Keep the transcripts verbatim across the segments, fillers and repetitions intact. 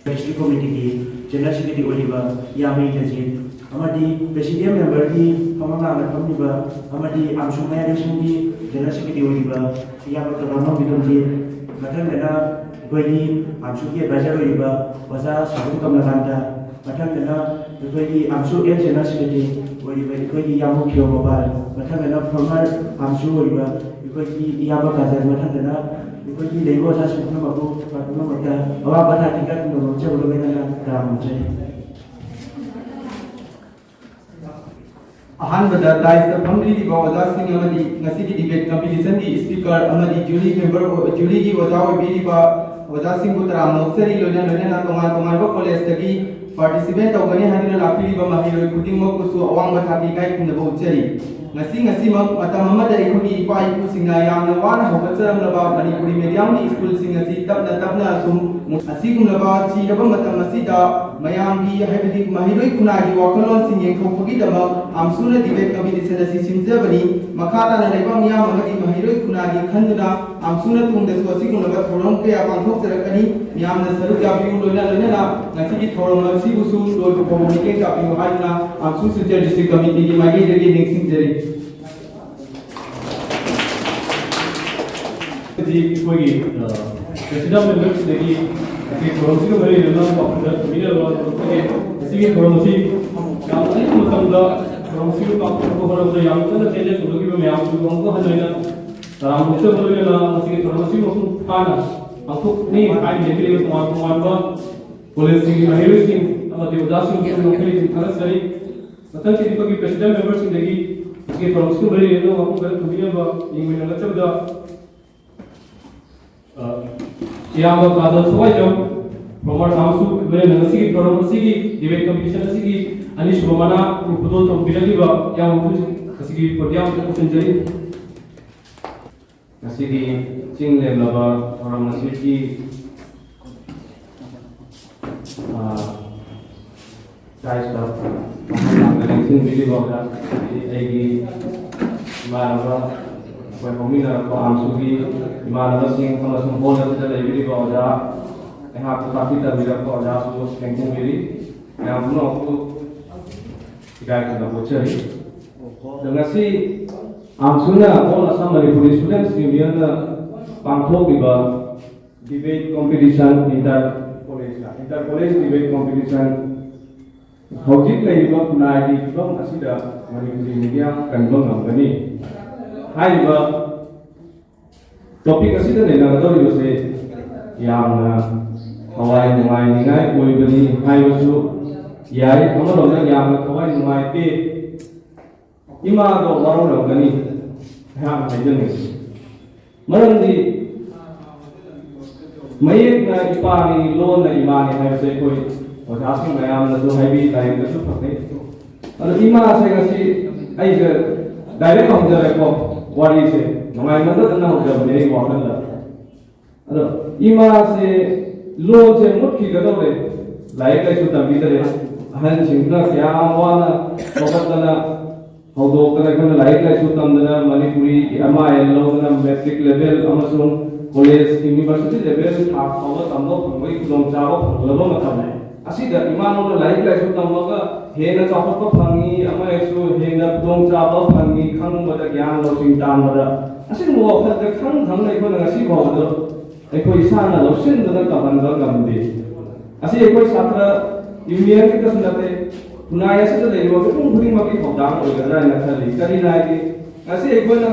District ꯀꯣꯃꯤꯇꯤꯒꯤ general secretary ꯑꯣꯏꯔꯤꯕ ꯏꯌꯥꯝꯕ ꯏꯟꯗ꯭ꯔꯖꯤꯠ, ꯑꯃꯗꯤ ꯄ꯭ꯔꯦꯁꯤꯗꯦꯟ ꯃꯦꯝꯕꯔꯒꯤ ꯐꯝꯐꯝ ꯂꯥꯡꯗ ꯐꯝꯂꯤꯕ ꯑꯃꯗꯤ ꯑꯥꯝꯁꯨ ꯃꯌꯥꯏ ꯂꯣꯏꯁꯪꯒꯤ ꯖꯦꯅꯔꯦꯜ ꯁꯦꯀ꯭ꯔꯦꯇꯔꯤ ꯑꯣꯏꯔꯤꯕ ꯏꯌꯥꯝꯕ ꯇꯣꯂꯥꯝꯕꯝ ꯕꯤꯀꯝꯖꯤꯠ, ꯃꯊꯪꯗꯅ ꯑꯩꯈꯣꯏꯒꯤ ꯑꯥꯝꯁꯨꯒꯤ ꯑꯦꯗꯚꯥꯏꯖꯔ ꯑꯣꯏꯔꯤꯕ ꯑꯣꯖꯥ ꯁꯥꯕꯨꯡ ꯀꯃꯂꯥꯀꯥꯟꯇ, ꯃꯊꯪꯗꯅ ꯑꯩꯈꯣꯏꯒꯤ ꯑꯥꯝꯁꯨ ꯑꯦꯜ ꯖꯦꯅꯔꯦꯜ ꯁꯦꯀ꯭ꯔꯦꯇꯔꯤ ꯑꯣꯏꯔꯤꯕ ꯑꯩꯈꯣꯏꯒꯤ ꯏꯌꯥꯝꯕ ꯈꯤꯌꯣ ꯒꯣꯄꯥꯜ, ꯃꯊꯪꯗꯅ ꯐꯣꯔꯃꯔ ꯑꯥꯝꯁꯨ ꯑꯣꯏꯔꯤꯕ ꯑꯩꯈꯣꯏꯒꯤ ꯏꯌꯥꯝꯕ ꯀꯥꯖꯜ, ꯃꯊꯪꯗꯅ ꯑꯩꯈꯣꯏꯒꯤ ꯂꯩꯔꯤꯕ ꯑꯣꯖꯥꯁꯤꯡ ꯄꯨꯝꯅꯃꯛꯄꯨ ꯄꯨꯝꯅꯃꯛꯇ ꯑꯋꯥꯡꯕ ꯊꯥꯛꯀꯤ ꯏꯀꯥꯏ ꯈꯨꯝꯅꯕ ꯂꯧꯖꯕ ꯂꯣꯏꯅꯅ ꯇꯔꯥꯝꯅ ꯑꯣꯛꯆꯔꯤ꯫ ꯑꯍꯥꯟꯕꯗ ꯗꯥꯏꯁꯇ ꯐꯝꯕꯤꯔꯤꯕ ꯑꯣꯖꯥꯁꯤꯡ ꯑꯃꯗꯤ ꯉꯁꯤꯒꯤ ꯗꯤꯕꯦꯠ ꯀꯝꯄꯤꯇꯤꯁꯟꯒꯤ ꯁ꯭ꯄꯤꯀꯔ ꯑꯃꯗꯤ ꯖꯨꯔꯤ ꯃꯦꯝꯕꯔ, ꯖꯨꯔꯤꯒꯤ ꯑꯣꯖꯥ ꯑꯣꯏꯕꯤꯔꯤꯕ ꯑꯣꯖꯥꯁꯤꯡꯕꯨ ꯇꯔꯥꯝꯅ ꯑꯣꯛꯆꯔꯤ꯫ ꯂꯣꯏꯅ ꯂꯣꯏꯅꯅ ꯇꯣꯉꯥꯟ ꯇꯣꯉꯥꯟꯕ ꯀꯣꯂꯦꯖꯇꯒꯤ ꯄꯥꯔꯇꯤꯁꯤꯄꯦꯠ ꯇꯧꯒꯅꯤ ꯍꯥꯏꯗꯨꯅ ꯂꯥꯛꯄꯤꯔꯤꯕ ꯃꯍꯩꯔꯣꯏ ꯈꯨꯗꯤꯡꯃꯛꯄꯨꯁꯨ ꯑꯋꯥꯡꯕ ꯊꯥꯛꯀꯤ ꯏꯀꯥꯏ ꯈꯨꯝꯅꯕ ꯎꯠꯆꯔꯤ꯫ ꯉꯁꯤ, ꯉꯁꯤꯃꯛ ꯃꯇꯝ ꯑꯃꯗ ꯑꯩꯈꯣꯏꯒꯤ ꯏꯄꯥ ꯏꯄꯨꯁꯤꯡꯅ ꯌꯥꯝꯅ ꯋꯥꯅ ꯍꯧꯒꯠꯆꯔꯝꯂꯕ ꯃꯅꯤꯄꯨꯔꯤ ꯃꯦꯗꯤꯌꯝꯒꯤ ꯁ꯭ꯀꯨꯜꯁꯤꯡ ꯑꯁꯤ ꯇꯞꯅ ꯇꯞꯅ ꯑꯁꯨꯝ ꯑꯁꯤꯒꯨꯝꯂꯕ ꯆꯤꯔꯕ ꯃꯇꯝ ꯑꯁꯤꯗ ꯃꯌꯥꯝꯒꯤ, ꯍꯥꯏꯕꯗꯤ ꯃꯍꯩꯔꯣꯏ ꯈꯨꯟꯅꯥꯏꯒꯤ ꯋꯥꯈꯜꯂꯣꯟꯁꯤꯡ ꯌꯦꯟꯊꯣꯛꯄꯒꯤꯗꯃꯛ ꯑꯥꯝꯁꯨꯅ ꯗꯤꯕꯦꯠ ꯀꯝꯄꯤꯇꯤꯁꯟ ꯑꯁꯤ ꯁꯤꯟꯖꯕꯅꯤ꯫ ꯃꯈꯥ ꯇꯥꯅ ꯂꯩꯕꯥꯛ ꯃꯤꯌꯥꯝ ꯑꯃꯗꯤ ꯃꯍꯩꯔꯣꯏ ꯈꯨꯟꯅꯥꯏꯒꯤ ꯈꯟꯗꯨꯅ ꯑꯥꯝꯁꯨꯅ ꯇꯨꯡꯗꯁꯨ ꯑꯁꯤꯒꯨꯝꯂꯕ ꯊꯧꯔꯝ ꯀꯌꯥ ꯄꯥꯡꯊꯣꯛꯆꯔꯛꯀꯅꯤ꯫ ꯃꯤꯌꯥꯝꯅ ꯁꯔꯨꯛ ꯌꯥꯕꯤꯌꯨ, ꯂꯣꯏꯅ ꯂꯣꯏꯅꯅ ꯉꯁꯤꯒꯤ ꯊꯧꯔꯝ ꯑꯁꯤꯕꯨꯁꯨ ꯂꯣꯏꯕ ꯐꯥꯎꯕ ꯃꯤꯠꯌꯦꯡ ꯆꯥꯛꯄꯤꯌꯨ ꯍꯥꯏꯗꯨꯅ ꯑꯥꯝꯁꯨ ꯁꯤꯜꯆꯔ ꯗꯤꯁꯇ꯭ꯔꯤꯛ ꯀꯃꯤꯇꯤꯒꯤ ꯃꯥꯏꯀꯩꯗꯒꯤ ꯅꯤꯡꯁꯤꯡꯖꯔꯤ꯫ ꯍꯧꯖꯤꯛ ꯑꯩꯈꯣꯏꯒꯤ, ꯑ, ꯄ꯭ꯔꯦꯁꯤꯗꯦꯟ ꯃꯦꯝꯕꯔꯁꯤꯡꯗꯒꯤ ꯑꯩꯈꯣꯏꯒꯤ ꯊꯧꯔꯝꯁꯤꯒ ꯃꯔꯤ ꯂꯩꯅꯅ ꯄꯥꯎ ꯈꯔ ꯇꯝꯕꯤꯅꯕ ꯍꯣꯠꯅꯖꯒꯦ꯫ ꯉꯁꯤꯒꯤ ꯊꯧꯔꯝ ꯑꯁꯤ ꯌꯥꯝ ꯑꯔꯤꯕ ꯃꯇꯝ ꯊꯧꯔꯝꯁꯤꯕꯨ ꯄꯥꯡꯊꯣꯛꯅꯕ ꯍꯣꯠꯅꯕꯗ ꯌꯥꯝ ꯀꯟꯅ ꯆꯦꯟꯖ ꯇꯧꯅꯈꯤꯕ ꯃꯌꯥꯝꯁꯤꯕꯨ ꯑꯃꯨꯛꯀ ꯍꯟꯅ ꯑꯩꯅ ꯇꯔꯥꯝꯅ ꯑꯣꯛꯆꯕ ꯂꯣꯏꯅꯅ ꯃꯁꯤꯒꯤ ꯊꯧꯔꯝ ꯑꯁꯤ ꯃꯄꯨꯡ ꯐꯥꯅ ꯄꯥꯡꯊꯣꯛꯅꯤ ꯍꯥꯏꯅ ꯂꯦꯞꯄꯤꯔꯤꯕ ꯇꯣꯉꯥꯟ ꯇꯣꯉꯥꯟꯕ ꯀꯣꯂꯦꯖꯁꯤꯡꯒꯤ ꯃꯍꯩꯔꯣꯏꯁꯤꯡ ꯑꯃꯗꯤ ꯑꯣꯖꯥꯁꯤꯡꯕꯨꯁꯨ ꯅꯣꯛꯈꯩ ꯅꯤꯡꯊꯥꯒꯠꯆꯔꯤ꯫ ꯃꯊꯪꯒꯤꯗꯤ ꯑꯩꯈꯣꯏꯒꯤ president memberꯁꯤꯡꯗꯒꯤ ꯃꯁꯤꯒꯤ ꯊꯧꯔꯝꯁꯤꯒ ꯃꯔꯤ ꯂꯩꯅꯕ ꯋꯥꯐꯝ ꯈꯔ ꯊꯝꯕꯤꯅꯕ ꯌꯦꯡꯃꯤꯟꯅꯒꯗꯕꯗ, ꯑ, ꯏꯌꯥꯝꯕ ꯀꯥꯖꯜ ꯁꯋꯥꯏꯖꯝ, former council, ꯂꯣꯏꯅꯅ ꯉꯁꯤꯒꯤ ꯊꯧꯔꯝ ꯑꯁꯤꯒꯤ debate competition ꯑꯁꯤꯒꯤ ꯑꯅꯤꯁꯨꯕ ꯃꯅꯥ ꯈꯨꯗꯣꯜ ꯇꯝꯕꯤꯔꯛꯂꯤꯕ ꯏꯌꯥꯝꯕ ꯉꯁꯤꯒꯤ podiumꯗ ꯄꯨꯁꯤꯟꯖꯔꯤ꯫ ꯉꯁꯤꯒꯤ ꯆꯤꯡ ꯂꯦꯝꯂꯕ ꯊꯧꯔꯝ ꯑꯁꯤꯒꯤ, ꯑ, ꯆꯥꯏꯁꯇ ꯃꯐꯝ ꯂꯥꯡꯗ ꯂꯦꯡꯁꯤꯟꯕꯤꯔꯤꯕ ꯑꯣꯖꯥꯁꯤꯡ, ꯑꯩꯒꯤ ꯏꯃꯥꯟꯅꯕ, ꯑꯩꯈꯣꯏ ꯍꯧꯃꯤꯟꯅꯔꯛꯄ ꯑꯥꯝꯁꯨꯒꯤ ꯏꯃꯥꯟꯅꯕꯁꯤꯡ ꯑꯃꯁꯨꯡ ꯍꯣꯜ ꯑꯁꯤꯗ ꯂꯩꯕꯤꯔꯤꯕ ꯑꯣꯖꯥ, ꯑꯩꯍꯥꯛꯄꯨ ꯇꯥꯛꯄꯤ ꯇꯝꯕꯤꯔꯛꯄ ꯑꯣꯖꯥꯁꯨ ꯂꯦꯡꯁꯤꯟꯕꯤꯔꯤ꯫ ꯃꯌꯥꯝ ꯄꯨꯝꯅꯃꯛꯄꯨ ꯏꯀꯥꯏ ꯈꯨꯝꯅꯕ ꯎꯠꯆꯔꯤ꯫ ꯑꯗꯣ ꯉꯁꯤ ꯑꯥꯝꯁꯨꯅ, All Assam Manipuri Students Unionꯅ ꯄꯥꯡꯊꯣꯛꯂꯤꯕ debate competition, inter college, inter college debate competition, ꯍꯧꯖꯤꯛ ꯂꯩꯔꯤꯕ ꯈꯨꯟꯅꯥꯏꯒꯤ ꯐꯤꯕꯝ ꯑꯁꯤꯗ ꯃꯅꯤꯄꯨꯔꯤ media ꯀꯟꯕ ꯉꯝꯒꯅꯤ ꯍꯥꯏꯔꯤꯕ topic ꯑꯁꯤꯗ ꯅꯩꯅꯒꯗꯧꯔꯤꯕꯁꯦ ꯌꯥꯝꯅ ꯊꯋꯥꯏ ꯅꯨꯡꯉꯥꯏꯅꯤꯡꯉꯥꯏ ꯑꯣꯏꯕꯅꯤ ꯍꯥꯏꯕꯁꯨ ꯌꯥꯏ꯫ ꯑꯃꯔꯣꯝꯗ ꯌꯥꯝꯅ ꯊꯋꯥꯏ ꯅꯨꯡꯉꯥꯏꯇꯦ, ꯏꯃꯥꯗꯣ ꯋꯥꯔꯧꯔꯝꯒꯅꯤ ꯑꯩꯍꯥꯛꯅ ꯍꯥꯏꯖꯅꯤꯡꯉꯤ꯫ ꯃꯔꯝꯗꯤ ꯃꯌꯦꯛꯅ ꯏꯄꯥꯅꯤ, ꯂꯣꯟꯅ ꯏꯃꯥꯅꯤ ꯍꯥꯏꯕꯁꯦ ꯑꯩꯈꯣꯏ ꯑꯣꯖꯥꯁꯤꯡ ꯃꯌꯥꯝꯅꯁꯨ ꯍꯥꯏꯕꯤ, ꯂꯥꯏꯔꯤꯛꯇꯁꯨ ꯐꯪꯅꯩ꯫ ꯑꯗꯣ ꯏꯃꯥꯁꯦ ꯉꯁꯤ ꯑꯩꯁꯦ direct ꯍꯧꯖꯔꯦꯀꯣ ꯋꯥꯔꯤꯁꯦ, ꯅꯨꯡꯉꯥꯏꯃꯟꯗꯗꯅ ꯍꯧꯖꯕꯅꯦ ꯑꯩ ꯋꯥꯈꯜꯗ꯫ ꯑꯗꯣ ꯏꯃꯥꯁꯦ ꯂꯣꯟꯁꯦ ꯃꯨꯠꯈꯤꯒꯗꯧꯔꯦ, ꯂꯥꯏꯔꯤꯛ ꯂꯥꯏꯁꯨ ꯇꯝꯕꯤꯗꯔꯦ꯫ ꯑꯍꯟꯁꯤꯡꯗꯨꯅ ꯀꯌꯥꯝ ꯋꯥꯅ ꯍꯧꯒꯠꯇꯅ ꯍꯧꯗꯣꯛꯇꯅ ꯑꯩꯈꯣꯏꯅ ꯂꯥꯏꯔꯤꯛ ꯂꯥꯏꯁꯨ ꯇꯝꯗꯅ Manipuri M I L ꯂꯧꯗꯅ matric level ꯑꯃꯁꯨꯡ college, university level ꯊꯥꯛ ꯐꯥꯎꯕ ꯇꯝꯕ ꯐꯪꯕꯒꯤ ꯈꯨꯗꯣꯡꯆꯥꯕ ꯐꯪꯂꯕ ꯃꯇꯝꯅꯤ꯫ ꯑꯁꯤꯗ ꯏꯃꯥꯂꯣꯟꯗ ꯂꯥꯏꯔꯤꯛ ꯂꯥꯏꯁꯨ ꯇꯝꯃꯒ ꯍꯦꯟꯅ ꯆꯥꯎꯈꯠꯄ ꯐꯪꯉꯤ, ꯑꯃ ꯍꯦꯛꯁꯨ ꯍꯦꯟꯅ ꯈꯨꯗꯣꯡꯆꯥꯕ ꯐꯪꯉꯤ, ꯈꯪꯕꯗ, ꯒ꯭ꯌꯥꯟ ꯂꯧꯁꯤꯡ ꯇꯥꯟꯕꯗ ꯑꯁꯤꯒꯨꯝꯕ ꯋꯥꯈꯜꯁꯦ ꯈꯪ ꯈꯪꯅ ꯑꯩꯈꯣꯏꯅ ꯉꯁꯤ ꯐꯥꯎꯕꯗ ꯑꯩꯈꯣꯏ ꯏꯁꯥꯅ ꯂꯧꯁꯤꯟꯗꯨꯅ ꯇꯝꯍꯟꯕ ꯉꯝꯗꯦ꯫ ꯑꯁꯤ ꯑꯩꯈꯣꯏ ꯁꯥꯇ꯭ꯔ unionꯒꯤꯗꯁꯨ ꯅꯠꯇꯦ, ꯈꯨꯟꯅꯥꯏ ꯑꯁꯤꯗ ꯂꯩꯔꯤꯕ ꯃꯤꯄꯨꯝ ꯈꯨꯗꯤꯡꯃꯛꯀꯤ ꯊꯧꯗꯥꯡ ꯑꯣꯏꯒꯗ꯭ꯔꯥ ꯍꯥꯏꯅ ꯈꯜꯂꯤ꯫ ꯀꯔꯤꯅ ꯍꯥꯏꯗꯤ, ꯉꯁꯤ ꯑꯩꯈꯣꯏꯅ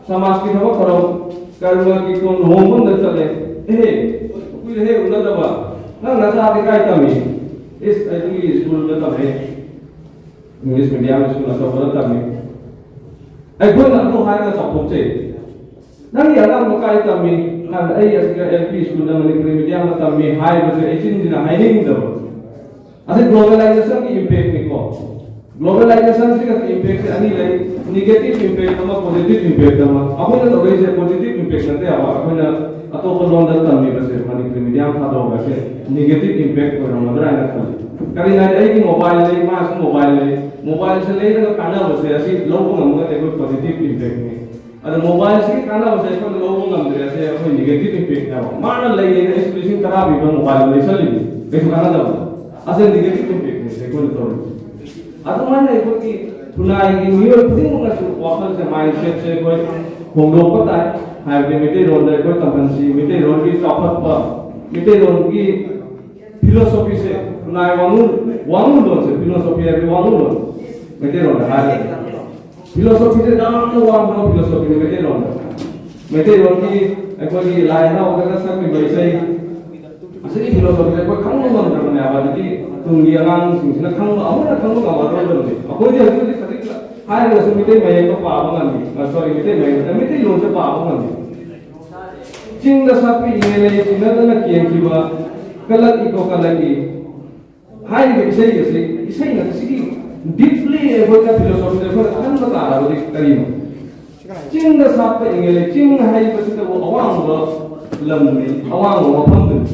ꯁꯃꯥꯖꯀꯤ ꯊꯕꯛ ꯊꯧꯔꯝ, ꯀꯔꯃꯒꯤ ꯊꯣꯡ ꯂꯨꯍꯣꯡꯐꯝꯗ ꯆꯠꯂꯦ꯫ "ꯑꯦꯍꯦ, ꯀꯨꯏꯔꯦꯍꯦ ꯎꯅꯗꯕ, ꯅꯪ ꯅꯆꯥꯗꯤ ꯀꯥꯏ ꯇꯝꯃꯤ?" "ꯏꯁ, ꯑꯩ ꯑꯗꯨꯒꯤ ꯁ꯭ꯀꯨꯜꯗ ꯇꯝꯃꯦ, ꯏꯪꯂꯤꯁ ꯃꯤꯗꯤꯌꯝ ꯁ꯭ꯀꯨꯜ ꯑꯆꯧꯕꯗ ꯇꯝꯃꯤ"꯫ ꯑꯩꯈꯣꯏꯅ ꯑꯗꯨ ꯍꯥꯏꯔꯒ ꯆꯥꯎꯊꯣꯛꯆꯩ꯫ "ꯅꯪꯒꯤ ꯑꯉꯥꯡꯗꯣ ꯀꯥꯏ ꯇꯝꯃꯤ?" ꯍꯥꯏꯅ, "ꯑꯩ ꯑꯁꯤꯗ ꯑꯦꯜ ꯄꯤ ꯁ꯭ꯀꯨꯜꯗ, ꯃꯅꯤꯄꯨꯔꯤ ꯃꯤꯗꯤꯌꯝꯗ ꯇꯝꯃꯤ" ꯍꯥꯏꯕꯁꯦ ꯑꯩ ꯆꯤꯟꯁꯤꯅ ꯍꯥꯏꯅꯤꯡꯗꯕ꯫ ꯑꯁꯤ ꯒ꯭ꯂꯣꯕꯦꯂꯥꯏꯖꯦꯁꯟꯒꯤ ꯏꯝꯄꯦꯛꯅꯤꯀꯣ꯫ ꯒ꯭ꯂꯣꯕꯦꯂꯥꯏꯖꯦꯁꯟꯁꯤꯒ ꯏꯝꯄꯦꯛꯁꯦ ꯑꯅꯤ ꯂꯩ, ꯅꯦꯒꯦꯇꯤꯚ ꯏꯝꯄꯦꯛ ꯑꯃ, ꯄꯣꯖꯤꯇꯤꯚ ꯏꯝꯄꯦꯛ ꯑꯃ꯫ ꯑꯩꯈꯣꯏꯅ ꯇꯧꯔꯛꯏꯁꯦ ꯄꯣꯖꯤꯇꯤꯚ ꯏꯝꯄꯦꯛ ꯅꯠꯇꯦ ꯍꯥꯏꯕ꯫ ꯑꯩꯈꯣꯏꯅ ꯑꯇꯣꯞꯄ ꯂꯣꯟꯗ ꯇꯝꯃꯤꯕꯁꯦ, ꯃꯅꯤꯄꯨꯔꯤ ꯃꯤꯗꯤꯌꯝ ꯊꯥꯗꯣꯛꯑꯒꯁꯦ ꯅꯦꯒꯦꯇꯤꯚ ꯏꯝꯄꯦꯛ ꯑꯣꯏꯔꯝꯒꯗ꯭ꯔꯥ ꯍꯥꯏꯅ ꯈꯜꯂꯤ꯫ ꯀꯔꯤꯅꯣ ꯍꯥꯏꯗꯤ, ꯑꯩꯒꯤ ꯃꯣꯕꯥꯏꯜ ꯂꯩ, ꯃꯥꯁꯨ ꯃꯣꯕꯥꯏꯜ ꯂꯩ, ꯃꯣꯕꯥꯏꯜꯁꯦ ꯂꯩꯔꯒ ꯀꯥꯟꯅꯕꯁꯦ ꯑꯁꯤ ꯂꯧꯕ ꯉꯝꯃꯒꯗꯤ ꯑꯩꯈꯣꯏ ꯄꯣꯖꯤꯇꯤꯚ ꯏꯝꯄꯦꯛꯅꯤ꯫ ꯑꯗꯣ ꯃꯣꯕꯥꯏꯜꯁꯤꯒꯤ ꯀꯥꯟꯅꯕꯁꯦ ꯑꯩꯈꯣꯏꯅ ꯂꯧꯕ ꯉꯝꯗ꯭ꯔꯦ, ꯑꯁꯦ ꯑꯩꯈꯣꯏ ꯅꯦꯒꯦꯇꯤꯚ ꯏꯝꯄꯦꯛꯅꯦꯕ꯫ ꯃꯥꯅ ꯂꯩꯌꯦꯅ ꯑꯩꯁꯨ ꯂꯤꯁꯤꯡ ꯇꯔꯥ ꯄꯤꯕ ꯃꯣꯕꯥꯏꯜ ꯂꯩꯁꯜꯂꯤꯅꯤ, ꯀꯩꯁꯨ ꯀꯥꯟꯅꯗꯕ꯫ ꯑꯁꯦ ꯅꯦꯒꯦꯇꯤꯚ ꯏꯝꯄꯦꯛꯅꯦ ꯑꯩꯈꯣꯏꯅ ꯇꯧꯔꯤꯁꯦ꯫ ꯑꯗꯨꯃꯥꯏꯅ ꯑꯩꯈꯣꯏꯒꯤ ꯈꯨꯟꯅꯥꯏꯒꯤ ꯃꯤꯑꯣꯏ ꯈꯨꯗꯤꯡꯃꯛꯅꯁꯨ ꯋꯥꯈꯜꯁꯦ, ꯃꯥꯏꯟꯁꯦꯠꯁꯦ ꯑꯩꯈꯣꯏ ꯍꯣꯡꯗꯣꯛꯄ ꯇꯥꯏ꯫ ꯍꯥꯏꯕꯗꯤ ꯃꯩꯇꯩꯂꯣꯟꯗ ꯑꯩꯈꯣꯏ ꯇꯝꯍꯟꯁꯤ, ꯃꯩꯇꯩꯂꯣꯟꯒꯤ ꯆꯥꯎꯈꯠꯄ, ꯃꯩꯇꯩꯂꯣꯟꯒꯤ ꯐꯤꯂꯣꯁꯣꯐꯤꯁꯦ, ꯈꯨꯟꯅꯥꯏ ꯋꯥꯉꯨ-, ꯋꯥꯉꯨꯂꯣꯟꯁꯦ, ꯐꯤꯂꯣꯁꯣꯐꯤ ꯍꯥꯏꯕꯗꯤ ꯋꯥꯉꯨꯂꯣꯟ, ꯃꯩꯇꯩꯂꯣꯟꯗ ꯍꯥꯏꯔꯒꯗꯤ꯫ ꯐꯤꯂꯣꯁꯣꯐꯤꯁꯦ ꯌꯥꯝꯅ ꯋꯥꯡꯕ ꯐꯤꯂꯣꯁꯣꯐꯤꯅꯤ ꯃꯩꯇꯩꯂꯣꯟꯗ꯫ ꯃꯩꯇꯩꯂꯣꯟꯒꯤ ꯑꯩꯈꯣꯏꯒꯤ ꯂꯥꯏ ꯍꯔꯥꯎꯕꯗꯒ ꯁꯛꯂꯤꯕ ꯏꯁꯩ, ꯑꯁꯤꯒꯤ ꯐꯤꯂꯣꯁꯣꯐꯤꯁꯦ ꯑꯩꯈꯣꯏ ꯈꯪꯕ ꯉꯝꯗ꯭ꯔꯕꯅꯦꯕ꯫ ꯑꯗꯨꯗꯤ ꯇꯨꯡꯒꯤ ꯑꯉꯥꯡꯁꯤꯡꯁꯤꯅ ꯈꯪꯕ, ꯑꯃꯨꯛ ꯍꯟꯅ ꯈꯪꯕ ꯉꯝꯃꯔꯣꯏꯗꯕꯅꯤ꯫ ꯑꯩꯈꯣꯏꯗꯤ ꯍꯧꯖꯤꯛ ꯍꯧꯖꯤꯛ ꯈꯖꯤꯛ ꯍꯥꯏꯔꯒꯁꯨ ꯃꯤꯇꯩ ꯃꯌꯦꯛꯇꯣ ꯄꯥꯕ ꯉꯝꯃꯤ, ꯑ, ꯁꯣꯔꯤ, ꯃꯤꯇꯩ ꯃꯌꯦꯛꯇ, ꯃꯤꯇꯩꯂꯣꯟꯁꯦ ꯄꯥꯕ ꯉꯝꯃꯤ꯫ "ꯆꯤꯡꯗ ꯁꯥꯠꯄ ꯏꯪꯉꯦ ꯂꯩ, ꯆꯤꯡꯅꯗꯅ ꯀꯦꯟꯈꯤꯕ, ꯀꯜꯂꯛꯏꯀꯣ, ꯀꯜꯂꯛꯏ" ꯍꯥꯏꯔꯤꯕ ꯏꯁꯩ ꯑꯁꯤ, ꯏꯁꯩ ꯑꯁꯤꯒꯤ ꯗꯤꯞꯂꯤ ꯑꯩꯈꯣꯏꯅ ꯐꯤꯂꯣꯁꯣꯐꯤꯗ ꯑꯩꯈꯣꯏꯅ ꯈꯟꯕ ꯇꯥꯔꯕꯗꯤ ꯀꯔꯤꯅꯣ? ꯆꯤꯡꯗ ꯁꯥꯠꯄ ꯏꯪꯉꯦ ꯂꯩ, ꯆꯤꯡ ꯍꯥꯏꯕꯁꯤꯗꯕꯨ ꯑꯋꯥꯡꯕ ꯂꯝꯅꯤ, ꯑꯋꯥꯡꯕ ꯃꯐꯝꯗꯨꯅꯤ꯫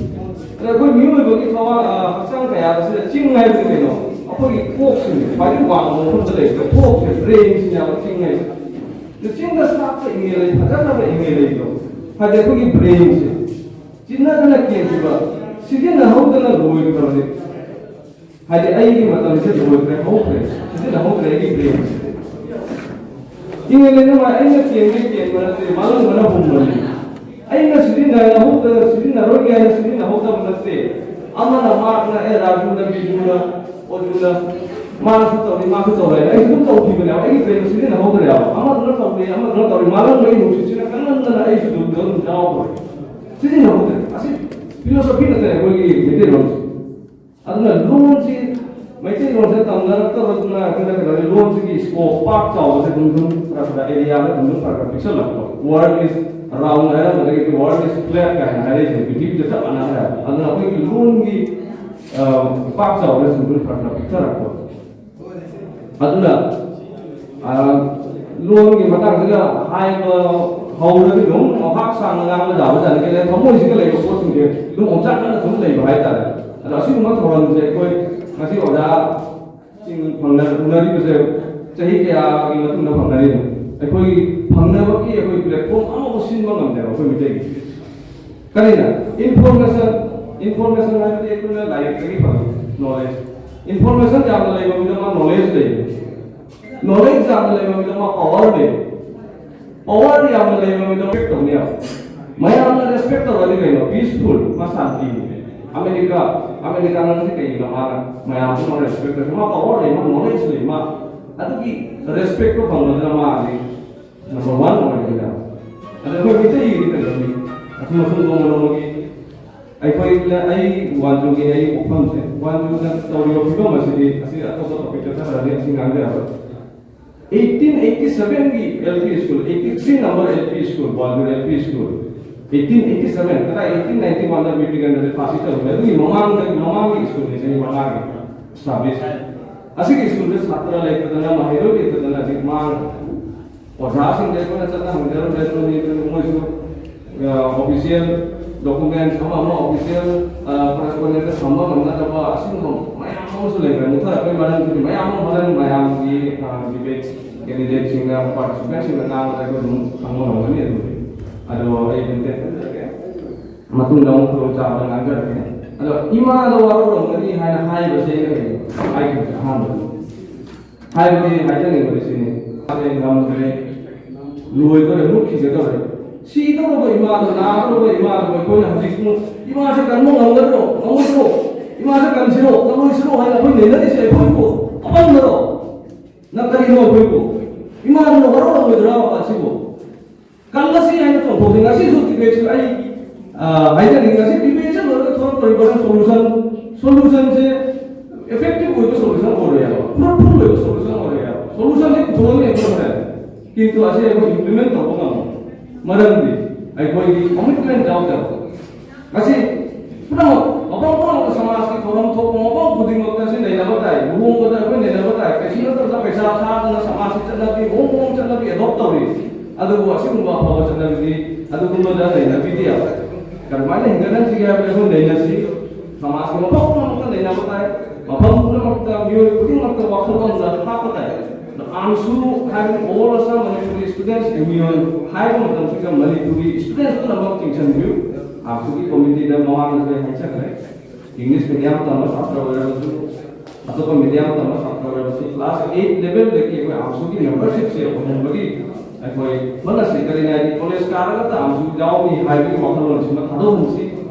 ꯑꯗ ꯑꯩꯈꯣꯏ ꯃꯤꯑꯣꯏꯕꯒꯤ ꯊꯋꯥ-, ꯑ, ꯍꯛꯆꯥꯡ ꯀꯌꯥ ꯑꯁꯤꯗ ꯆꯤꯡ ꯍꯥꯏꯕꯁꯤ ꯀꯩꯅꯣ? ꯑꯩꯈꯣꯏꯒꯤ ꯀꯣꯛꯁꯤꯅꯦ, ꯈ꯭ꯋꯥꯏꯗꯒꯤ ꯋꯥꯡꯕ ꯃꯐꯝꯗ ꯂꯩꯕ ꯀꯣꯛꯁꯦ, ꯕ꯭ꯔꯦꯟꯁꯤꯅꯦꯕ ꯆꯤꯡ ꯍꯥꯏꯁꯦ꯫ ꯑꯗ ꯆꯤꯡꯗ ꯁꯥꯠꯄ ꯏꯪꯉꯦ ꯂꯩ, ꯐꯖꯈ꯭ꯔꯕ ꯏꯪꯉꯦ ꯂꯩꯗꯣ, ꯍꯥꯏꯗꯤ ꯑꯩꯈꯣꯏꯒꯤ ꯕ꯭ꯔꯦꯟꯁꯦ ꯆꯤꯟꯅꯗꯅ ꯀꯦꯟꯈꯤꯕ, ꯁꯤꯖꯤꯟꯅꯍꯧꯗꯅ ꯂꯣꯏꯈ꯭ꯔꯕꯅꯤ꯫ ꯍꯥꯏꯗꯤ ꯑꯩꯒꯤ ꯃꯇꯝꯁꯦ ꯂꯣꯏꯈ꯭ꯔꯦ, ꯍꯧꯈ꯭ꯔꯦ, ꯁꯤꯖꯤꯟꯅꯍꯧꯗ꯭ꯔꯦ ꯑꯩꯒꯤ ꯕ꯭ꯔꯦꯟꯁꯦ꯫ ꯏꯪꯉꯦ ꯂꯩꯅꯃ ꯑꯩꯅ ꯀꯦꯟꯒꯦ ꯀꯦꯟꯕ ꯅꯠꯇꯦ, ꯃꯥꯡꯍꯟꯕꯅ ꯍꯨꯝꯕꯅꯤ꯫ ꯑꯩꯅ ꯁꯤꯖꯤꯟꯅꯍꯧꯗꯅ, ꯁꯤꯖꯤꯟꯅꯔꯣꯏꯒꯦ ꯍꯥꯏꯅ ꯁꯤꯖꯤꯟꯅꯍꯧꯗꯕ ꯅꯠꯇꯦ꯫ ꯑꯃꯅ ꯃꯥꯔꯛꯅ, "ꯑꯦ, ꯔꯥꯖꯨꯅ, ꯕꯤꯖꯨꯅ ꯑꯣꯖꯨꯅ ꯃꯥꯅꯁꯨ ꯇꯧꯔꯤ, ꯃꯥꯁꯨ ꯇꯧꯔꯦ, ꯑꯩꯁꯨ ꯑꯗꯨꯝ ꯇꯧꯈꯤꯕꯅꯦꯕ꯫ ꯑꯩꯒꯤ ꯕ꯭ꯔꯦꯟꯗꯣ ꯁꯤꯖꯤꯟꯅꯍꯧꯗ꯭ꯔꯦꯕ꯫ ꯑꯃꯗꯨꯅ ꯇꯧꯔꯤ, ꯑꯃꯗꯨꯅ ꯇꯧꯔꯤ, ꯃꯥꯂꯪꯕꯒꯤ ꯅꯨꯡꯁꯤꯠꯁꯤꯅ ꯀꯟꯃꯟꯗꯅ ꯑꯩꯁꯨ ꯑꯗꯨꯝ ꯑꯗꯨꯝ ꯌꯥꯎꯈ꯭ꯔꯦ꯫ ꯁꯤꯖꯤꯟꯅꯍꯧꯗ꯭ꯔꯦ꯫ ꯑꯁꯤ ꯐꯤꯂꯣꯁꯣꯐꯤ ꯅꯠꯇꯦ ꯑꯩꯈꯣꯏꯒꯤ ꯃꯩꯇꯩꯂꯣꯟꯁꯦ꯫ ꯑꯗꯨꯅ ꯂꯣꯟꯁꯤ, ꯃꯩꯇꯩꯂꯣꯟꯁꯦ ꯇꯝꯅꯔꯛꯇꯕꯗꯨꯅ ꯑꯩꯈꯣꯏꯅ ꯀꯩꯗꯧꯔꯤ? ꯂꯣꯟꯁꯤꯒꯤ ꯁ꯭ꯀꯣꯞ ꯄꯥꯛ ꯆꯥꯎꯕꯁꯦ ꯑꯗꯨꯝ ꯑꯗꯨꯝ ꯈꯔ ꯈꯔ ꯑꯦꯔꯤꯌꯥꯗ ꯑꯗꯨꯝ ꯑꯗꯨꯝ ꯈꯔ ꯈꯔ ꯄꯤꯛꯁꯜꯂꯛꯄ꯫ World is round ꯍꯥꯏꯔꯝꯕꯗꯒꯤ world is flat ꯀꯥꯏꯅ ꯍꯥꯏꯔꯛꯏꯁꯦ ꯄ꯭ꯔꯤꯊꯤꯕꯤꯗ ꯆꯞ ꯃꯥꯟꯅꯈ꯭ꯔꯦ ꯍꯥꯏꯕ꯫ ꯑꯗꯨꯅ ꯑꯩꯈꯣꯏꯒꯤ ꯂꯣꯟꯒꯤ, ꯑ, ꯄꯥꯛ ꯆꯥꯎꯕꯁꯦ ꯑꯗꯨꯝ ꯑꯗꯨꯝ ꯈꯔ ꯈꯔ ꯄꯤꯛꯊꯔꯛꯄ꯫ ꯑꯗꯨꯅ, ꯑ, ꯂꯣꯟꯒꯤ ꯃꯇꯥꯡꯁꯤꯗ ꯍꯥꯏꯕ ꯍꯧꯔꯗꯤ ꯑꯗꯨꯝ ꯉꯥꯏꯍꯥꯛ ꯁꯥꯡꯅ ꯉꯥꯡꯕ ꯌꯥꯕꯖꯥꯠꯅꯤ꯫ ꯀꯩꯅꯣ, ꯊꯃꯣꯏꯁꯤꯗ ꯂꯩꯕ ꯄꯣꯠꯁꯤꯡꯁꯦ ꯑꯗꯨꯝ ꯑꯣꯝꯆꯥꯛꯅꯅ ꯑꯗꯨꯝ ꯂꯩꯕ ꯍꯥꯏꯇꯥꯔꯦ꯫ ꯑꯗꯣ ꯑꯁꯤꯒꯨꯝꯕ ꯊꯧꯔꯝꯁꯦ ꯑꯩꯈꯣꯏ ꯉꯁꯤ ꯑꯣꯖꯥꯁꯤꯡ ꯐꯪꯅ-, ꯎꯅꯔꯤꯕꯁꯦ ꯆꯍꯤ ꯀꯌꯥꯒꯤ ꯃꯇꯨꯡꯗ ꯐꯪꯅꯔꯤꯅꯣ? ꯑꯩꯈꯣꯏꯒꯤ ꯐꯪꯅꯕꯒꯤ ꯑꯩꯈꯣꯏ ꯄ꯭ꯂꯦꯠꯐꯣꯝ ꯑꯃꯐꯥꯎ ꯁꯤꯟꯕ ꯉꯝꯗꯦꯕ ꯑꯩꯈꯣꯏ ꯃꯤꯇꯩꯒꯤ꯫ ꯀꯔꯤꯅ? ꯏꯟꯐꯣꯔꯃꯦꯁꯟ꯫ ꯏꯟꯐꯣꯔꯃꯦꯁꯟ ꯍꯥꯏꯕꯗꯤ ꯑꯩꯈꯣꯏꯅ ꯂꯥꯏꯔꯤꯛꯇꯒꯤ ꯐꯪꯉꯤ ꯅꯣꯂꯦꯖ꯫ ꯏꯟꯐꯣꯔꯃꯦꯁꯟ ꯌꯥꯝꯅ ꯂꯩꯕ ꯃꯤꯗ ꯃꯥ ꯅꯣꯂꯦꯖ ꯂꯩ꯫ ꯅꯣꯂꯦꯖ ꯌꯥꯝꯅ ꯂꯩꯕ ꯃꯤꯗ ꯃꯥ ꯄꯋꯥꯔ ꯂꯩ꯫ ꯄꯋꯥꯔ ꯌꯥꯝꯅ ꯂꯩꯕ ꯃꯤꯗ ꯔꯦꯁꯄꯦꯛ ꯇꯧꯅꯤ ꯌꯥꯕ꯫ ꯃꯌꯥꯝꯅ ꯔꯦꯁꯄꯦꯛ ꯇꯧꯔꯗꯤ ꯀꯩꯅꯣ? ꯄꯤꯁꯐꯨꯜ, ꯃꯥ ꯁꯥꯟꯇꯤꯅꯤ꯫ ꯑꯃꯦꯔꯤꯀꯥ, ꯑꯃꯦꯔꯤꯀꯥꯅ ꯉꯁꯤ ꯀꯩꯒꯤꯅꯣ ꯃꯥꯅ ꯃꯌꯥꯝꯁꯤ ꯃꯥ ꯔꯦꯁꯄꯦꯛ ꯇꯧꯔꯤ? ꯃꯥ ꯄꯋꯥꯔ ꯂꯩ, ꯃꯥ ꯅꯣꯂꯦꯖ ꯂꯩ, ꯃꯥ ꯑꯗꯨꯒꯤ ꯔꯦꯁꯄꯦꯛꯇꯣ ꯐꯪꯕꯗꯨꯅ ꯃꯥ ꯍꯧꯖꯤꯛ ꯅꯝꯕꯔ ꯋꯥꯟ ꯑꯣꯏꯔꯦ꯫ ꯑꯗ ꯑꯩꯈꯣꯏ ꯃꯤꯇꯩꯒꯤꯗꯤ ꯀꯩꯗꯧꯅꯤ? ꯑꯁꯨꯝ ꯑꯁꯨꯝ ꯅꯣꯡꯃ ꯅꯣꯡꯃꯒꯤ ꯑꯩꯈꯣꯏꯅ, ꯑꯩ ꯋꯥꯟꯖꯨꯒꯤ ꯑꯩ ꯄꯣꯛꯐꯝꯁꯦ, ꯋꯥꯟꯖꯨꯅ ꯇꯧꯔꯤꯕ ꯐꯤꯕꯝ ꯑꯁꯤꯗꯤ, ꯑꯁꯤ ꯑꯇꯣꯞꯄ ꯇꯣꯄꯤꯛꯇ ꯆꯠꯈ꯭ꯔꯗꯤ ꯑꯁꯤ ꯉꯥꯡꯖꯔꯔꯣꯏ꯫ ꯑꯩꯠꯇꯤꯟ ꯑꯩꯠꯇꯤ ꯁꯚꯦꯟꯒꯤ L P school, eighty three number L P school, ꯋꯥꯟꯖꯨ L P school, eighteen eighty seven, ꯀꯗꯥꯏ ꯑꯩꯠꯇꯤꯟ ꯅꯥꯏꯟꯇꯤ ꯋꯥꯟꯗ ꯕꯤꯔ ꯇꯤꯀꯦꯟꯗ꯭ꯔꯁꯦ ꯐꯥꯁꯤ ꯇꯧꯔꯝꯃꯦ꯫ ꯑꯗꯨꯒꯤ ꯃꯃꯥꯡꯗ, ꯃꯃꯥꯡꯒꯤ ꯁ꯭ꯀꯨꯜꯅꯤ, ꯆꯍꯤ ꯃꯉꯥꯒꯤ ꯏꯁꯇꯥꯕ꯭ꯂꯤꯁ꯫ ꯑꯁꯤꯒꯤ ꯁ꯭ꯀꯨꯜꯁꯦ ꯁꯥꯇ꯭ꯔ ꯂꯩꯇꯗꯅ, ꯃꯍꯩꯔꯣꯏ ꯂꯩꯇꯗꯅ ꯍꯧꯖꯤꯛ ꯃꯥꯡꯉꯦ꯫ ꯑꯣꯖꯥꯁꯤꯡꯗ ꯑꯩꯈꯣꯏꯅ ꯆꯠꯅ ꯍꯪꯖꯔꯝꯃꯦ, ꯑꯗꯨꯅꯤ, ꯑꯗꯨꯅꯤ ꯃꯣꯏꯁꯨ, ꯑ, ꯑꯣꯐꯤꯁꯤꯌꯦꯜ ꯗꯣꯀꯨꯃꯦꯟꯁ ꯑꯃ ꯑꯃ, ꯑꯣꯐꯤꯁꯤꯌꯦꯜ, ꯑ, ꯀꯣꯔꯦꯁꯄꯣꯟꯗꯦꯟꯁ ꯊꯝꯕ ꯉꯝꯅꯗꯕ ꯑꯁꯤꯒꯨꯝꯕ ꯃꯌꯥꯝ ꯑꯃꯁꯨ ꯂꯩꯈ꯭ꯔꯦ꯫ ꯃꯨꯊꯔꯛꯄꯒꯤ ꯃꯔꯝꯁꯤꯗꯤ ꯃꯌꯥꯝ ꯑꯃ ꯍꯣꯔꯦꯟ ꯃꯌꯥꯝꯒꯤ, ꯑ, ꯗꯤꯕꯦꯠ ꯀꯦꯟꯗꯤꯗꯦꯠꯁꯤꯡꯅ, ꯄꯥꯔꯇꯤꯁꯤꯄꯦꯟꯁꯤꯡꯅ ꯉꯥꯡꯕꯗ ꯑꯩꯈꯣꯏ ꯑꯗꯨꯝ ꯈꯪꯕ ꯉꯝꯒꯅꯤ꯫ ꯑꯗꯨꯗꯤ ꯑꯗꯣ ꯑꯩ ꯑꯗꯨꯝ ꯇꯦꯟꯇꯛꯅ ꯃꯇꯨꯡꯗ ꯑꯃꯨꯛ ꯈꯨꯗꯣꯡꯆꯥꯕꯗ ꯉꯥꯡꯖꯔꯛꯀꯦ꯫ ꯑꯗꯣ ꯏꯃꯥꯗ ꯋꯥꯔꯧꯔꯝꯒꯅꯤ ꯍꯥꯏꯅ ꯍꯥꯏꯕꯁꯦ ꯑꯩꯅ ꯀꯩꯅꯣ ꯍꯥꯏꯈꯤꯕꯁꯦ ꯑꯍꯥꯟꯕꯗ꯫ ꯍꯥꯏꯕꯗꯤ ꯍꯥꯏꯖꯅꯤꯡꯕꯗꯤ ꯁꯤꯅꯤ, ꯃꯥꯁꯦ ꯉꯝꯗ꯭ꯔꯦ, ꯂꯣꯏꯗꯣꯔꯦ, ꯃꯨꯠꯈꯤꯒꯗꯧꯔꯦ꯫ ꯁꯤꯗꯧꯔꯕ ꯏꯃꯥꯗꯣ, ꯅꯥꯗꯧꯔꯕ ꯏꯃꯥꯗꯣ ꯑꯩꯈꯣꯏꯅ ꯍꯧꯖꯤꯛ ꯏꯃꯥꯁꯦ ꯀꯟꯕ ꯉꯝꯒꯗ꯭ꯔꯣ? ꯉꯝꯒꯗ꯭ꯔꯣ? ꯏꯃꯥꯁꯦ ꯀꯟꯁꯤꯔꯣ, ꯀꯜꯂꯣꯏꯁꯤꯔꯣ ꯍꯥꯏꯅ ꯑꯩꯈꯣꯏ ꯅꯩꯅꯔꯤꯁꯦ ꯑꯩꯈꯣꯏꯕꯨ ꯑꯄꯪꯕꯔꯣ? ꯅꯪ ꯀꯔꯤꯅꯣ ꯑꯩꯈꯣꯏꯕꯨ? ꯏꯃꯥꯗꯨꯅ ꯋꯥꯔꯧꯔꯝꯃꯣꯏꯗ꯭ꯔꯥ ꯃꯄꯥꯟꯁꯤꯕꯨ? ꯀꯜꯂꯁꯤ ꯍꯥꯏꯅ ꯆꯣꯡꯊꯣꯛꯁꯤ꯫ ꯉꯁꯤꯁꯨ ꯗꯤꯕꯦꯠꯁꯨ ꯑꯩ, ꯑ, ꯍꯥꯏꯖꯅꯤꯡꯉꯤ, ꯉꯁꯤ ꯗꯤꯕꯦꯠꯁꯦ ꯂꯣꯏꯔꯒ ꯊꯣꯛꯂꯛꯇꯣꯔꯤꯕ ꯁꯣꯂꯨꯁꯟ, ꯁꯣꯂꯨꯁꯟꯁꯦ ꯏꯐꯦꯛꯇꯤꯚ ꯑꯣꯏꯕ ꯁꯣꯂꯨꯁꯟ ꯑꯣꯏꯔꯣꯏ ꯍꯥꯏꯕ, ꯐ꯭ꯔꯨꯠꯐꯨꯜ ꯑꯣꯏꯕ ꯁꯣꯂꯨꯁꯟ ꯑꯣꯏꯔꯣꯏ ꯍꯥꯏꯕ꯫ ꯁꯣꯂꯨꯁꯟꯗꯤ ꯄꯨꯊꯣꯛꯑꯅꯤ ꯑꯩꯈꯣꯏ ꯉꯁꯥꯏ, ꯀꯤꯟꯇꯨ ꯑꯁꯤ ꯑꯩꯈꯣꯏ ꯏꯝꯄ꯭ꯂꯤꯃꯦꯟ ꯇꯧꯕ ꯉꯝꯃꯣꯏ꯫ ꯃꯔꯝꯗꯤ ꯑꯩꯈꯣꯏꯒꯤ ꯀꯃꯤꯠꯃꯦꯟ ꯌꯥꯎꯗꯕ꯫ ꯉꯁꯤ ꯄꯨꯝꯅꯃꯛ ꯃꯐꯝ ꯄꯨꯝꯅꯃꯛꯇ ꯁꯃꯥꯖꯀꯤ ꯊꯧꯔꯝ ꯊꯣꯛꯄ ꯃꯐꯝ ꯈꯨꯗꯤꯡꯃꯛꯇ ꯑꯁꯤ ꯅꯩꯅꯕ ꯇꯥꯏ꯫ ꯂꯨꯍꯣꯡꯕꯗ ꯑꯩꯈꯣꯏ ꯅꯩꯅꯕ ꯇꯥꯏ꯫ ꯀꯩꯁꯨ ꯅꯠꯇꯕꯗ ꯄꯩꯁꯥ ꯊꯥꯗꯅ ꯁꯃꯥꯖꯀꯤ ꯆꯠꯅꯕꯤ, ꯃꯑꯣꯡ ꯃꯑꯣꯡ ꯆꯠꯅꯕꯤ ꯑꯦꯗꯣꯞ ꯇꯧꯔꯤ꯫ ꯑꯗꯨꯕꯨ ꯑꯁꯤꯒꯨꯝꯕ ꯑꯐꯕ ꯆꯠꯅꯕꯤꯗꯤ ꯑꯗꯨꯒꯨꯝꯕꯗ ꯅꯩꯅꯕꯤꯗꯦ꯫ ꯀꯔꯝꯍꯥꯏꯅ ꯍꯦꯟꯒꯠꯍꯟꯁꯤꯒꯦ ꯍꯥꯏꯕꯗ ꯑꯩꯈꯣꯏ ꯅꯩꯅꯁꯤ꯫ ꯁꯃꯥꯖꯀꯤ ꯃꯐꯝ ꯄꯨꯝꯅꯃꯛꯇ ꯅꯩꯅꯕ ꯇꯥꯏ꯫ ꯃꯐꯝ ꯄꯨꯝꯅꯃꯛꯇ ꯃꯤꯑꯣꯏ ꯈꯨꯗꯤꯡꯃꯛꯇ ꯋꯥꯈꯜꯂꯣꯟꯗ ꯍꯥꯞꯄ ꯇꯥꯏ꯫ ꯑꯥꯝꯁꯨ ꯍꯥꯏꯕꯗꯤ All Assam Manipuri Students Union ꯍꯥꯏꯕ ꯃꯇꯝꯁꯤꯗ ꯃꯅꯤꯄꯨꯔꯤ ꯁ꯭ꯇꯨꯗꯦꯟꯠꯁ ꯄꯨꯝꯅꯃꯛ ꯆꯤꯡꯁꯤꯟꯕꯤꯌꯨ꯫ ꯑꯥꯝꯁꯨꯒꯤ ꯀꯣꯃꯤꯇꯤꯗ ꯃꯃꯥꯡꯗꯁꯨ ꯑꯩ ꯍꯥꯏꯖꯈ꯭ꯔꯦ꯫ ꯏꯪꯂꯤꯁ ꯃꯤꯗꯤꯌꯝ ꯇꯝꯕ ꯁꯥꯇ꯭ꯔ ꯑꯣꯏꯔꯕꯁꯨ, ꯑꯇꯣꯞꯄ ꯃꯤꯗꯤꯌꯝ ꯇꯝꯕ ꯁꯥꯇ꯭ꯔ ꯑꯣꯏꯔꯕꯁꯨ, ꯀ꯭ꯂꯥꯁ ꯑꯩꯠ ꯂꯦꯚꯦꯜꯗꯒꯤ ꯑꯩꯈꯣꯏ ꯑꯥꯝꯁꯨꯒꯤ ꯃꯦꯝꯕꯔꯁꯤꯞꯁꯦ ꯑꯣꯏꯍꯟꯕꯒꯤ ꯑꯩꯈꯣꯏ ꯍꯣꯠꯅꯁꯤ꯫ ꯀꯔꯤꯅ ꯍꯥꯏꯗꯤ ꯀꯣꯂꯦꯖ ꯀꯥꯔꯒꯇ ꯑꯥꯝꯁꯨ ꯌꯥꯎꯅꯤ ꯍꯥꯏꯕꯒꯤ ꯋꯥꯈꯜꯂꯣꯟꯁꯤꯃ ꯊꯥꯗꯣꯛꯍꯟꯁꯤ꯫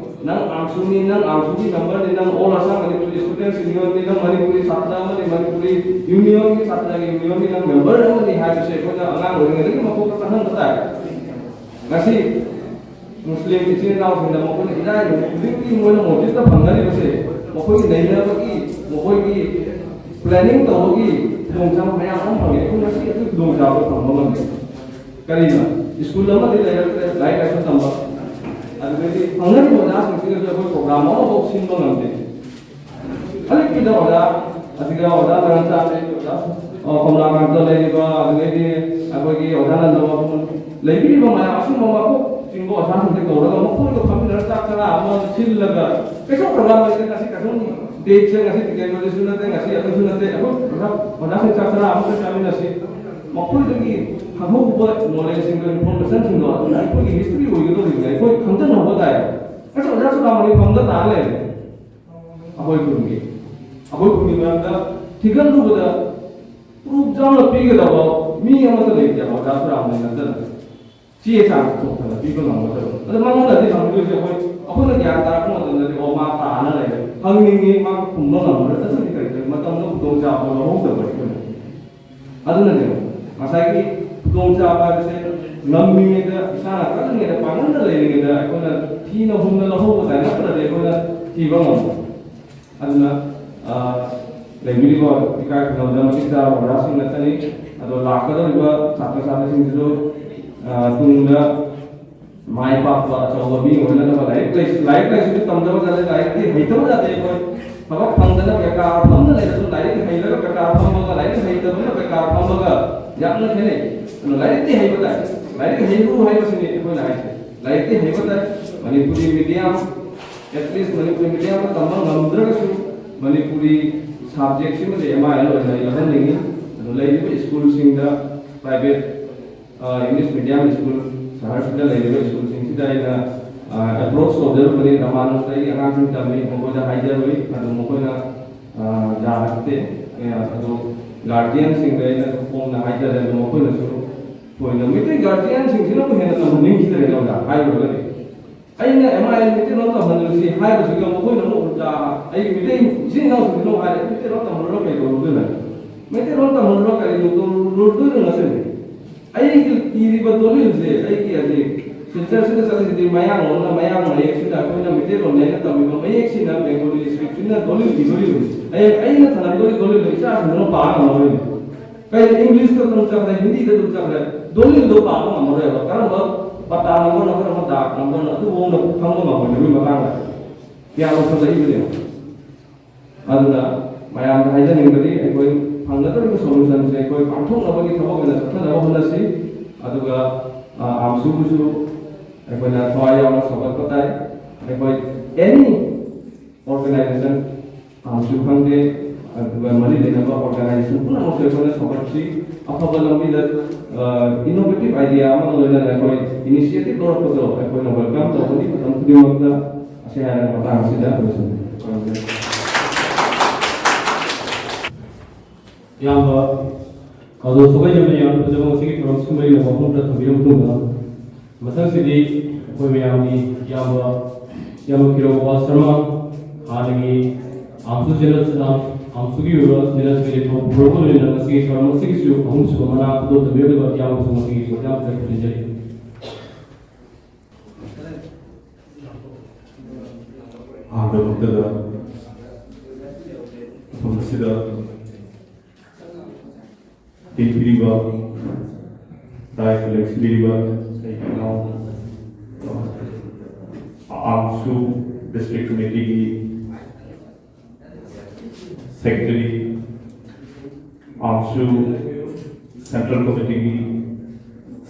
ꯅꯪ ꯑꯥꯝꯁꯨꯅꯤ, ꯅꯪ ꯑꯥꯝꯁꯨꯒꯤ ꯃꯦꯝꯕꯔꯅꯤ, ꯅꯪ All Assam Manipuri Students Unionꯅꯤ, ꯅꯪ ꯃꯅꯤꯄꯨꯔꯤ ꯁꯥꯇ꯭ꯔ ꯑꯃꯅꯤ, ꯃꯅꯤꯄꯨꯔꯤ ꯌꯨꯅꯤꯌꯟꯒꯤ ꯁꯥꯇ꯭ꯔꯒꯤ ꯌꯨꯅꯤꯌꯟꯒꯤ ꯅꯪ ꯃꯦꯝꯕꯔ ꯑꯃꯅꯤ ꯍꯥꯏꯕꯁꯦ ꯑꯩꯈꯣꯏꯅ ꯑꯉꯥꯡ ꯑꯣꯏꯔꯤꯉꯩꯗꯒꯤ ꯃꯀꯣꯛꯇ ꯆꯪꯍꯟꯕ ꯇꯥꯏ꯫ ꯉꯁꯤ ꯃꯨꯁꯂꯤꯝ ꯏꯆꯤꯟ ꯏꯅꯥꯎꯁꯤꯡꯅ ꯃꯈꯣꯏꯅ ꯏꯔꯥꯏ ꯅꯨꯃꯤꯠ ꯈꯨꯗꯤꯡꯒꯤ ꯃꯣꯏꯅ ꯃꯁꯖꯤꯗꯇ ꯐꯪꯅꯔꯤꯕꯁꯦ, ꯃꯈꯣꯏꯒꯤ ꯅꯩꯅꯕꯒꯤ, ꯃꯈꯣꯏꯒꯤ ꯄ꯭ꯂꯥꯅꯤꯡ ꯇꯧꯕꯒꯤ ꯈꯨꯗꯣꯡꯆꯥꯕ ꯃꯌꯥꯝ ꯑꯃ ꯐꯪꯉꯦ꯫ ꯑꯩꯈꯣꯏ ꯉꯁꯤ ꯑꯗꯨꯒꯤ ꯈꯨꯗꯣꯡꯆꯥꯕꯗꯣ ꯐꯪꯕ ꯉꯝꯗꯦ꯫ ꯀꯔꯤꯅꯣ? ꯁ꯭ꯀꯨꯜ ꯑꯃꯗꯤ ꯂꯩꯔꯛꯇ꯭ꯔꯦ, ꯂꯥꯏꯔꯤꯛ ꯂꯥꯏꯁꯨ ꯇꯝꯕ꯫ ꯑꯗꯨꯗꯒꯤ ꯐꯪꯅꯔꯤꯕ ꯑꯣꯖꯥꯁꯤꯡꯁꯤꯒꯁꯨ ꯑꯩꯈꯣꯏ ꯄ꯭ꯔꯣꯒ꯭ꯔꯥꯝ ꯑꯃꯐꯥꯎ ꯁꯤꯟꯕ ꯉꯝꯗꯦ꯫ ꯑꯍꯜ ꯄꯤꯗ ꯑꯣꯖꯥ, ꯑꯁꯤꯒ ꯑꯣꯖꯥ ꯅꯥꯔꯥꯌꯟ ꯆꯥꯟꯗ, ꯑꯣꯖꯥ, ꯑ, ꯀꯣꯝꯂꯥꯀꯥꯟꯇ ꯂꯩꯔꯤꯕ, ꯑꯗꯨꯗꯒꯤꯗꯤ ꯑꯩꯈꯣꯏꯒꯤ ꯑꯣꯖꯥ ꯅꯟꯗ ꯃꯣꯍꯟ, ꯂꯩꯕꯤꯔꯤꯕ ꯃꯌꯥꯝ ꯑꯁꯤꯒꯨꯝꯕ ꯃꯀꯣꯛ ꯆꯤꯡꯕ ꯑꯣꯖꯥꯁꯤꯡꯁꯦ ꯀꯧꯔꯒ ꯃꯈꯣꯏꯒ ꯐꯝꯃꯤꯟꯅꯔ ꯆꯥꯛ ꯆꯔꯥ ꯑꯃ ꯁꯤꯜꯂꯒ, ꯀꯩꯁꯨ ꯄ꯭ꯔꯣꯒ꯭ꯔꯥꯝ ꯂꯩꯇꯦ, ꯉꯁꯤ ꯀꯩꯁꯨꯝ ꯗꯦꯠꯁꯦ, ꯉꯁꯤ ꯇꯤꯀꯦꯟꯗ꯭ꯔꯗꯦꯁꯨ ꯅꯠꯇꯦ, ꯉꯁꯤ ꯑꯗꯨꯁꯨ ꯅꯠꯇꯦ, ꯑꯩꯈꯣꯏ ꯑꯣꯖꯥ, ꯑꯣꯖꯥꯁꯤꯡ ꯆꯥꯛ ꯆꯔꯥ ꯑꯃꯇ ꯆꯥꯃꯤꯟꯅꯁꯤ꯫ ꯃꯈꯣꯏꯗꯒꯤ ꯈꯪꯍꯧꯕ ꯅꯣꯂꯦꯖꯁꯤꯡꯗꯣ, ꯏꯟꯐꯣꯔꯃꯦꯁꯟꯁꯤꯡꯗꯣ ꯑꯗꯨꯅ ꯑꯩꯈꯣꯏꯒꯤ ꯍꯤꯁꯇ꯭ꯔꯤ ꯑꯣꯏꯒꯗꯧꯔꯤꯕꯅꯤ, ꯑꯩꯈꯣꯏ ꯈꯪꯖꯤꯟꯍꯧꯕ ꯇꯥꯏ꯫ ꯉꯁꯤ ꯑꯣꯖꯥ ꯆꯨꯔꯥꯃꯅꯤ ꯐꯝꯗ ꯇꯥ ꯂꯩꯔꯦ꯫ ꯑꯩꯈꯣꯏ ꯈꯨꯟꯒꯤ, ꯑꯩꯈꯣꯏ ꯈꯨꯟꯒꯤ ꯃꯔꯝꯗ ꯊꯤꯒꯠꯂꯨꯕꯗ ꯄ꯭ꯔꯨꯐ ꯆꯥꯎꯅ ꯄꯤꯒꯗꯕ ꯃꯤ ꯑꯃꯠꯇ ꯂꯩꯇꯦꯕ, ꯑꯣꯖꯥ ꯁꯨꯔꯥꯝꯅ ꯅꯠꯇꯅ꯫ ꯆꯦ ꯆꯥꯡ ꯄꯨꯊꯣꯛꯇꯅ ꯄꯤꯕ ꯉꯝꯒꯗꯕ꯫ ꯑꯗꯣ ꯃꯉꯣꯟꯗꯗꯤ ꯍꯪꯗꯣꯏꯁꯦ ꯑꯩꯈꯣꯏ ꯑꯩꯈꯣꯏꯅ ꯒ꯭ꯌꯥꯟ ꯇꯥꯔꯛꯄ ꯃꯇꯝꯗꯗꯤ, "ꯑꯣ, ꯃꯥ ꯇꯥꯅ ꯂꯩꯔꯦ", ꯍꯪꯅꯤꯡꯉꯤ, ꯃꯥ ꯈꯨꯝꯕ ꯉꯝꯃꯔꯣꯏ꯫ ꯑꯗꯨꯗꯤ ꯀꯔꯤ ꯀꯔꯤ ꯃꯇꯝꯗ ꯈꯨꯗꯣꯡꯆꯥꯕ ꯂꯧꯍꯧꯗꯕ ꯑꯩꯈꯣꯏꯅ꯫ ꯑꯗꯨꯅꯅꯦ, ꯉꯁꯥꯏꯒꯤ ꯈꯨꯗꯣꯡꯆꯥꯕ ꯍꯥꯏꯕꯁꯦ ꯉꯝꯃꯤꯉꯩꯗ, ꯏꯁꯥꯅ ꯀꯜꯂꯤꯉꯩꯗ, ꯄꯥꯡꯒꯜꯗ ꯂꯩꯔꯤꯉꯩꯗ ꯑꯩꯈꯣꯏꯅ ꯊꯤꯅ ꯍꯨꯝꯅ ꯂꯧꯍꯧꯕ ꯇꯥꯏ, ꯅꯠꯇ꯭ꯔꯗꯤ ꯑꯩꯈꯣꯏꯅ ꯊꯤꯕ ꯉꯝꯃꯣꯏ꯫ ꯑꯗꯨꯅ, ꯑ, ꯂꯩꯕꯤꯔꯤꯕ ꯏꯀꯥꯏ ꯈꯨꯝꯅꯕꯗ ꯃꯇꯤꯛ ꯆꯥꯔꯕ ꯑꯣꯖꯥꯁꯤꯡ ꯉꯥꯛꯇꯅꯤ꯫ ꯑꯗꯣ ꯂꯥꯛꯀꯗꯧꯔꯤꯕ ꯁꯥꯇ꯭ꯔ ꯁꯥꯇ꯭ꯔꯤꯁꯤꯡꯁꯤꯁꯨ, ꯑ, ꯇꯨꯡꯗ ꯃꯥꯏ ꯄꯥꯛꯄ ꯑꯆꯧꯕ ꯃꯤ ꯑꯣꯏꯅꯅꯕ ꯂꯥꯏꯔꯤꯛ ꯂꯥꯏꯁꯨ, ꯂꯥꯏꯔꯤꯛ ꯂꯥꯏꯁꯨꯗꯤ ꯇꯝꯗꯕ ꯌꯥꯗꯦ, ꯂꯥꯏꯔꯤꯛꯇꯤ ꯍꯩꯇꯕ ꯌꯥꯗꯦ꯫ ꯑꯩꯈꯣꯏ ꯊꯕꯛ ꯐꯪꯗꯅ ꯕꯦꯀꯥꯔ ꯐꯝꯅ ꯂꯩꯔꯁꯨ, ꯂꯥꯏꯔꯤꯛ ꯍꯩꯔꯒ ꯕꯦꯀꯥꯔ ꯐꯝꯕꯒ ꯂꯥꯏꯔꯤꯛ ꯍꯩꯇꯕꯅ ꯕꯦꯀꯥꯔ ꯐꯝꯕꯒ ꯌꯥꯝꯅ ꯈꯦꯠꯅꯩ꯫ ꯑꯗꯨꯅ ꯂꯥꯏꯔꯤꯛꯇꯤ ꯍꯩꯕ ꯇꯥꯏ, ꯂꯥꯏꯔꯤꯛ ꯍꯩꯕꯨ ꯍꯥꯏꯕꯁꯤꯅꯤ ꯑꯩꯈꯣꯏꯅ ꯍꯥꯏꯁꯦ꯫ ꯂꯥꯏꯔꯤꯛꯇꯤ ꯍꯩꯕ ꯇꯥꯏ꯫ Manipuri medium, at least Manipuri medium ꯗ ꯇꯝꯕ ꯉꯝꯗ꯭ꯔꯒꯁꯨ, ꯃꯅꯤꯄꯨꯔꯤ subject ꯁꯤꯃꯗꯤ ꯑꯦꯝ ꯑꯥꯏ ꯑꯦꯜ ꯑꯣꯏꯅ ꯑꯩ ꯂꯧꯍꯟꯅꯤꯡꯉꯤ꯫ ꯑꯗꯨ ꯂꯩꯔꯤꯕ ꯁ꯭ꯀꯨꯜꯁꯤꯡꯗ, private, ꯑ, English medium school, ꯁꯍꯔꯁꯤꯗ ꯂꯩꯔꯤꯕ ꯁ꯭ꯀꯨꯜꯁꯤꯡꯁꯤꯗ ꯑꯩꯅ, ꯑ, approach ꯇꯧꯖꯔꯨꯕꯅꯤ꯫ ꯔꯃꯥꯅꯨꯖꯇ ꯑꯩꯒꯤ ꯑꯉꯥꯡꯁꯤꯡ ꯇꯝꯃꯤ, ꯃꯈꯣꯏꯗ ꯍꯥꯏꯖꯔꯨꯏ꯫ ꯑꯗꯨ ꯃꯈꯣꯏꯅ, ꯑ, ꯌꯥꯔꯛꯇꯦ꯫ ꯑꯦ, ꯑꯗꯨ guardian ꯁꯤꯡꯗ ꯑꯩꯅ ꯐꯣꯡꯅ ꯍꯥꯏꯖꯔꯦ꯫ ꯑꯗꯨ ꯃꯈꯣꯏꯅꯁꯨ ꯊꯣꯏꯅ, ꯃꯩꯇꯩ guardian ꯁꯤꯡꯁꯤꯅꯕꯨ ꯍꯦꯟꯅ ꯇꯝꯍꯟꯅꯤꯡꯈꯤꯗ꯭ꯔꯦ, ꯑꯣꯖꯥ, ꯍꯥꯏꯔꯨꯔꯒꯗꯤ꯫ ꯑꯩꯅ ꯑꯦꯝ ꯑꯥꯏ ꯑꯦꯜ ꯃꯩꯇꯩꯂꯣꯟ ꯇꯝꯍꯜꯂꯨꯁꯤ ꯍꯥꯏꯕꯁꯤꯒ ꯃꯈꯣꯏꯅ ꯑꯃꯨꯛ ꯎꯜꯇꯥ, ꯑꯩꯒꯤ ꯃꯩꯇꯩ ꯏꯆꯤꯟ ꯏꯅꯥꯎꯁꯤꯡꯁꯤꯅ ꯑꯃꯨꯛ ꯍꯥꯏꯔꯦ, "ꯃꯩꯇꯩꯂꯣꯟ ꯇꯝꯍꯜꯂꯨꯔ ꯀꯩꯗꯧꯔꯨꯗꯣꯏꯅꯣ? ꯃꯩꯇꯩꯂꯣꯟ ꯇꯝꯍꯜꯂꯨꯔ ꯀꯔꯤ ꯇꯧꯔꯨꯗꯣꯏꯅꯣ?" ꯉꯁꯤꯗꯤ ꯑꯩꯒꯤ ꯏꯔꯤꯕ ꯗꯣꯂꯤꯜꯁꯦ, ꯑꯩꯒꯤ ꯍꯧꯖꯤꯛ ꯁꯤꯜꯆꯔꯁꯤꯗ ꯆꯠꯂꯤꯁꯤꯗꯤ ꯃꯌꯥꯡꯂꯣꯟꯅ, ꯃꯌꯥꯡ ꯃꯌꯦꯛꯁꯤꯗ ꯑꯩꯈꯣꯏꯅ ꯃꯩꯇꯩꯂꯣꯟꯗ ꯑꯩꯅ ꯇꯝꯃꯤꯕ ꯃꯌꯦꯛꯁꯤꯅ ꯕꯦꯡꯒꯣꯂꯤ script ꯁꯤꯅ ꯗꯣꯂꯤꯜ ꯏꯗꯣꯔꯤꯕꯅꯤ꯫ ꯑꯩ, ꯑꯩꯅ ꯊꯅꯝꯗꯣꯔꯤ ꯗꯣꯂꯤꯜꯗꯣ ꯏꯆꯥꯁꯤꯡꯗꯨꯅ ꯄꯥꯕ ꯉꯝꯃꯔꯣꯏꯅꯦ꯫ ꯀꯩꯅꯣ, ꯏꯪꯂꯤꯁꯇ ꯑꯗꯨꯝ ꯆꯠꯈ꯭ꯔꯦ, ꯍꯤꯟꯗꯤꯗ ꯑꯗꯨꯝ ꯆꯠꯈ꯭ꯔꯦ, ꯗꯣꯂꯤꯜꯗꯣ ꯄꯥꯕ ꯉꯝꯃꯔꯣꯏꯕ꯫ ꯀꯔꯝꯕ ꯄꯇꯥ ꯅꯝꯕꯔꯅꯣ, ꯀꯔꯝꯕ ꯗꯥꯛ ꯅꯝꯕꯔꯅꯣ, ꯑꯗꯨꯐꯥꯎꯗ ꯈꯪꯕ ꯉꯝꯃꯣꯏꯗꯕꯒꯤ ꯃꯇꯥꯡꯗ ꯀꯌꯥ ꯂꯧꯁꯜꯂꯛꯏꯕꯅꯦꯕ꯫ ꯑꯗꯨꯅ ꯃꯌꯥꯝꯗ ꯍꯥꯏꯖꯅꯤꯡꯕꯗꯤ, ꯑꯩꯈꯣꯏ ꯐꯪꯒꯗꯧꯔꯤꯕ solution ꯁꯦ ꯑꯩꯈꯣꯏ ꯄꯥꯡꯊꯣꯛꯅꯕꯒꯤ ꯊꯕꯛ ꯑꯣꯏꯅ ꯆꯠꯊꯅꯕ ꯍꯣꯠꯅꯁꯤ꯫ ꯑꯗꯨꯒ, ꯑ, ꯑꯥꯝꯁꯨꯕꯨꯁꯨ ꯑꯩꯈꯣꯏꯅ ꯊꯋꯥꯏ ꯌꯥꯎꯅ ꯁꯧꯒꯠꯄ ꯇꯥꯏ꯫ ꯑꯩꯈꯣꯏ any organization, ꯑꯥꯝꯁꯨ ꯈꯪꯗꯦ, ꯑꯗꯨꯒ ꯃꯔꯤ ꯂꯩꯅꯕ organization ꯄꯨꯝꯅꯃꯛꯁꯨ ꯑꯩꯈꯣꯏꯅ ꯁꯧꯒꯠꯁꯤ꯫ ꯑꯐꯕ ꯂꯝꯕꯤꯗ, ꯑ, innovative idea ꯑꯃꯒ ꯂꯣꯏꯅꯅ ꯑꯩꯈꯣꯏ initiative ꯂꯧꯔꯛꯄꯗꯣ ꯑꯩꯈꯣꯏꯅ welcome ꯇꯧꯒꯅꯤ ꯃꯇꯝ ꯈꯨꯗꯤꯡꯃꯛꯇ꯫ ꯑꯁꯤ ꯍꯥꯏꯔꯒ ꯃꯇꯥꯡ ꯑꯁꯤꯗ ꯂꯣꯏꯁꯤꯟꯖꯔꯦ꯫ ꯏꯌꯥꯝꯕ ꯀꯥꯎꯗꯣ ꯁꯣꯒꯩ ꯌꯥꯝꯅ ꯌꯥꯝꯅ ꯐꯖꯕ ꯉꯁꯤꯒꯤ ꯊꯧꯔꯝꯁꯤꯒꯤ ꯃꯔꯤ ꯂꯩꯅꯕ ꯋꯥꯐꯝ ꯈꯔ ꯊꯝꯕꯤꯔꯕ ꯃꯇꯨꯡꯗ, ꯃꯊꯪꯁꯤꯗꯤ ꯑꯩꯈꯣꯏ ꯃꯌꯥꯝꯒꯤ ꯏꯌꯥꯝꯕ, ꯏꯌꯥꯝꯕ ꯀꯤꯔꯣ ꯒꯣꯄꯥꯜ ꯁꯔꯃ, ꯍꯥꯟꯅꯒꯤ ꯑꯥꯝꯁꯨ ꯖꯦꯅꯔꯦꯜ, ꯑꯥꯝꯁꯨꯒꯤ ꯑꯣꯏꯕ ꯖꯦꯅꯔꯦꯜ ꯁꯦꯀ꯭ꯔꯦꯇꯔꯤ ꯊꯧ ꯄꯨꯔꯛꯄ ꯂꯣꯏꯅꯅ ꯉꯁꯤꯒꯤ ꯊꯧꯔꯝ ꯑꯁꯤꯒꯤꯁꯨ ꯑꯍꯨꯝꯁꯨꯕ ꯃꯅꯥ ꯈꯨꯗꯣꯜ ꯇꯝꯕꯤꯔꯤꯕ ꯏꯌꯥꯝꯕꯁꯤꯡ ꯑꯁꯤꯒꯤ ꯃꯇꯥꯡꯁꯤꯗ ꯈꯨꯔꯨꯝꯖꯔꯤ꯫ ꯑꯍꯥꯟꯕ ꯃꯛꯇꯗ ꯃꯐꯝ ꯑꯁꯤꯗ ꯇꯤꯟꯕꯤꯔꯤꯕ, ꯗꯥꯏꯁꯇ ꯂꯦꯡꯁꯤꯟꯕꯤꯔꯤꯕ ꯑꯩꯒꯤ ꯏꯅꯥꯎ, ꯑꯥꯝꯁꯨ ꯗꯤꯁꯇ꯭ꯔꯤꯛ ꯀꯃꯤꯇꯤꯒꯤ ꯁꯦꯀ꯭ꯔꯦꯇꯔꯤ, ꯑꯥꯝꯁꯨ ꯁꯦꯟꯇ꯭ꯔꯦꯜ ꯀꯃꯤꯇꯤꯒꯤ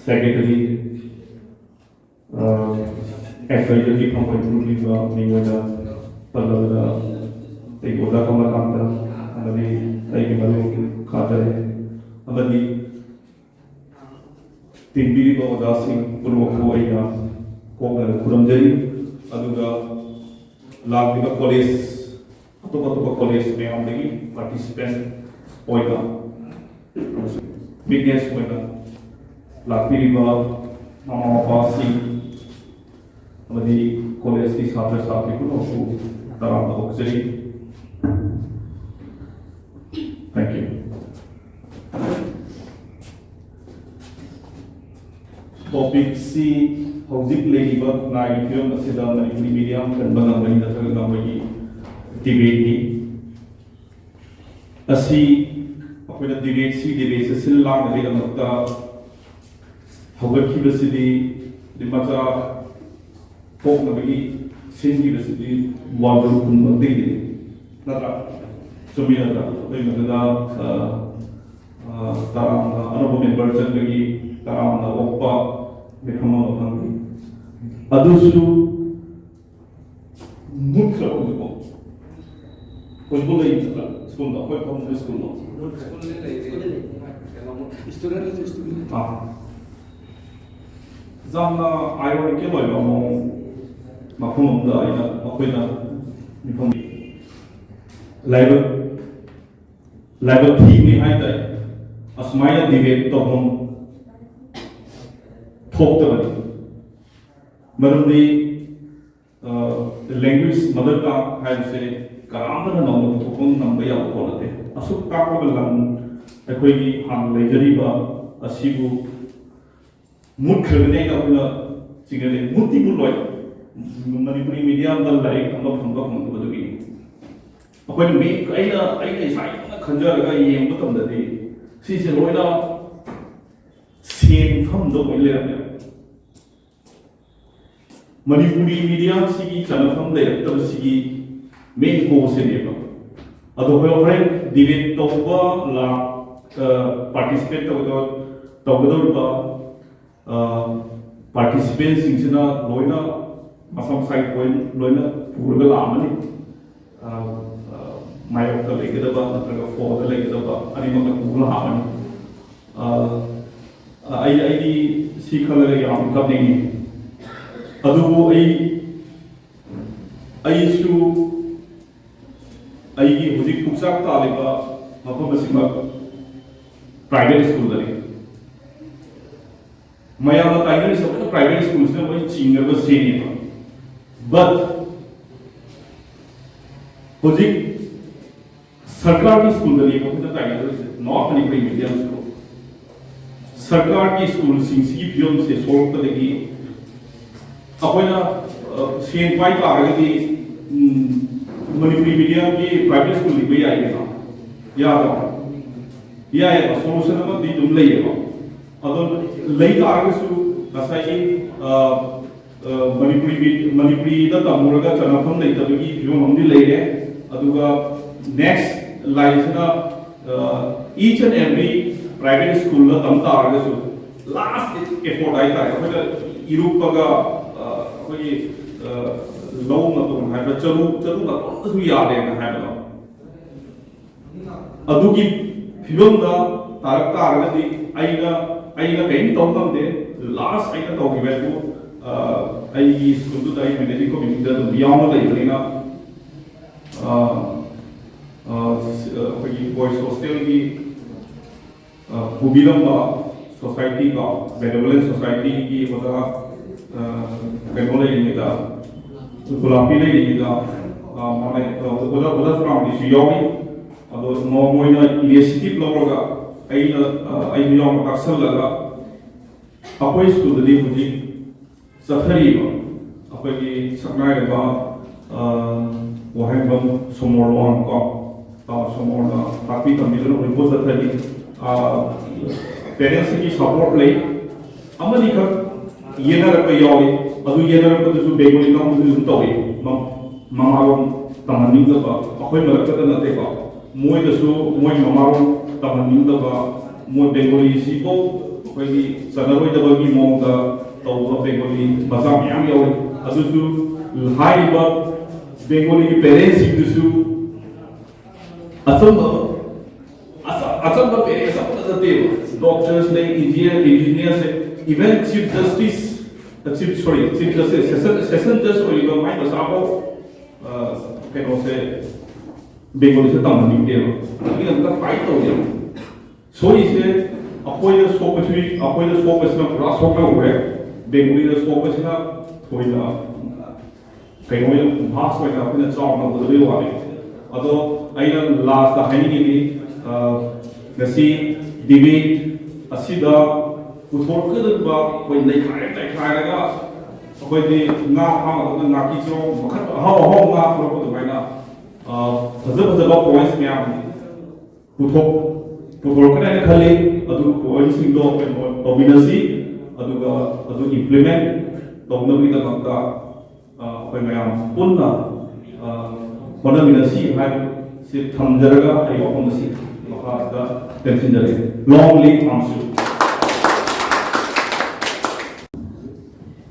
ꯁꯦꯀ꯭ꯔꯦꯇꯔꯤ, ꯑꯦꯗꯚꯥꯏꯖꯔꯒꯤ ꯐꯝ ꯑꯣꯏꯕꯤꯕ ꯃꯤꯡ ꯑꯣꯏꯅ ꯄꯜꯂꯕꯗ ꯑꯩꯒꯤ ꯑꯣꯖꯥ ꯀꯃꯂꯥꯀꯥꯟꯇ ꯑꯃꯗꯤ ꯑꯩꯒꯤ ꯃꯔꯨꯞ ꯈꯥꯗꯔꯦ ꯑꯃꯗꯤ ꯇꯤꯟꯕꯤꯔꯤꯕ ꯑꯣꯖꯥꯁꯤꯡ ꯄꯨꯝꯅꯃꯛꯄꯨ ꯑꯩꯅ ꯀꯣꯛꯅ ꯈꯨꯔꯨꯝꯖꯔꯤ꯫ ꯑꯗꯨꯒ ꯂꯥꯛꯂꯤꯕ ꯀꯣꯂꯦꯖ, ꯑꯇꯣꯞ ꯑꯇꯣꯞꯄ ꯀꯣꯂꯦꯖ ꯃꯌꯥꯝꯗꯒꯤ ꯄꯥꯔꯇꯤꯁꯤꯄꯦꯟ ꯑꯣꯏꯅ ꯋꯤꯠꯅꯦꯁ ꯑꯣꯏꯅ ꯂꯥꯛꯄꯤꯔꯤꯕ ꯃꯃꯥ ꯃꯄꯥꯁꯤꯡ ꯑꯃꯗꯤ ꯀꯣꯂꯦꯖꯀꯤ ꯁꯥꯇ꯭ꯔ ꯁꯥꯇ꯭ꯔꯤ ꯄꯨꯝꯅꯃꯛꯄꯨ ꯇꯔꯥꯝꯅ ꯑꯣꯛꯆꯔꯤ꯫ Thank you꯫ ꯇꯣꯄꯤꯛꯁꯤ ꯍꯧꯖꯤꯛ ꯂꯩꯔꯤꯕ ꯈꯨꯟꯅꯥꯏꯒꯤ ꯐꯤꯕꯝ ꯑꯁꯤꯗ ꯃꯅꯤꯄꯨꯔꯤ ꯃꯤꯗꯤꯌꯥ ꯑꯃ ꯀꯟꯕ ꯉꯝꯒꯅꯤ ꯅꯠꯇ꯭ꯔꯒ ꯉꯝꯃꯣꯏꯒꯤ ꯗꯤꯕꯦꯠꯅꯤ꯫ ꯑꯁꯤ ꯑꯩꯈꯣꯏꯅ ꯗꯤꯕꯦꯠꯁꯤ, ꯗꯤꯕꯦꯠꯁꯦ ꯁꯤꯜ ꯂꯥꯡꯅꯕꯒꯤꯗꯃꯛꯇ ꯍꯧꯒꯠꯈꯤꯕꯁꯤꯗꯤ ꯃꯆꯥ ꯄꯣꯛꯅꯕꯒꯤ ꯁꯤꯟꯈꯤꯕꯁꯤꯗꯤ ꯋꯥꯔꯜ ꯀꯨꯟꯃꯛꯇꯒꯤꯅꯤ꯫ ꯅꯠꯇ꯭ꯔꯥ? ꯆꯨꯝꯃꯤ ꯅꯠꯇ꯭ꯔꯥ? ꯑꯩꯈꯣꯏ ꯃꯗꯨꯗ, ꯑ, ꯑ, ꯇꯔꯥꯝꯅ ꯑꯅꯧꯕ ꯃꯦꯝꯕꯔ ꯆꯪꯕꯒꯤ ꯇꯔꯥꯝꯅ ꯑꯣꯛꯄ ꯃꯤꯐꯝ ꯑꯃ ꯐꯪꯈꯤ꯫ ꯑꯗꯨꯁꯨ ꯃꯨꯠꯈ꯭ꯔꯕ ꯍꯧꯖꯤꯛꯐꯥꯎ? ꯍꯧꯖꯤꯛꯐꯥꯎ ꯂꯩꯔꯤ ꯅꯠꯇ꯭ꯔꯥ? ꯁ꯭ꯀꯨꯜꯗ, ꯑꯩꯈꯣꯏ ꯐꯝꯕ ꯁ꯭ꯀꯨꯜꯗꯣ꯫ ꯑꯥ꯫ ꯌꯥꯝꯅ ꯑꯥꯏꯔꯣꯅꯤꯀꯦꯜ ꯑꯣꯏꯕ ꯃꯑꯣꯡ, ꯃꯐꯝ ꯑꯃꯗ ꯑꯩꯅ, ꯑꯩꯈꯣꯏꯅ ꯃꯤꯐꯝ ꯂꯥꯏꯕꯛ, ꯂꯥꯏꯕꯛ ꯊꯤꯕꯅꯤ ꯍꯥꯏ ꯇꯥꯏ꯫ ꯑꯁꯨꯃꯥꯏꯅ ꯗꯤꯕꯦꯠ ꯇꯧꯐꯝ ꯊꯣꯛꯇꯕꯅꯤ꯫ ꯃꯔꯝꯗꯤ language, mother tongue ꯍꯥꯏꯕꯁꯦ ꯀꯅꯥꯝꯇꯅ ꯅꯧꯅ ꯄꯨꯊꯣꯛꯄ ꯉꯝꯕ ꯌꯥꯕ ꯄꯣꯠ ꯅꯠꯇꯦ꯫ ꯑꯁꯨꯛ ꯇꯥꯛꯄꯒ ꯂꯝ ꯑꯩꯈꯣꯏꯒꯤ ꯍꯥꯟꯅ ꯂꯩꯖꯔꯤꯕ ꯑꯁꯤꯕꯨ ꯃꯨꯠꯈ꯭ꯔꯕꯅꯦ ꯍꯥꯏꯅ ꯑꯩꯈꯣꯏꯅ ꯆꯤꯡꯅꯔꯦ꯫ ꯃꯨꯠꯇꯤ ꯃꯨꯠꯂꯣꯏ꯫ ꯃꯅꯤꯄꯨꯔꯤ mediumꯗ ꯂꯥꯏꯔꯤꯛ ꯇꯝꯕ ꯐꯪꯕ ꯐꯪꯗꯕꯗꯨꯒꯤ ꯑꯩꯈꯣꯏꯅ ꯃꯤ ꯑꯩꯅ ꯑꯩꯅ ꯏꯁꯥ ꯏꯊꯟꯅ ꯈꯟꯖꯔꯒ ꯌꯦꯡꯕ ꯃꯇꯝꯗꯗꯤ ꯁꯤꯁꯦ ꯂꯣꯏꯅ ꯁꯦꯟꯐꯝꯗ ꯑꯣꯏ ꯂꯩꯔꯝꯃꯦ꯫ ꯃꯅꯤꯄꯨꯔꯤ mediumꯁꯤꯒꯤ ꯆꯟꯅꯐꯝ ꯂꯩꯔꯛꯇꯕꯁꯤꯒꯤ main causeꯁꯤꯅꯦꯕ꯫ ꯑꯗꯣ ꯍꯣꯔꯦꯟ ꯍꯣꯔꯦꯟ debate ꯇꯧꯕ ꯂꯥꯛ participate ꯇꯧꯒꯗꯧ ꯇꯧꯒꯗꯧꯔꯤꯕ participantꯁꯤꯡꯁꯤꯅ ꯂꯣꯏꯅ ꯃꯁꯥ ꯃꯁꯥꯒꯤ point ꯂꯣꯏꯅ ꯄꯨꯔꯒ ꯂꯥꯛꯑꯃꯅꯤ꯫ ꯃꯥꯌꯣꯛꯇ ꯂꯩꯒꯗꯕ ꯅꯠꯇ꯭ꯔꯒ ꯐꯣꯔꯗ ꯂꯩꯒꯗꯕ ꯑꯅꯤꯃꯛꯇ ꯄꯨꯔꯒ ꯂꯥꯛꯑꯃꯅꯤ꯫ ꯑꯩ ꯑꯩꯗꯤ ꯁꯤ ꯈꯜꯂꯒ ꯌꯥꯝ ꯀꯞꯅꯤꯡꯉꯤ꯫ ꯑꯗꯨꯕꯨ ꯑꯩ ꯑꯩꯁꯨ ꯑꯩꯒꯤ ꯍꯧꯖꯤꯛ ꯄꯨꯛꯆꯥꯛ ꯇꯥꯜꯂꯤꯕ ꯃꯐꯝ ꯑꯁꯤꯃꯛ private schoolꯗꯅꯤ꯫ ꯃꯌꯥꯝꯅ ꯇꯥꯏꯅꯔꯤꯁꯦ ꯑꯩꯈꯣꯏꯅ private schoolꯁꯤꯅ ꯂꯣꯏ ꯆꯤꯡꯅꯕ ꯁꯦꯡꯉꯦꯕ꯫ But ꯍꯧꯖꯤꯛ ꯁꯔꯀꯥꯔꯒꯤ schoolꯗꯅꯦꯕ ꯑꯩꯈꯣꯏꯅ ꯇꯥꯏꯅꯗꯣꯏꯁꯦ, not Manipuri medium school꯫ ꯁꯔꯀꯥꯔꯒꯤ schoolꯁꯤꯡꯁꯤꯒꯤ ꯐꯤꯕꯝꯁꯦ ꯁꯣꯛꯂꯛꯄꯗꯒꯤ ꯑꯩꯈꯣꯏꯅ ꯁꯦꯟ ꯄꯥꯏ ꯇꯥꯔꯒꯗꯤ ꯃꯅꯤꯄꯨꯔꯤ mediumꯒꯤ private school ꯂꯤꯡꯕ ꯌꯥꯏꯗꯅ? ꯌꯥꯗ꯭ꯔꯣ? ꯌꯥꯏꯑꯕ, solution ꯑꯃꯗꯤ ꯑꯗꯨꯝ ꯂꯩꯌꯦꯕ꯫ ꯑꯗꯣ ꯂꯩ ꯇꯥꯔꯒꯁꯨ ꯉꯁꯥꯏꯒꯤ ꯃꯅꯤꯄꯨꯔꯤ ꯃꯅꯤꯄꯨꯔꯤꯗ ꯇꯝꯃꯨꯔꯒ ꯆꯟꯅꯐꯝ ꯂꯩꯇꯕꯒꯤ ꯐꯤꯕꯝ ꯑꯃꯗꯤ ꯂꯩꯔꯦ꯫ ꯑꯗꯨꯒ next lineꯁꯤꯅ each and every private schoolꯗ ꯇꯝ ꯇꯥꯔꯒꯁꯨ last effort ꯍꯥꯏꯇꯥꯔꯦ, ꯑꯩꯈꯣꯏꯅ ꯏꯔꯨꯞꯄꯒ ꯑꯩꯈꯣꯏꯒꯤ ꯂꯧ ꯃꯇꯣꯟ ꯍꯥꯏꯕ ꯆꯔꯨ ꯆꯔꯨ ꯃꯇꯣꯟꯗꯁꯨ ꯌꯥꯗꯦꯅ ꯍꯥꯏꯕꯗꯣ, ꯑꯗꯨꯒꯤ ꯐꯤꯕꯝꯗ ꯇꯥꯔꯛ ꯇꯥꯔꯒꯗꯤ ꯑꯩꯅ ꯑꯩꯅ ꯀꯔꯤꯝ ꯇꯧ ꯉꯝꯗꯦ꯫ Last ꯑꯩꯅ ꯇꯧꯈꯤꯕ ꯍꯥꯏꯕꯨ ꯑꯩꯒꯤ schoolꯗꯨꯗ ꯑꯩ managing committeeꯗ ꯑꯗꯨꯝ ꯌꯥꯎꯅ ꯂꯩꯕꯅꯤꯅ ꯑꯩꯈꯣꯏꯒꯤ boys hostelꯒꯤ ꯄꯨꯕꯤꯔꯝꯕ societyꯀꯣ, Benevolent Societyꯒꯤ ꯑꯣꯖꯥ ꯀꯩꯅꯣ ꯂꯩꯔꯤꯉꯩꯗ, ꯒꯨꯂꯥꯄꯤ ꯂꯩꯔꯤꯉꯩꯗ, ꯑ, ꯃꯥꯅ, ꯑ, ꯑꯣꯖꯥ, ꯑꯣꯖꯥ ꯆꯨꯔꯥꯡꯒꯤꯁꯨ ꯌꯥꯎꯔꯤ꯫ ꯑꯗꯣ ꯃꯣ-, ꯃꯣꯏꯅ initiative ꯂꯧꯔꯒ ꯑꯩꯅ, ꯑ, ꯑꯩꯁꯨ ꯌꯥꯎꯅ ꯇꯥꯛꯁꯜꯂꯒ ꯑꯩꯈꯣꯏ ꯁ꯭ꯀꯨꯜꯗꯗꯤ ꯍꯧꯖꯤꯛ ꯆꯠꯊꯔꯤꯕ ꯑꯩꯈꯣꯏꯒꯤ ꯁꯛꯅꯥꯏꯔꯕ, ꯑ, ꯋꯥꯍꯦꯡꯕꯝ ꯁꯣꯃꯣꯔꯋꯥꯡ ꯀꯣ, ꯑ, ꯁꯣꯃꯣꯔꯅ ꯇꯥꯛꯄꯤ ꯇꯝꯕꯤꯗꯨꯅ ꯍꯧꯖꯤꯛꯐꯥꯎ ꯆꯠꯊꯔꯤ꯫ ꯑ, parents ꯁꯤꯡꯒꯤ support ꯂꯩ꯫ ꯑꯃꯅꯤꯈꯛ ꯌꯦꯟꯅꯔꯛꯄ ꯌꯥꯎꯏ꯫ ꯑꯗꯨ ꯌꯦꯟꯅꯔꯛꯄꯗꯨꯁꯨ Bengali ꯀꯥꯡꯕꯨꯁꯨ ꯑꯗꯨꯝ ꯇꯧꯏ꯫ ꯃ-, ꯃꯃꯥꯂꯣꯟ ꯇꯝꯍꯟꯅꯤꯡꯗꯕ ꯑꯩꯈꯣꯏ ꯃꯔꯛꯇꯗ ꯅꯠꯇꯦꯀꯣ꯫ ꯃꯣꯏꯗꯁꯨ ꯃꯣꯏ ꯃꯃꯥꯂꯣꯟ ꯇꯝꯍꯟꯅꯤꯡꯗꯕ, ꯃꯣꯏ Bengali ꯁꯤꯐꯧ ꯑꯩꯈꯣꯏꯒꯤ ꯆꯠꯅꯔꯣꯏꯗꯕꯒꯤ ꯃꯑꯣꯡꯗ ꯇꯧꯕ Bengali ꯃꯆꯥ ꯃꯌꯥꯝ ꯌꯥꯎꯏ꯫ ꯑꯗꯨꯁꯨ ꯍꯥꯏꯔꯤꯕ Bengali ꯒꯤ parents ꯁꯤꯡꯗꯨꯁꯨ ꯑꯆꯝꯕ, ꯑꯆ-, ꯑꯆꯝꯕ parents ꯑꯃꯠꯇ ꯅꯠꯇꯦꯕ꯫ Doctors ꯅꯦ, engineer, engineers ꯅꯦ, even Chief Justice, Chief, sorry, Chief Justice, Session, Session Judge ꯑꯣꯏꯔꯤꯕ ꯃꯥꯏ ꯃꯆꯥꯐꯥꯎ, ꯑ, ꯀꯩꯅꯣꯁꯦ, Bengali ꯁꯦ ꯇꯝꯍꯟꯅꯤꯡꯗꯦꯕ꯫ ꯑꯗꯨꯒꯤ ꯑꯝꯇ fight ꯇꯧꯗꯦꯕ꯫ ꯁꯣꯏꯔꯤꯁꯦ ꯑꯩꯈꯣꯏꯗ ꯁꯣꯛꯄꯁꯤ, ꯑꯩꯈꯣꯏꯗ ꯁꯣꯛꯄꯁꯤꯅ ꯄꯨꯔꯥ ꯁꯣꯛꯅ ꯎꯔꯦ꯫ Bengali ꯗ ꯁꯣꯛꯄꯁꯤꯅ ꯊꯣꯏꯅ ꯀꯩꯅꯣ ꯑꯣꯏꯅ, vast ꯑꯣꯏꯅ ꯑꯩꯈꯣꯏꯅ ꯆꯥꯎꯅ ꯎꯗꯕꯩ ꯋꯥꯅꯤ꯫ ꯑꯗꯣ ꯑꯩꯅ last ꯇ ꯍꯥꯏꯅꯤꯡꯉꯤꯗꯤ, ꯑ, ꯉꯁꯤ debate ꯑꯁꯤꯗ ꯄꯨꯊꯣꯔꯛꯀꯗꯧꯔꯤꯕ ꯑꯩꯈꯣꯏ ꯅꯩꯈꯥꯏꯔ ꯅꯩꯈꯥꯏꯔꯒ ꯑꯩꯈꯣꯏꯗꯤ ꯉꯥ ꯐꯥꯕꯗ ꯉꯥꯀꯤ ꯆꯔꯣꯡ ꯃꯈꯜ ꯑꯍꯥꯎ ꯑꯍꯥꯎ ꯉꯥ ꯄꯨꯔꯛꯄ ꯑꯗꯨꯃꯥꯏꯅ, ꯑ, ꯐꯖ ꯐꯖꯕ points ꯃꯌꯥꯝ ꯄꯨꯊꯣꯛ-, ꯄꯨꯊꯣꯔꯛꯀꯅꯤ ꯍꯥꯏꯅ ꯈꯜꯂꯤ꯫ ꯑꯗꯨ points ꯁꯤꯡꯗꯣ ꯀꯩꯅꯣ ꯇꯧꯃꯤꯟꯅꯁꯤ, ꯑꯗꯨꯒ ꯑꯗꯨ implement ꯇꯧꯅꯕꯒꯤꯗꯃꯛꯇ, ꯑ, ꯑꯩꯈꯣꯏ ꯃꯌꯥꯝ ꯄꯨꯟꯅ, ꯑ, ꯍꯣꯠꯅꯃꯤꯟꯅꯁꯤ ꯍꯥꯏꯕꯁꯤ ꯊꯝꯖꯔꯒ ꯑꯩ ꯋꯥꯐꯝ ꯑꯁꯤ ꯃꯈꯥꯗ ꯇꯦꯟꯁꯤꯟꯖꯔꯒꯦ꯫ Long live ꯑꯝꯁꯨ꯫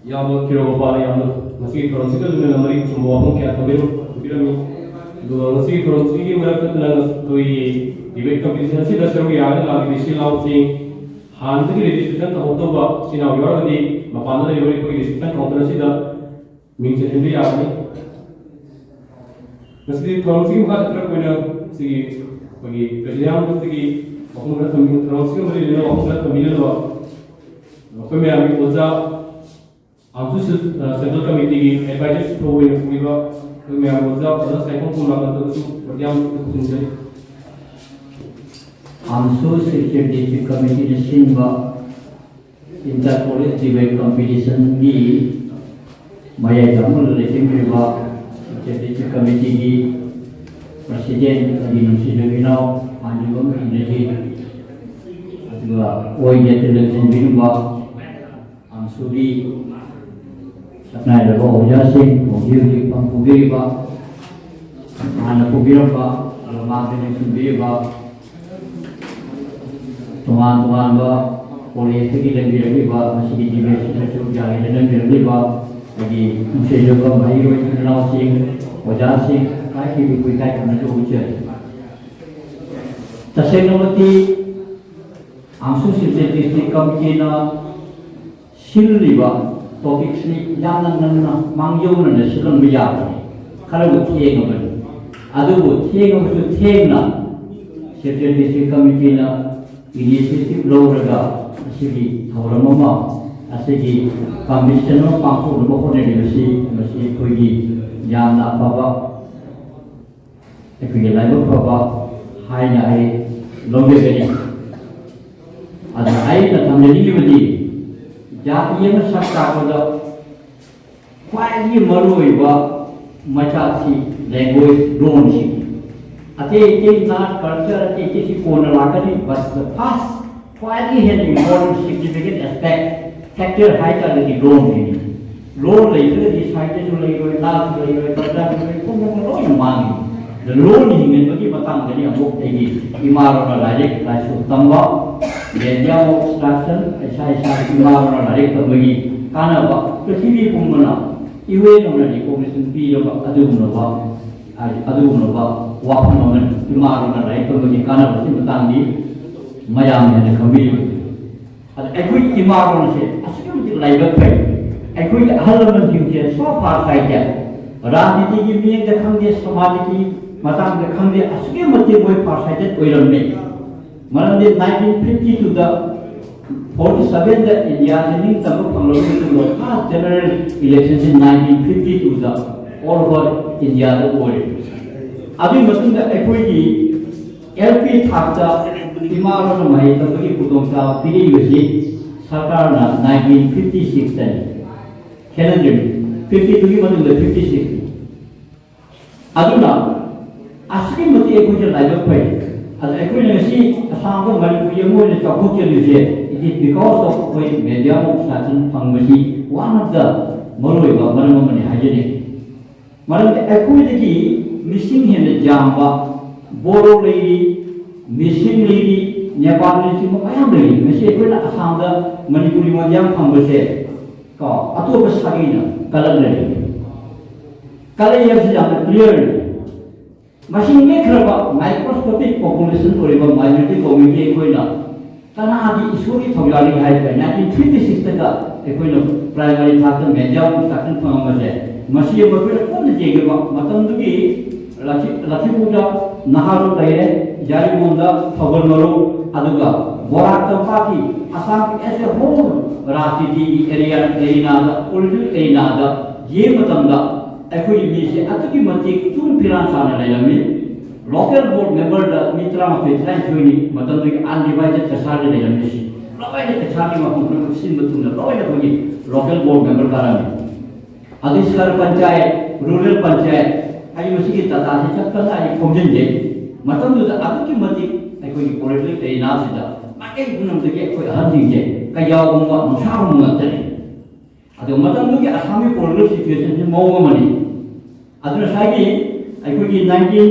ꯌꯥꯝꯅ ꯈꯤꯔꯣ ꯄꯥꯅ ꯌꯥꯝꯅ ꯉꯁꯤꯒꯤ ꯊꯧꯔꯝꯁꯤꯒ ꯂꯣꯏꯅꯅ ꯃꯔꯤ ꯆꯨꯝꯕ ꯋꯥꯐꯝ ꯀꯌꯥ ꯊꯝꯕꯤꯔꯝ-, ꯊꯝꯕꯤꯔꯝꯃꯤ꯫ ꯑꯗꯨꯒ ꯉꯁꯤꯒꯤ ꯊꯧꯔꯝꯁꯤꯒꯤ ꯃꯔꯛ ꯊꯠꯇꯅ ꯑꯩꯈꯣꯏꯒꯤ debate competition ꯑꯁꯤꯗ ꯁꯔꯨꯛ ꯌꯥꯔꯒ ꯂꯥꯛꯂꯤꯕ ꯏꯆꯤꯜ ꯏꯅꯥꯎꯁꯤꯡ, ꯍꯥꯟꯅꯗꯒꯤ registration ꯇꯧꯍꯧꯗꯧꯕ ꯏꯆꯤꯜ ꯏꯅꯥꯎ ꯌꯥꯎꯔꯒꯗꯤ ꯃꯄꯥꯟꯗ ꯂꯩꯔꯤꯕ ꯑꯩꯈꯣꯏꯒꯤ reception counter ꯑꯁꯤꯗ ꯃꯤꯡ ꯆꯟꯁꯤꯟꯕ ꯌꯥꯒꯅꯤ꯫ ꯉꯁꯤꯗꯤ ꯊꯧꯔꯝꯁꯤꯒꯤ ꯃꯈꯥ ꯆꯠꯊꯔꯛꯄ ꯑꯣꯏꯅ ꯁꯤꯒꯤ ꯑꯩꯈꯣꯏꯒꯤ president ꯑꯃꯗꯒꯤ ꯋꯥꯐꯝ ꯈꯔ ꯊꯝꯕꯤ-, ꯊꯧꯔꯝꯁꯤꯒ ꯃꯔꯤ ꯂꯩꯅꯕ ꯋꯥꯐꯝ ꯈꯔ ꯊꯝꯕꯤꯅꯅꯕ ꯑꯩꯈꯣꯏ ꯃꯌꯥꯝꯒꯤ ꯑꯣꯖꯥ ꯑꯃꯁꯨ ꯁꯦꯟꯇ꯭ꯔꯦꯜ ꯀꯃꯤꯇꯤꯒꯤ ꯑꯦꯗꯚꯥꯏꯖꯔ ꯊꯧꯑꯣꯏꯅ ꯄꯨꯔꯤꯕ ꯑꯩꯈꯣꯏ ꯃꯌꯥꯝ ꯑꯣꯖꯥ ꯑꯣꯖꯥ ꯁꯥꯏꯈꯣꯝ ꯀꯣꯝꯂꯥ ꯃꯇꯝꯗꯁꯨ ꯄ꯭ꯔꯣꯒ꯭ꯔꯥꯝ ꯇꯧꯁꯤꯟꯖꯔꯤ꯫ ꯑꯃꯁꯨ ꯁꯦꯟꯇ꯭ꯔꯦꯜ ꯗꯤꯁꯇ꯭ꯔꯤꯛ ꯀꯃꯤꯇꯤꯅ ꯁꯤꯟꯕ ꯏꯟꯇꯔ ꯀꯣꯂꯦꯖ ꯗꯤꯕꯦꯠ ꯀꯝꯄꯤꯇꯤꯁꯟꯒꯤ ꯃꯌꯥꯏꯗ ꯑꯃꯨꯛ ꯂꯩꯁꯤꯟꯕꯤꯔꯤꯕ ꯁꯦꯟꯇ꯭ꯔꯦꯜ ꯗꯤꯁꯇ꯭ꯔꯤꯛ ꯀꯃꯤꯇꯤꯒꯤ ꯄ꯭ꯔꯁꯤꯗꯦꯟ ꯑꯗꯤ ꯅꯨꯡꯁꯤꯖꯕ ꯏꯅꯥꯎ ꯄꯥꯟꯖꯤꯕꯝ ꯏꯅꯦꯖꯤ, ꯑꯗꯨꯒ ꯑꯣꯏꯗ ꯂꯦꯡꯁꯤꯟꯕꯤꯔꯤꯕ ꯑꯝꯁꯨꯒꯤ ꯁꯛꯅꯥꯏꯔꯕ ꯑꯣꯖꯥꯁꯤꯡ, ꯍꯧꯖꯤꯛ ꯍꯧꯖꯤꯛ ꯐꯝ ꯄꯨꯕꯤꯔꯤꯕ, ꯍꯥꯟꯅ ꯄꯨꯕꯤꯔꯝꯕ, ꯑꯗꯨꯒ ꯃꯥꯡꯗ ꯂꯦꯡꯁꯤꯟꯕꯤꯔꯤꯕ, ꯇꯣꯉꯥꯟ ꯇꯣꯉꯥꯟꯕ ꯀꯣꯂꯦꯖꯇꯒꯤ ꯂꯦꯡꯕꯤꯔꯛꯂꯤꯕ, ꯃꯁꯤꯒꯤ ꯗꯤꯕꯦꯠꯁꯤꯗꯁꯨ ꯌꯥꯔꯤꯗ ꯂꯦꯡꯕꯤꯔꯛꯂꯤꯕ ꯑꯩꯒꯤ ꯅꯨꯡꯁꯤꯖꯕ ꯃꯍꯩꯔꯣꯏ ꯏꯆꯤꯟ ꯏꯅꯥꯎꯁꯤꯡ, ꯑꯣꯖꯥꯁꯤꯡ, ꯈ꯭ꯋꯥꯏꯗꯒꯤ ꯏꯀꯥꯏ ꯈꯨꯝꯅꯖꯕ ꯎꯠꯆꯔꯤ꯫ ꯇꯁꯦꯡꯅꯃꯛꯀꯤ ꯑꯝꯁꯨ ꯁꯦꯟꯇ꯭ꯔꯦꯜ ꯗꯤꯁꯇ꯭ꯔꯤꯛ ꯀꯃꯤꯇꯤꯅ ꯁꯤꯜꯂꯤꯕ ꯇꯣꯄꯤꯛꯁꯤ ꯌꯥꯝꯅ ꯉꯟꯅ ꯃꯥꯡꯖꯧꯅꯅ ꯁꯤꯜꯂꯝꯕ ꯌꯥꯕꯅꯤ, ꯈꯔꯕꯨ ꯊꯦꯡꯉꯕꯅꯤ꯫ ꯑꯗꯨꯕꯨ ꯊꯦꯡꯉꯕꯁꯨ ꯊꯦꯡꯅ ꯁꯦꯟꯇ꯭ꯔꯦꯜ ꯗꯤꯁꯇ꯭ꯔꯤꯛ ꯀꯃꯤꯇꯤꯅ ꯏꯅꯤꯁꯤꯌꯦꯇꯤꯚ ꯂꯧꯔꯒ ꯑꯁꯤꯒꯤ ꯊꯧꯔꯝ ꯑꯃ, ꯑꯁꯤꯒꯤ ꯀꯝꯄꯤꯇꯤꯁꯟ ꯑꯃ ꯄꯥꯡꯊꯣꯛꯅꯕ ꯍꯣꯠꯅꯔꯤꯕꯁꯤ ꯃꯁꯤ ꯑꯩꯈꯣꯏꯒꯤ ꯌꯥꯝꯅ ꯑꯐꯕ ꯑꯩꯈꯣꯏꯒꯤ ꯂꯥꯏꯕꯛ ꯐꯕ ꯍꯥꯏꯅ ꯑꯩ ꯂꯧꯖꯒꯅꯤ꯫ ꯑꯗꯨꯅ ꯑꯩꯅ ꯊꯝꯖꯅꯤꯡꯉꯤꯕꯗꯤ ꯖꯥꯇꯤ ꯑꯃ ꯁꯛ ꯇꯥꯛꯄꯗ ꯈ꯭ꯋꯥꯏꯗꯒꯤ ꯃꯔꯨꯑꯣꯏꯕ ꯃꯆꯥꯛꯁꯤ ꯂꯦꯡꯒ꯭ꯋꯦꯖ, ꯂꯣꯟꯁꯤꯅꯤ꯫ ꯑꯇꯩ ꯑꯇꯩ ꯅꯥꯠ ꯀꯜꯆꯔ ꯑꯇꯩ ꯑꯇꯩꯁꯤ ꯀꯣꯟꯅ ꯂꯥꯛꯀꯅꯤ, but the first ꯈ꯭ꯋꯥꯏꯗꯒꯤ ꯍꯦꯟꯅ important significant aspect factor ꯍꯥꯏꯇꯥꯔꯒꯗꯤ ꯂꯣꯟꯁꯤꯅꯤ꯫ ꯂꯣꯟ ꯂꯩꯇ꯭ꯔꯒꯗꯤ ꯁꯥꯍꯤꯇ꯭ꯌꯁꯨ ꯂꯩꯔꯣꯏ, ꯅꯥꯠꯁꯨ ꯂꯩꯔꯣꯏ, ꯀꯜꯆꯔꯁꯨ ꯂꯩꯔꯣꯏ, ꯄꯨꯝꯅꯃꯛ ꯂꯣꯏꯅ ꯃꯥꯡꯉꯤ꯫ ꯑꯗ ꯂꯣꯟ ꯍꯤꯡꯍꯟꯕꯒꯤ ꯃꯇꯥꯡꯗꯗꯤ ꯑꯃꯨꯛ ꯑꯩꯒꯤ ꯏꯃꯥ ꯂꯣꯟꯅ ꯂꯥꯏꯔꯤꯛ ꯂꯥꯏꯁꯨ ꯇꯝꯕ, ꯂꯦꯡꯒ꯭ꯋꯦꯖ ꯑꯣꯐ ꯏꯟꯁꯇ꯭ꯔꯛꯁꯟ, ꯏꯁꯥ ꯏꯁꯥꯒꯤ ꯏꯃꯥ ꯂꯣꯟꯅ ꯂꯥꯏꯔꯤꯛ ꯇꯝꯕꯒꯤ ꯀꯥꯟꯅꯕ ꯄ꯭ꯔꯤꯊꯤꯕꯤ ꯄꯨꯝꯕꯅ ꯌꯨ ꯑꯦꯟ ꯑꯣꯏꯅ ꯔꯤꯀꯣꯒꯅꯤꯁꯟ ꯄꯤꯔꯕ ꯑꯗꯨꯒꯨꯝꯂꯕ, ꯍꯥꯏꯗꯤ ꯑꯗꯨꯒꯨꯝꯂꯕ ꯋꯥꯐꯝ ꯑꯃꯅꯤ꯫ ꯏꯃꯥ ꯂꯣꯟꯅ ꯂꯥꯏꯔꯤꯛ ꯇꯝꯕꯒꯤ ꯀꯥꯟꯅꯕꯁꯤ ꯃꯇꯥꯡꯗꯤ ꯃꯌꯥꯝꯅ ꯍꯦꯟꯅ ꯈꯪꯕꯤꯔꯤꯕꯅꯤ꯫ ꯑꯗ ꯑꯩꯈꯣꯏꯒꯤ ꯏꯃꯥ ꯂꯣꯟꯁꯦ ꯑꯁꯨꯛꯀꯤ ꯃꯇꯤꯛ ꯂꯥꯏꯕꯛ ꯐꯩ꯫ ꯑꯩꯈꯣꯏꯒꯤ ꯑꯍꯜ ꯂꯃꯟꯁꯤꯡꯁꯦ so far sighted, ꯔꯥꯖꯅꯤꯇꯤꯒꯤ ꯃꯤꯠꯌꯦꯡꯗ ꯈꯪꯗꯦ, ꯁꯃꯥꯖꯀꯤ ꯃꯇꯥꯡꯗ ꯈꯪꯗꯦ, ꯑꯁꯨꯛꯀꯤ ꯃꯇꯤꯛ ꯃꯣꯏ far sighted ꯑꯣꯏꯔꯝꯃꯤ꯫ ꯃꯔꯝꯗꯤ ꯅꯥꯏꯟꯇꯤꯟ ꯐꯤꯐꯇꯤ ꯇꯨꯗ ꯐꯣꯔꯇꯤ ꯁꯚꯦꯟꯗ ꯏꯟꯗꯤꯌꯥꯁꯦ ꯅꯤꯡꯇꯝꯕ ꯐꯪꯂꯕ ꯃꯇꯨꯡꯗ ꯐꯥꯔꯁ ꯖꯦꯅꯔꯦꯜ ꯏꯂꯦꯛꯁꯟꯁꯤ ꯅꯥꯏꯟꯇꯤꯟ ꯐꯤꯐꯇꯤ ꯇꯨꯗ ꯑꯣꯜ ꯑꯣꯚꯔ ꯏꯟꯗꯤꯌꯥꯗ ꯑꯣꯏꯔꯦ꯫ ꯑꯗꯨꯒꯤ ꯃꯇꯨꯡꯗ ꯑꯩꯈꯣꯏꯒꯤ ꯑꯦꯜ ꯄꯤ ꯊꯥꯛꯇ ꯏꯃꯥ ꯂꯣꯟꯅ ꯃꯍꯩ ꯇꯝꯕꯒꯤ ꯈꯨꯗꯣꯡꯆꯥꯕ ꯄꯤꯔꯛꯏꯕꯁꯤ ꯁꯔꯀꯥꯔꯅ ꯅꯥꯏꯟꯇꯤꯟ ꯐꯤꯐꯇꯤ ꯁꯤꯛꯁꯇꯅꯤ꯫ ꯈꯦꯠꯅꯗ꯭ꯔꯤꯕꯅꯤ꯫ ꯐꯤꯐꯇꯤ ꯇꯨꯒꯤ ꯃꯇꯨꯡꯗ ꯐꯤꯐꯇꯤ ꯁꯤꯛꯁꯅꯤ꯫ ꯑꯗꯨꯅ ꯑꯁꯨꯛꯀꯤ ꯃꯇꯤꯛ ꯑꯩꯈꯣꯏꯁꯦ ꯂꯥꯏꯕꯛ ꯐꯩ꯫ ꯑꯗ ꯑꯩꯈꯣꯏꯅ ꯉꯁꯤ ꯑꯁꯥꯝꯒ ꯃꯅꯤꯄꯨꯔꯒꯤ ꯑꯃ ꯑꯣꯏꯅ ꯆꯥꯎꯊꯣꯛꯆꯔꯤꯁꯦ, it is because of ꯑꯩꯈꯣꯏ ꯃꯦꯗꯤꯌꯥ ꯑꯣꯐ ꯁꯥꯁꯟ ꯐꯪꯕꯁꯤ one of the ꯃꯔꯨꯑꯣꯏꯕ ꯃꯔꯝ ꯑꯃꯅꯤ ꯍꯥꯏꯖꯅꯤꯡꯏ꯫ ꯃꯔꯝꯗꯤ ꯑꯩꯈꯣꯏꯗꯒꯤ ꯃꯤꯁꯤꯡ ꯍꯦꯟꯅ ꯌꯥꯝꯕ ꯕꯣꯔꯣ ꯂꯩꯔꯤ, ꯃꯤꯁꯤꯡ ꯂꯩꯔꯤ, ꯅꯦꯄꯥꯂꯤꯅꯆꯤꯡꯕ ꯃꯌꯥꯝ ꯂꯩꯔꯤ꯫ ꯉꯁꯤ ꯑꯩꯈꯣꯏꯅ ꯑꯁꯥꯝꯗ ꯃꯅꯤꯄꯨꯔꯤ ꯃꯦꯗꯤꯌꯥ ꯐꯪꯕꯁꯦ ꯀꯣ, ꯑꯇꯣꯞꯄ ꯁꯥꯒꯩꯅ ꯀꯜꯂꯛꯂꯦ꯫ ꯀꯜꯂꯛꯏ ꯍꯥꯏꯕꯁꯤ ꯌꯥꯝꯅ ꯀ꯭ꯂꯤꯌꯥꯔꯅꯤ꯫ ꯃꯁꯤꯡ ꯅꯦꯝꯈ꯭ꯔꯕ ꯃꯥꯏꯀ꯭ꯔꯣꯁꯀꯣꯄꯤꯛ ꯄꯣꯄꯨꯂꯦꯁꯟ ꯑꯣꯏꯔꯤꯕ ꯃꯥꯏꯅꯣꯔꯤꯇꯤ ꯀꯝꯃ꯭ꯌꯨꯅꯤꯇꯤ ꯑꯩꯈꯣꯏꯅ ꯀꯅꯥꯒꯤ ꯏꯁꯣꯔꯒꯤ ꯊꯧꯖꯥꯜꯅꯤ ꯍꯥꯏꯕꯗ ꯅꯥꯏꯟꯇꯤꯟ ꯐꯤꯐꯇꯤ ꯁꯤꯛꯁꯇꯒ ꯑꯩꯈꯣꯏꯅ ꯄ꯭ꯔꯥꯏꯃꯥꯔꯤ ꯊꯥꯛꯇ ꯃꯦꯗꯤꯌꯥ ꯏꯟꯁꯇ꯭ꯔꯛꯁꯟ ꯐꯪꯉꯝꯕꯁꯦ, ꯃꯁꯤ ꯑꯩꯈꯣꯏꯅ ꯄꯨꯟꯅ ꯌꯦꯡꯒꯗꯕ꯫ ꯃꯇꯝꯗꯨꯒꯤ ꯂꯛꯈꯤ-, ꯂꯛꯈꯤꯄꯨꯔꯗ ꯅꯍꯥꯔꯣꯜ ꯂꯩꯔꯦ, ꯌꯥꯔꯤꯄꯣꯛꯗ ꯊꯧꯒꯜ ꯃꯔꯨ, ꯑꯗꯨꯒ ꯕꯣꯔꯥꯛ ꯇꯝꯄꯥꯛꯀꯤ ꯑꯁꯥꯝꯒꯤ as a whole ꯔꯥꯖꯅꯤꯇꯤꯒꯤ ꯑꯦꯔꯤꯌꯥ, ꯑꯦꯔꯤꯅꯥꯗ, ꯄꯣꯂꯤꯇꯤꯀꯦꯜ ꯑꯦꯔꯤꯅꯥꯗ ꯌꯦꯡꯕ ꯃꯇꯝꯗ ꯑꯩꯈꯣꯏꯒꯤ ꯃꯤꯁꯦ ꯑꯗꯨꯛꯀꯤ ꯃꯇꯤꯛ ꯆꯨꯡ ꯐꯤꯔꯥꯟ ꯁꯥꯅ ꯂꯩꯔꯝꯃꯤ꯫ ꯂꯣꯀꯦꯜ ꯕꯣꯔꯗ ꯃꯦꯝꯕꯔꯗ ꯃꯤ ꯇꯔꯥꯃꯥꯊꯣꯏ, ꯇꯔꯥꯅꯤꯊꯣꯏꯅꯤ ꯃꯇꯝꯗꯨꯒꯤ ꯑꯟꯗꯤꯚꯥꯏꯗꯦꯗ ꯀꯁꯥꯔꯗ ꯂꯩꯔꯝꯃꯤꯁꯤ꯫ ꯂꯣꯏꯅ ꯀꯁꯥꯔꯒꯤ ꯃꯐꯝ ꯄꯨꯝꯅꯃꯛ ꯁꯤꯟꯕ ꯊꯨꯡꯅ ꯂꯣꯏꯅ ꯑꯩꯈꯣꯏꯒꯤ ꯂꯣꯀꯦꯜ ꯕꯣꯔꯗ ꯃꯦꯝꯕꯔ ꯀꯥꯔꯝꯃꯤ꯫ ꯑꯗꯩ ꯁꯍꯔ ꯄꯟꯆꯥꯌꯠ, ꯔꯨꯔꯦꯜ ꯄꯟꯆꯥꯌꯠ, ꯑꯩ ꯃꯁꯤꯒꯤ ꯗꯇꯥꯁꯤ ꯆꯞ ꯆꯥꯅ ꯑꯩ ꯈꯣꯝꯖꯤꯟꯖꯩ꯫ ꯃꯇꯝꯗꯨꯗ ꯑꯗꯨꯛꯀꯤ ꯃꯇꯤꯛ ꯑꯩꯈꯣꯏꯒꯤ ꯄꯣꯂꯤꯇꯤꯀꯦꯜ ꯑꯦꯔꯤꯅꯥꯁꯤꯗ ꯃꯥꯏꯀꯩ ꯄꯨꯝꯅꯃꯛꯇꯒꯤ ꯑꯩꯈꯣꯏ ꯑꯍꯟꯁꯤꯡꯁꯦ ꯀꯩꯖꯥꯎꯒꯨꯝꯕ, ꯅꯨꯡꯁꯥꯒꯨꯝꯕ ꯉꯥꯛꯇꯅꯤ꯫ ꯑꯗꯣ ꯃꯇꯝꯗꯨꯒꯤ ꯑꯁꯥꯝꯒꯤ ꯄꯣꯂꯤꯇꯤꯀꯦꯜ ꯁꯤꯆꯨꯋꯦꯁꯟꯁꯤ ꯃꯑꯣꯡ ꯑꯃꯅꯤ꯫ ꯑꯗꯨꯅ ꯉꯁꯥꯏꯒꯤ ꯑꯩꯈꯣꯏꯒꯤ ꯅꯥꯏꯟꯇꯤꯟ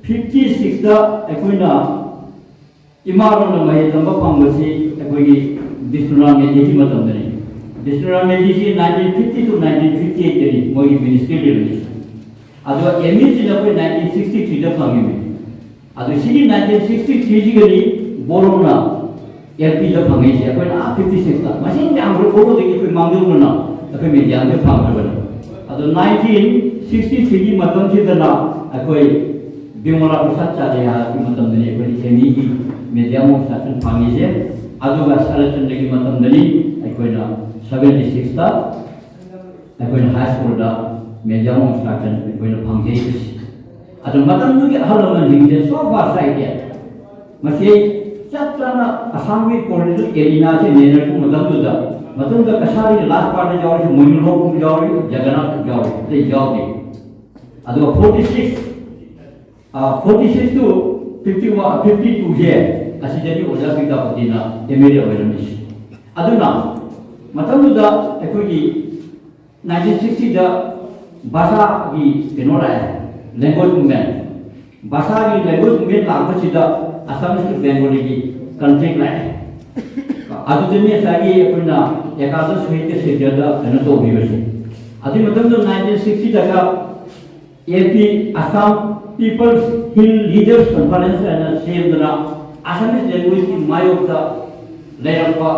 ꯐꯤꯐꯇꯤ ꯁꯤꯛꯁꯇ ꯑꯩꯈꯣꯏꯅ ꯏꯃꯥ ꯂꯣꯟꯗ ꯃꯍꯩ ꯇꯝꯕ ꯐꯪꯕꯁꯤ ꯑꯩꯈꯣꯏꯒꯤ ꯕꯤꯁ꯭ꯅꯨꯔꯥꯝ ꯃꯦꯙꯤꯒꯤ ꯃꯇꯝꯗꯅꯤ꯫ ꯕꯤꯁ꯭ꯅꯨꯔꯥꯝ ꯃꯦꯙꯤꯁꯤ nineteen fifty two nineteen fifty ꯑꯩꯠꯇꯅꯤ ꯃꯣꯏꯒꯤ ꯃꯤꯅꯤꯁꯇ꯭ꯔꯤ ꯂꯩꯔꯝꯃꯤꯁꯤ꯫ ꯑꯗꯨꯒ ꯑꯦꯝ ꯏꯁꯤꯅ ꯑꯩꯈꯣꯏ ꯅꯥꯏꯟꯇꯤꯟ ꯁꯤꯛꯁꯇꯤ ꯊ꯭ꯔꯤꯗ ꯐꯪꯉꯤꯃꯤ꯫ ꯑꯗꯨ ꯁꯤꯒꯤ ꯅꯥꯏꯟꯇꯤꯟ ꯁꯤꯛꯁꯇꯤ ꯊ꯭ꯔꯤꯁꯤꯒꯅꯤ ꯕꯣꯔꯣꯅ ꯑꯦꯜ ꯄꯤꯗ ꯐꯪꯉꯛꯏꯁꯦ꯫ ꯑꯩꯈꯣꯏꯅ ꯑꯥ ꯐꯤꯐꯇꯤ ꯁꯤꯛꯁꯇ ꯃꯁꯤꯡ ꯌꯥꯝꯈ꯭ꯔꯦ, ꯕꯣꯔꯣꯗꯒꯤ ꯑꯩꯈꯣꯏ ꯃꯥꯡꯖꯧꯅꯅ ꯑꯩꯈꯣꯏ ꯃꯦꯗꯤꯌꯥꯗ ꯐꯪꯈ꯭ꯔꯕꯅꯤ꯫ ꯑꯗꯣ ꯅꯥꯏꯟꯇꯤꯟ ꯁꯤꯛꯁꯇꯤ ꯊ꯭ꯔꯤꯒꯤ ꯃꯇꯝꯁꯤꯗꯅ ꯑꯩꯈꯣꯏ ꯕꯤꯃꯂꯥ ꯄ꯭ꯔꯁꯥꯗ ꯆꯥꯔꯤꯌꯥꯒꯤ ꯃꯇꯝꯗꯅꯤ ꯑꯩꯈꯣꯏ ꯑꯦꯝ ꯏꯒꯤ ꯃꯦꯗꯤꯌꯥ ꯑꯣꯐ ꯁꯥꯁꯟ ꯐꯪꯉꯤꯁꯦ꯫ ꯑꯗꯨꯒ ꯁꯔꯠꯆꯟꯗ꯭ꯔꯒꯤ ꯃꯇꯝꯗꯅꯤ ꯑꯩꯈꯣꯏꯅ ꯁꯚꯦꯟꯇꯤ ꯁꯤꯛꯁꯇ ꯑꯩꯈꯣꯏꯅ ꯍꯥꯏ ꯁ꯭ꯀꯨꯜꯗ ꯃꯦꯗꯤꯌꯝ ꯏꯟꯁꯇ꯭ꯔꯛꯁꯟ ꯑꯩꯈꯣꯏꯅ ꯐꯪꯖꯩ꯫ ꯑꯗꯨ ꯃꯇꯝꯗꯨꯒꯤ ꯑꯍꯜ ꯂꯃꯟꯁꯤꯡꯁꯦ ꯁꯣ ꯐꯥꯔ ꯁꯥꯏꯠꯇꯦ꯫ ꯃꯁꯤ ꯆꯞ ꯆꯥꯅ ꯑꯁꯥꯝꯒꯤ ꯄꯣꯂꯤꯇꯤꯀꯦꯜ ꯑꯦꯔꯤꯅꯥꯁꯦ ꯅꯩꯅꯔꯛꯄ ꯃꯇꯝꯗꯨꯗ, ꯃꯇꯝꯗ ꯀꯁꯥꯔꯤꯒꯤ ꯂꯥꯁ ꯄꯥꯔꯠꯇ ꯌꯥꯎꯔꯤꯁꯦ, ꯃꯣꯏꯅꯨꯂꯣꯛ ꯌꯥꯎꯔꯤ, ꯖꯒꯅꯥꯊ ꯌꯥꯎꯔꯤ, ꯑꯇꯩ ꯌꯥꯎꯗꯦ꯫ ꯑꯗꯨꯒ forty six, forty six two fifty one, fifty ꯇꯨꯁꯦ ꯑꯁꯤꯗꯗꯤ ꯑꯣꯖꯥ ꯄꯤꯇꯥꯄꯇꯤꯅ ꯑꯦꯝ ꯑꯦꯜ ꯑꯦ ꯑꯣꯏꯔꯝꯃꯤꯁꯦ꯫ ꯑꯗꯨꯅ ꯃꯇꯝꯗꯨꯗ ꯑꯩꯈꯣꯏꯒꯤ ꯅꯥꯏꯟꯇꯤꯟ ꯁꯤꯛꯁꯇꯤꯗ ꯚꯥꯁꯥꯒꯤ ꯀꯩꯅꯣ ꯂꯥꯛꯑꯦ, ꯂꯦꯡꯒ꯭ꯋꯦꯖ ꯃꯨꯚꯃꯦꯟ꯫ ꯚꯥꯁꯥꯒꯤ ꯂꯦꯡꯒ꯭ꯋꯦꯖ ꯃꯨꯚꯃꯦꯟ ꯂꯥꯛꯄꯁꯤꯗ ꯑꯁꯥꯃꯤꯁꯀ ꯕꯦꯡꯒꯣꯂꯤꯒꯤ ꯀꯟꯐ꯭ꯂꯤꯛ ꯂꯥꯛꯑꯦ꯫ ꯑꯗꯨꯗꯅꯤ ꯉꯁꯥꯏꯒꯤ ꯑꯩꯈꯣꯏꯅ ꯑꯦꯀꯥꯗꯁ ꯁꯥꯍꯤꯇ꯭ꯌ ꯁꯦꯟꯇꯔꯗ ꯀꯩꯅꯣ ꯇꯧꯈꯤꯕꯁꯦ꯫ ꯑꯗꯨꯒꯤ ꯃꯇꯝꯗ ꯅꯥꯏꯟꯇꯤꯟ ꯁꯤꯛꯁꯇꯤꯗꯒ A P, Assam peoples hill leaders conference ꯍꯥꯏꯅ ꯁꯦꯝꯗꯅ ꯑꯁꯥꯃꯤꯁ ꯂꯦꯡꯒ꯭ꯋꯦꯖꯀꯤ ꯃꯥꯌꯣꯛꯇ ꯂꯩꯔꯛꯄ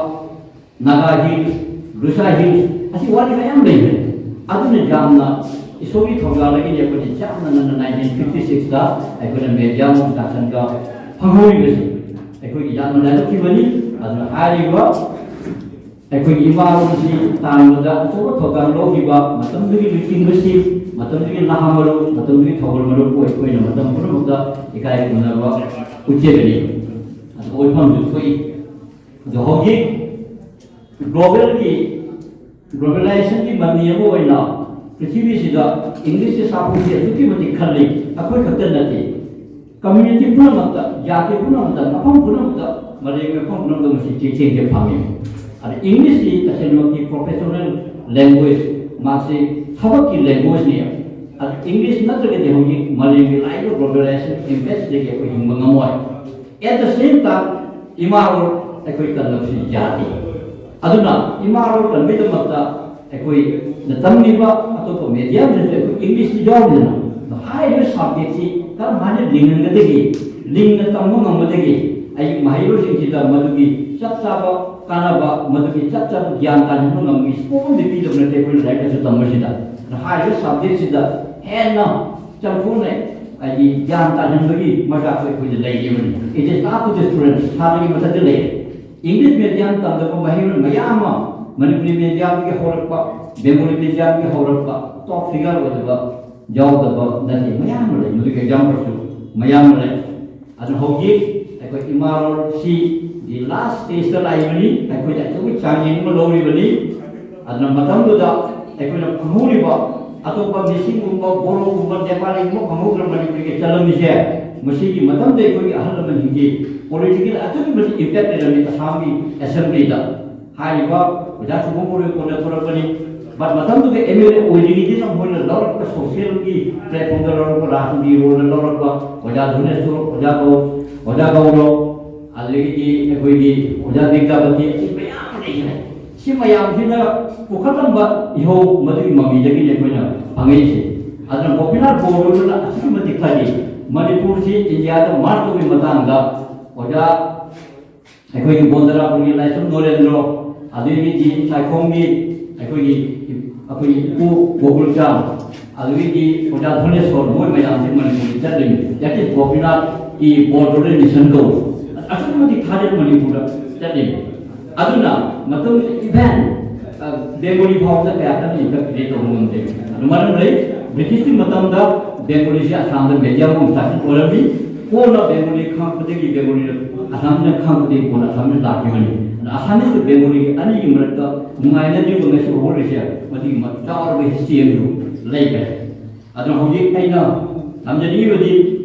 ꯅꯥꯒꯥ ꯍꯤꯜꯁ, ꯂꯨꯁꯥ ꯍꯤꯜꯁ, ꯑꯁꯤ ꯋꯥꯔꯤ ꯃꯌꯥꯝ ꯂꯩꯈ꯭ꯔꯦ꯫ ꯑꯗꯨꯅ ꯌꯥꯝꯅ ꯏꯁꯣꯔꯒꯤ ꯊꯧꯖꯥꯜꯗꯒꯤꯗꯤ ꯑꯩꯈꯣꯏꯁꯦ ꯌꯥꯝꯅ ꯉꯟꯅ ꯅꯥꯏꯟꯇꯤꯟ ꯐꯤꯐꯇꯤ ꯁꯤꯛꯁꯇ ꯑꯩꯈꯣꯏꯅ ꯃꯦꯗꯤꯌꯝ ꯏꯟꯁꯇ꯭ꯔꯛꯁꯟꯒ ꯐꯪꯍꯧꯔꯤꯕꯁꯤ ꯑꯩꯈꯣꯏꯒꯤ ꯌꯥꯝꯅ ꯂꯥꯏꯕꯛ ꯊꯤꯕꯅꯤ꯫ ꯑꯗꯨꯅ ꯍꯥꯏꯔꯤꯕ ꯑꯩꯈꯣꯏꯒꯤ ꯏꯃꯥꯂꯣꯟꯁꯤ ꯇꯥꯟꯕꯗ ꯑꯆꯧꯕ ꯊꯧꯗꯥꯡ ꯂꯧꯈꯤꯕ ꯃꯇꯝꯗꯨꯒꯤ ꯂꯨꯆꯤꯡꯕꯁꯤꯡ, ꯃꯇꯝꯗꯨꯒꯤ ꯅꯍꯥ ꯃꯔꯨꯞ, ꯃꯇꯝꯗꯨꯒꯤ ꯊꯧꯒꯜ ꯃꯔꯨꯞꯄꯨ ꯑꯩꯈꯣꯏꯅ ꯃꯇꯝ ꯄꯨꯝꯅꯃꯛꯇ ꯏꯀꯥꯏ ꯈꯨꯝꯅꯕ ꯎꯠꯆꯕꯅꯤ꯫ ꯑꯗꯨ ꯑꯣꯏꯐꯝꯁꯨ ꯊꯣꯛꯏ꯫ ꯑꯗꯣ ꯍꯧꯖꯤꯛ ꯒ꯭ꯂꯣꯕꯦꯜꯒꯤ, ꯒ꯭ꯂꯣꯕꯦꯂꯥꯏꯖꯦꯁꯟꯒꯤ ꯃꯃꯤ ꯑꯃ ꯑꯣꯏꯅ ꯄ꯭ꯔꯤꯊꯤꯕꯤꯁꯤꯗ ꯏꯪꯂꯤꯁꯁꯦ ꯁꯥꯐꯨꯁꯦ ꯑꯗꯨꯛꯀꯤ ꯃꯇꯤꯛ ꯈꯜꯂꯤ꯫ ꯑꯩꯈꯣꯏ ꯈꯛꯇ ꯅꯠꯇꯦ, ꯀꯝꯃ꯭ꯌꯨꯅꯤꯇꯤ ꯄꯨꯝꯅꯃꯛꯇ, ꯖꯥꯇꯤ ꯄꯨꯝꯅꯃꯛꯇ, ꯃꯐꯝ ꯄꯨꯝꯅꯃꯛꯇ, ꯃꯥꯂꯦꯝꯒꯤ ꯃꯐꯝ ꯄꯨꯝꯅꯃꯛꯇ ꯃꯁꯤ ꯆꯩꯊꯦꯡꯁꯦ ꯐꯪꯉꯤ꯫ ꯑꯗ ꯏꯪꯂꯤꯁꯁꯤ ꯇꯁꯦꯡꯃꯛꯇꯤ ꯄ꯭ꯔꯣꯐꯦꯁꯅꯦꯜ ꯂꯦꯡꯒ꯭ꯋꯦꯖ, ꯃꯥꯁꯤ ꯊꯕꯛꯀꯤ ꯂꯦꯡꯒ꯭ꯋꯦꯖꯅꯤ꯫ ꯑꯗ ꯏꯪꯂꯤꯁ ꯅꯠꯇ꯭ꯔꯒꯗꯤ ꯍꯧꯖꯤꯛ ꯃꯥꯂꯦꯝꯒꯤ ꯂꯥꯛꯏꯕ ꯒ꯭ꯂꯣꯕꯦꯂꯥꯏꯖꯦꯁꯟ ꯏꯝꯄꯦꯛꯁꯤꯗꯒꯤ ꯑꯩꯈꯣꯏ ꯍꯤꯡꯕ ꯉꯝꯃꯣꯏ꯫ At the same time, ꯏꯃꯥ ꯂꯣꯟ ꯑꯩꯈꯣꯏ ꯀꯟꯕꯁꯤ ꯌꯥꯗꯦ꯫ ꯑꯗꯨꯅ ꯏꯃꯥ ꯂꯣꯟ ꯀꯟꯕꯒꯤꯗꯃꯛꯇ ꯑꯩꯈꯣꯏꯅ ꯇꯝꯂꯤꯕ ꯑꯇꯣꯞꯄ ꯃꯦꯗꯤꯌꯝꯗꯁꯨ ꯑꯩꯈꯣꯏ ꯏꯪꯂꯤꯁꯇꯤ ꯌꯥꯎꯔꯤꯗꯅ, ꯑꯗꯣ ꯍꯥꯏꯔꯤꯕ ꯁꯕꯖꯦꯛꯁꯤ ꯀꯔꯝ ꯍꯥꯏꯅ ꯂꯤꯡꯍꯟꯒꯗꯒꯦ, ꯂꯤꯡꯅ ꯇꯝꯕ ꯉꯝꯒꯗꯒꯦ, ꯑꯩꯒꯤ ꯃꯍꯩꯔꯣꯏꯁꯤꯡꯁꯤꯗ ꯃꯗꯨꯒꯤ ꯆꯞ ꯆꯥꯕ ꯀꯥꯟꯅꯕ, ꯃꯗꯨꯒꯤ ꯆꯞ ꯆꯥꯕ ꯒ꯭ꯌꯥꯟ ꯇꯥꯍꯟꯕ ꯉꯝꯕꯒꯤ ꯁꯨꯡꯄꯤꯗꯤ ꯄꯤꯗꯕ ꯅꯠꯇꯦ ꯑꯩꯈꯣꯏꯅ ꯂꯥꯏꯔꯤꯛ ꯂꯥꯏꯁꯨ ꯇꯝꯕꯁꯤꯗ꯫ ꯑꯗꯣ ꯍꯥꯏꯔꯤꯕ ꯁꯕꯖꯦꯛꯁꯤꯗ ꯍꯦꯟꯅ ꯆꯪꯊꯣꯛꯅ ꯍꯥꯏꯗꯤ ꯒ꯭ꯌꯥꯟ ꯇꯥꯍꯟꯕꯒꯤ ꯃꯆꯥꯛꯁꯨ ꯑꯩꯈꯣꯏꯗ ꯂꯩꯔꯤꯕꯅꯤ꯫ It is up to the students, ꯁꯥꯇ꯭ꯔꯒꯤ ꯃꯊꯛꯇ ꯂꯩꯔꯦ꯫ English medium ꯇꯝꯗꯕ ꯃꯍꯩꯔꯣꯏ ꯃꯌꯥꯝ ꯑꯃ, ꯃꯅꯤꯄꯨꯔꯤ mediumꯗꯒꯤ ꯍꯧꯔꯛꯄ, Bengali mediumꯗꯒꯤ ꯍꯧꯔꯛꯄ, top figure ꯑꯣꯏꯗꯕ, ꯌꯥꯎꯗꯕ ꯅꯠꯇꯦ, ꯃꯌꯥꯝ ꯑꯃ ꯂꯩ꯫ ꯃꯗꯨꯒꯤ exampleꯁꯨ ꯃꯌꯥꯝ ꯑꯃ ꯂꯩ꯫ ꯑꯗꯨꯅ ꯍꯧꯖꯤꯛ ꯑꯩꯈꯣꯏ ꯏꯃꯥ ꯂꯣꯟꯁꯤ the last stageꯇ ꯂꯥꯛꯏꯕꯅꯤ꯫ ꯑꯩꯈꯣꯏꯗ ꯑꯆꯧꯕ ꯆꯥꯡꯌꯦꯡ ꯑꯃ ꯂꯧꯔꯤꯕꯅꯤ꯫ ꯑꯗꯨꯅ ꯃꯇꯝꯗꯨꯗ ꯑꯩꯈꯣꯏꯅ ꯐꯪꯍꯧꯔꯤꯕ ꯑꯇꯣꯞꯄ ꯃꯤꯁꯤꯡꯒꯨꯝꯕ, ꯕꯣꯔꯣꯒꯨꯝꯕ, ꯅꯦꯄꯥꯂꯤꯒꯨꯝꯕ ꯐꯪꯍꯧꯗ꯭ꯔ ꯃꯅꯤꯄꯨꯔꯒꯤ ꯆꯠꯂꯝꯃꯤꯁꯦ, ꯃꯁꯤꯒꯤ ꯃꯇꯝꯗ ꯑꯩꯈꯣꯏꯒꯤ ꯑꯍꯜ ꯂꯃꯟꯁꯤꯡꯒꯤ political ꯑꯗꯨꯛꯀꯤ ꯃꯇꯤꯛ impact ꯂꯩꯔꯝꯃꯤ ꯑꯁꯥꯝꯒꯤ assemblyꯗ꯫ ꯍꯥꯏꯔꯤꯕ ꯑꯣꯖꯥ ꯁꯨꯕꯝ ꯃꯣꯔꯣꯏ ꯀꯣꯟꯅ ꯊꯣꯔꯛꯄꯅꯤ꯫ But ꯃꯇꯝꯗꯨꯗ MLA ꯑꯣꯏꯔꯤꯉꯩꯗꯅ ꯃꯣꯏꯅ ꯂꯧꯔꯛꯄ socialꯒꯤ platformꯗ ꯂꯧꯔꯛꯄ, ꯔꯥꯖꯅꯤꯇꯤ roleꯗ ꯂꯧꯔꯛꯄ ꯑꯣꯖꯥ ꯙꯨꯅꯦꯁꯣꯔ, ꯑꯣꯖꯥ ꯒꯧ-, ꯑꯣꯖꯥ ꯒꯧꯔꯕ, ꯑꯗꯒꯤꯗꯤ ꯑꯩꯈꯣꯏꯒꯤ ꯑꯣꯖꯥ ꯕꯤꯗ꯭ꯌꯥꯄꯇꯤ, ꯑꯁꯤ ꯃꯌꯥꯝ ꯂꯩꯈ꯭ꯔꯦ꯫ ꯁꯤ ꯃꯌꯥꯝꯁꯤꯅ ꯄꯨꯈꯠꯂꯝꯕ ꯏꯍꯧ ꯃꯗꯨꯒꯤ ꯃꯃꯤꯗꯒꯤꯅꯤ ꯑꯩꯈꯣꯏꯅ ꯐꯪꯉꯛꯏꯁꯦ꯫ ꯑꯗꯨꯅ ꯒꯣꯄꯤꯅꯥꯊ ꯕꯣꯔꯗꯣꯅ ꯑꯁꯨꯛꯀꯤ ꯃꯇꯤꯛ ꯐꯔꯤ꯫ ꯃꯅꯤꯄꯨꯔꯁꯤ ꯏꯟꯗꯤꯌꯥꯗ merge ꯇꯧꯕꯒꯤ ꯃꯇꯥꯡꯗ ꯑꯣꯖꯥ ꯑꯩꯈꯣꯏꯒꯤ ꯕꯣꯟꯗꯔꯥꯄꯨꯔꯒꯤ ꯂꯥꯏꯁ꯭ꯔꯝ ꯅꯣꯔꯦꯟꯗ꯭ꯔꯣ, ꯑꯗꯨꯗꯒꯤꯗꯤ ꯁꯥꯏꯈꯣꯝꯒꯤ ꯑꯩꯈꯣꯏꯒꯤ, ꯑꯩꯈꯣꯏꯒꯤ ꯏꯄꯨ ꯒꯣꯀꯨꯜꯆꯥꯟ, ꯑꯗꯨꯗꯒꯤꯗꯤ ꯑꯣꯖꯥ ꯙꯣꯂꯦꯁꯣꯔ, ꯃꯣꯏ ꯃꯌꯥꯝꯁꯦ ꯃꯅꯤꯄꯨꯔꯒꯤ ꯆꯠꯂꯤꯅꯤ꯫ That is ꯒꯣꯄꯤꯅꯥꯊꯀꯤ ꯕꯣꯔꯗꯣꯅ ꯃꯤꯁꯟ ꯀꯧꯕ꯫ ꯑꯁꯨꯛꯀꯤ ꯃꯇꯤꯛ ꯊꯥꯖꯕ ꯃꯅꯤꯄꯨꯔꯗ ꯆꯠꯂꯤꯅꯤ꯫ ꯑꯗꯨꯅ ꯃꯇꯝ even, ꯑ, Bengali ꯐꯥꯎꯕꯗ ꯀꯌꯥ ꯀꯟꯅ impact create ꯇꯧꯕ ꯉꯝꯗꯦ꯫ ꯑꯗꯨ ꯃꯔꯝ ꯂꯩ, ꯕ꯭ꯔꯤꯇꯤꯁꯀꯤ ꯃꯇꯝꯗ Bengaliꯁꯦ ꯑꯁꯥꯝꯗ medium of transit ꯑꯣꯏꯔꯝꯃꯤ꯫ ꯀꯣꯟꯅ Bengali ꯈꯪꯉꯛꯄꯗꯒꯤ Bengaliꯅ ꯑꯁꯥꯝꯁꯤꯅ ꯈꯪꯉꯛꯄꯗꯒꯤ ꯀꯣꯟꯅ ꯑꯁꯥꯝꯗ ꯂꯥꯛꯈꯤꯕꯅꯤ꯫ ꯑꯗ ꯑꯁꯥꯝꯒ Bengaliꯒꯤ ꯑꯅꯤꯒꯤ ꯃꯔꯛꯇ ꯅꯨꯡꯉꯥꯏꯅꯗ꯭ꯔꯤꯕ ꯉꯁꯤ ꯍꯧꯔꯤꯁꯦ ꯃꯗꯨꯒꯤ ꯃ-, ꯆꯥꯎꯔꯕ history ꯑꯃꯁꯨ ꯂꯩꯈ꯭ꯔꯦ꯫ ꯑꯗꯨꯅ ꯍꯧꯖꯤꯛ ꯑꯩꯅ ꯊꯝꯖꯅꯤꯡꯉꯤꯕꯗꯤ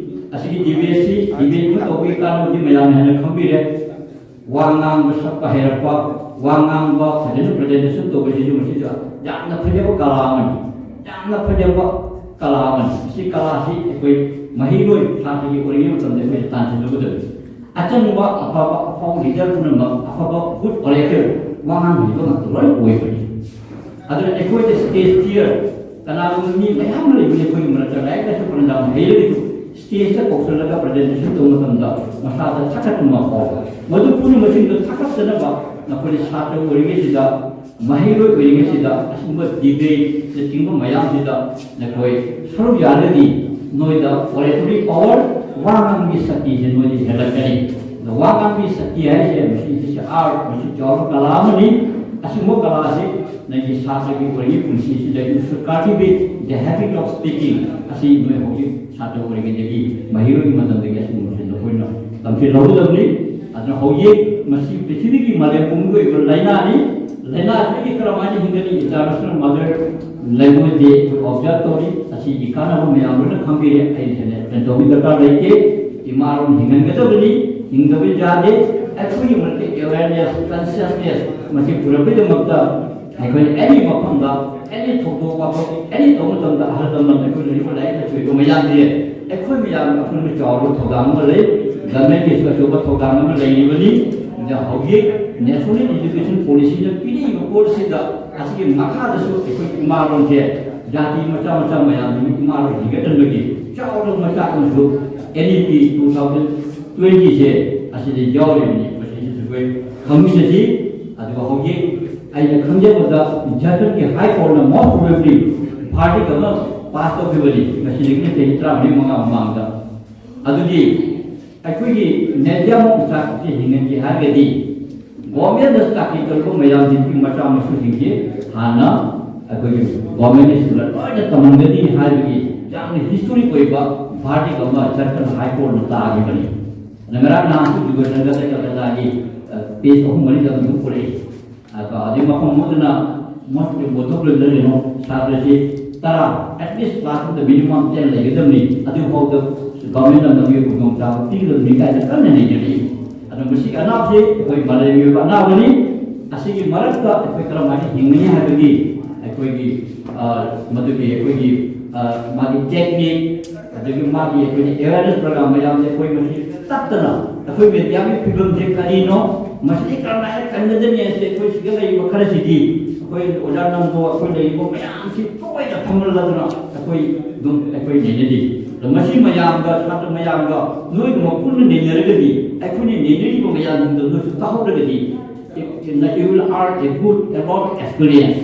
ꯑꯁꯤꯒꯤ debateꯁꯤ, debate ꯑꯃ ꯇꯧꯕꯒꯤ ꯀꯥꯟꯅꯕꯗꯤ ꯃꯌꯥꯝꯅ ꯍꯦꯟꯅ ꯈꯪꯕꯤꯔꯦ꯫ ꯋꯥ ꯉꯥꯡꯕ ꯁꯛꯄ ꯍꯩꯔꯛꯄ, ꯋꯥ ꯉꯥꯡꯕ ꯐꯖꯅ presentation ꯇꯧꯕꯁꯤꯁꯨ ꯃꯁꯤꯁꯨ ꯌꯥꯝꯅ ꯐꯖꯕ ꯀꯂꯥ ꯑꯃꯅꯤ, ꯌꯥꯝꯅ ꯐꯖꯕ ꯀꯂꯥ ꯑꯃꯅꯤ꯫ ꯃꯁꯤ ꯀꯂꯥꯁꯤ ꯑꯩꯈꯣꯏ ꯃꯍꯩꯔꯣꯏ ꯁꯥꯇ꯭ꯔꯒꯤ ꯑꯣꯏꯔꯤꯉꯩ ꯃꯇꯝꯗ ꯑꯩꯈꯣꯏꯅ ꯇꯥꯟꯁꯤꯟꯒꯗꯕꯅꯤ꯫ ꯑꯆꯪꯕ ꯑꯐꯕ ꯑꯐꯥꯎ leader ꯄꯨꯝꯅꯃꯛ ꯑꯐꯕ good orator, ꯋꯥ ꯉꯥꯡꯕ ꯍꯩꯕ ꯉꯥꯛꯇ ꯂꯣꯏꯅ ꯑꯣꯏꯕꯅꯤ꯫ ꯑꯗꯨꯅ ꯑꯩꯈꯣꯏꯗ stage fear, ꯀꯅꯥꯒꯨꯝꯕ ꯃꯤ ꯃꯌꯥꯝ ꯂꯩꯕꯅꯤ ꯑꯩꯈꯣꯏꯒꯤ ꯃꯔꯛꯇ ꯂꯥꯏꯔꯤꯛ ꯂꯥꯏꯁꯨ ꯐꯅ ꯌꯥꯝꯅ ꯍꯩꯔꯒꯁꯨ stageꯇ ꯀꯧꯁꯤꯜꯂꯒ presentation ꯇꯧꯕ ꯃꯇꯝꯗ ꯃꯁꯥꯗ ꯊꯥꯀꯠꯄ ꯑꯃ ꯐꯥꯎꯕ꯫ ꯃꯗꯨ ꯄꯨꯝꯅꯃꯛꯁꯤꯡꯗꯨ ꯊꯥꯀꯠꯆꯅꯕ ꯅꯈꯣꯏꯅ ꯁꯥꯇ꯭ꯔ ꯑꯣꯏꯔꯤꯉꯩꯁꯤꯗ, ꯃꯍꯩꯔꯣꯏ ꯑꯣꯏꯔꯤꯉꯩꯁꯤꯗ ꯑꯁꯤꯒꯨꯝꯕ debateꯅꯆꯤꯡꯕ ꯃꯌꯥꯝꯁꯤꯗ ꯅꯈꯣꯏ ꯁꯔꯨꯛ ꯌꯥꯔꯒꯗꯤ ꯅꯣꯏꯗ oratory power, ꯋꯥ ꯉꯥꯡꯕꯒꯤ ꯁꯛꯇꯤꯁꯦ ꯅꯣꯏꯗ ꯍꯦꯜꯂꯛꯀꯅꯤ꯫ ꯋꯥ ꯉꯥꯡꯕꯒꯤ ꯁꯛꯇꯤ ꯍꯥꯏꯁꯦ ꯃꯁꯤ, ꯃꯁꯤ ꯑꯥꯔꯠ, ꯃꯁꯤ ꯆꯥꯎꯔꯕ ꯀꯂꯥ ꯑꯃꯅꯤ꯫ ꯑꯁꯤꯒꯨꯝꯕ ꯀꯂꯥ ꯑꯁꯤ ꯅꯪꯒꯤ ꯁꯥꯇ꯭ꯔꯒꯤ ꯑꯣꯏꯔꯤꯉꯩ ꯄꯨꯟꯁꯤꯁꯤꯗ you should cultivate the habit of speaking꯫ ꯑꯁꯤ ꯅꯣꯏ ꯍꯧꯖꯤꯛ ꯁꯥꯇ꯭ꯔ ꯑꯣꯏꯔꯤꯉꯩꯗꯒꯤ, ꯃꯍꯩꯔꯣꯏꯒꯤ ꯃꯇꯝꯗꯒꯤ ꯑꯁꯤꯒꯨꯝꯕꯁꯤ ꯅꯈꯣꯏꯅ ꯇꯝꯁꯤꯜꯍꯧꯒꯗꯕꯅꯤ꯫ ꯑꯗꯨꯅ ꯍꯧꯖꯤꯛ ꯃꯁꯤ ꯄ꯭ꯔꯤꯊꯤꯕꯤꯒꯤ ꯃꯥꯂꯦꯝ ꯄꯨꯝꯕꯒꯤ ꯑꯣꯏꯕ ꯂꯥꯏꯅꯥꯅꯤ꯫ ꯂꯥꯏꯅꯥ ꯑꯁꯤꯗꯒꯤ ꯀꯔꯝꯍꯥꯏꯅ ꯍꯤꯡꯒꯅꯤ? International Mother Language Day ꯑꯩꯈꯣꯏ ꯑꯣꯕꯖꯥꯔꯕ ꯇꯧꯔꯤ꯫ ꯑꯁꯤꯒꯤ ꯀꯥꯟꯅꯕ ꯃꯌꯥꯝ ꯂꯣꯏꯅ ꯈꯪꯕꯤꯔꯦ꯫ ꯑꯩ ꯍꯦꯟꯅ ꯑꯦꯛꯁꯄ꯭ꯂꯦꯟ ꯇꯧꯕꯒꯤ ꯗꯔꯀꯥꯔ ꯂꯩꯇꯦ꯫ ꯏꯃꯥ ꯂꯣꯟ ꯍꯤꯡꯍꯟꯒꯗꯕꯅꯤ꯫ ꯍꯤꯡꯗꯕ ꯌꯥꯗꯦ꯫ ꯑꯩꯈꯣꯏꯒꯤ ꯃꯔꯛꯇ ꯑꯦꯋꯦꯔꯅꯦꯁ, ꯀꯟꯁꯤꯌꯁꯅꯦꯁ ꯃꯁꯤ ꯄꯨꯔꯛꯄꯒꯤꯗꯃꯛꯇ ꯑꯩꯈꯣꯏꯅ ꯑꯦꯅꯤ ꯃꯐꯝꯗ, ꯑꯦꯅꯤ ꯊꯧꯗꯣꯛ ꯋꯥꯊꯣꯛ, ꯑꯦꯅꯤ ꯇꯧꯕ ꯃꯇꯝꯗ ꯑꯍꯜ ꯂꯃꯟ ꯑꯩꯈꯣꯏ ꯂꯩꯔꯤꯕ ꯂꯥꯏꯔꯤꯛ ꯂꯥꯏꯁꯨ ꯍꯩꯕ ꯃꯌꯥꯝꯁꯦ ꯑꯩꯈꯣꯏ ꯃꯌꯥꯝ ꯑꯩꯈꯣꯏꯅ ꯆꯥꯎꯔꯕ ꯊꯧꯗꯥꯡ ꯑꯃ ꯂꯩ꯫ ꯒꯚꯔꯟꯃꯦꯟꯀꯤꯁꯨ ꯑꯆꯧꯕ ꯊꯧꯗꯥꯡ ꯑꯃ ꯂꯩꯔꯤꯕꯅꯤ꯫ ꯑꯗ ꯍꯧꯖꯤꯛ ꯅꯦꯁꯅꯦꯜ ꯑꯦꯖꯨꯀꯦꯁꯟ ꯄꯣꯂꯤꯁꯤꯅ ꯄꯤꯔꯤꯕ ꯄꯣꯠꯁꯤꯗ ꯑꯁꯤꯒꯤ ꯃꯈꯥꯗꯁꯨ ꯑꯩꯈꯣꯏ ꯏꯃꯥ ꯂꯣꯟꯁꯦ ꯖꯥꯇꯤ ꯃꯆꯥ ꯃꯆꯥ ꯃꯌꯥꯝꯁꯤꯅ ꯏꯃꯥ ꯂꯣꯟ ꯍꯤꯡꯒꯠꯍꯟꯕꯒꯤ ꯆꯥꯎꯔꯕ ꯃꯆꯥꯛ ꯑꯃꯁꯨ N E P two thousand ꯇ꯭ꯋꯦꯟꯇꯤꯁꯦ ꯑꯁꯤꯗ ꯌꯥꯎꯔꯤꯕꯅꯤ꯫ ꯃꯁꯤꯁꯤꯁꯨ ꯑꯩꯈꯣꯏ ꯈꯪꯃꯤꯟꯅꯁꯤ꯫ ꯑꯗꯨꯒ ꯍꯧꯖꯤꯛ ꯑꯩꯅ ꯈꯪꯖꯕꯗ ꯖꯥꯔꯈꯟꯒꯤ ꯍꯥꯏ ꯀꯣꯔꯠꯅ most probably verdict ꯑꯃ ꯄꯥꯁ ꯇꯧꯈꯤꯕꯅꯤ ꯃꯁꯤꯗꯒꯤ ꯆꯍꯤ ꯇꯔꯥꯃꯔꯤ ꯃꯉꯥ ꯃꯃꯥꯡꯗ꯫ ꯑꯗꯨꯗꯤ ꯑꯩꯈꯣꯏꯒꯤ ꯃꯦꯗꯤꯌꯝ ꯑꯣꯐ ꯏꯟꯐ꯭ꯔꯥꯁ꯭ꯇ꯭ꯔꯛꯆꯔ ꯍꯤꯡꯍꯟꯒꯦ ꯍꯥꯏꯔꯒꯗꯤ ꯒꯣꯔꯃꯦꯟꯗ ꯆꯥꯀꯤ ꯇꯧꯔꯤꯕ ꯃꯌꯥꯝꯁꯤꯡꯒꯤ ꯃꯆꯥ ꯃꯁꯨꯁꯤꯡꯁꯤ ꯍꯥꯟꯅ ꯑꯩꯈꯣꯏꯒꯤ ꯒꯣꯔꯃꯦꯟꯒꯤ ꯁ꯭ꯀꯨꯜꯗ ꯂꯣꯏꯅ ꯇꯝꯍꯟꯒꯅꯤ ꯍꯥꯏꯕꯒꯤ ꯌꯥꯝꯅ ꯍꯤꯁꯇꯣꯔꯤꯛ ꯑꯣꯏꯕ ꯚꯥꯔꯗꯤꯛ ꯑꯃ ꯖꯥꯔꯈꯟ ꯍꯥꯏ ꯀꯣꯔꯠꯅ ꯇꯥꯈꯤꯕꯅꯤ꯫ ꯑꯗ ꯉꯔꯥꯡ ꯅꯍꯥꯟꯁꯨ ꯗꯤꯕꯦꯁꯟꯗ ꯀꯂꯀꯇꯥꯒꯤ ꯄꯦꯖ ꯑꯍꯨꯝ ꯃꯔꯤꯗ ꯑꯗꯨꯝ ꯄꯨꯔꯛꯏ꯫ ꯑꯗꯣ ꯑꯗꯨꯒꯤ ꯃꯐꯝ ꯑꯃꯗꯨꯅ ꯃꯣꯏꯒꯤ ꯃꯣꯇꯣꯛ ꯂꯩꯕꯗ ꯀꯩꯅꯣ ꯁꯥꯇ꯭ꯔꯁꯤ ꯇꯔꯥ, at least class ꯑꯃꯗ minimum ten ꯂꯩꯒꯗꯕꯅꯤ꯫ ꯑꯗꯨꯐꯥꯎꯗ ꯒꯚꯔꯟꯃꯦꯟꯠꯅ ꯃꯗꯨꯒꯤ ꯈꯨꯗꯣꯡꯆꯥꯕ ꯄꯤꯒꯗꯕꯅꯤ ꯀꯥꯏꯅ ꯀꯟꯅ ꯅꯩꯅꯔꯤ꯫ ꯑꯗꯣ ꯃꯁꯤꯒꯤ ꯑꯅꯥꯕꯁꯤ ꯑꯩꯈꯣꯏ ꯃꯥꯂꯦꯝꯒꯤ ꯑꯣꯏꯕ ꯑꯅꯥꯕꯅꯤ꯫ ꯑꯁꯤꯒꯤ ꯃꯔꯛꯇ ꯑꯩꯈꯣꯏ ꯀꯔꯝꯍꯥꯏꯅ ꯍꯤꯡꯒꯅꯤ ꯍꯥꯏꯕꯒꯤ ꯑꯩꯈꯣꯏꯒꯤ, ꯑ, ꯃꯗꯨꯒꯤ ꯑꯩꯈꯣꯏꯒꯤ, ꯑ, ꯃꯥꯒꯤ ꯇꯦꯛꯅꯤꯛ, ꯑꯗꯒꯤ ꯃꯥꯒꯤ ꯑꯩꯈꯣꯏꯒꯤ ꯑꯦꯋꯦꯔꯅꯦꯁ ꯄ꯭ꯔꯣꯒ꯭ꯔꯥꯝ ꯃꯌꯥꯝꯁꯦ ꯑꯩꯈꯣꯏ ꯃꯁꯤ ꯇꯠꯇꯅ ꯑꯩꯈꯣꯏ ꯃꯦꯗꯤꯌꯥꯒꯤ ꯐꯤꯕꯝꯁꯦ ꯀꯔꯤꯅꯣ, ꯃꯁꯤꯗꯤ ꯀꯔꯝꯍꯥꯏꯅ ꯀꯟꯒꯗꯒꯦ ꯍꯥꯏꯁꯦ ꯑꯩꯈꯣꯏ ꯁꯤꯗ ꯂꯩꯔꯤꯕ ꯈꯔꯁꯤꯗꯤ ꯑꯩꯈꯣꯏ ꯑꯣꯖꯥ ꯅꯪꯗꯣ ꯑꯩꯈꯣꯏ ꯂꯩꯔꯤꯕ ꯃꯌꯥꯝꯁꯤ ꯇꯣꯏꯅ ꯐꯝꯍꯜꯂꯗꯅ ꯑꯩꯈꯣꯏ ꯑꯗꯨꯝ ꯑꯩꯈꯣꯏ ꯅꯩꯅꯔꯤ꯫ ꯑꯗꯣ ꯃꯁꯤ ꯃꯌꯥꯝꯒ, ꯁꯥꯇ꯭ꯔ ꯃꯌꯥꯝꯒ ꯂꯣꯏꯅꯃꯛ ꯄꯨꯟꯅ ꯅꯩꯅꯔꯒꯗꯤ, ꯑꯩꯈꯣꯏꯅ ꯅꯩꯅꯔꯤꯕ ꯃꯌꯥꯝꯁꯤꯡꯗꯣ ꯅꯣꯏꯁꯨ ꯇꯥꯍꯧꯔꯒꯗꯤ, you will have a good amount of experience꯫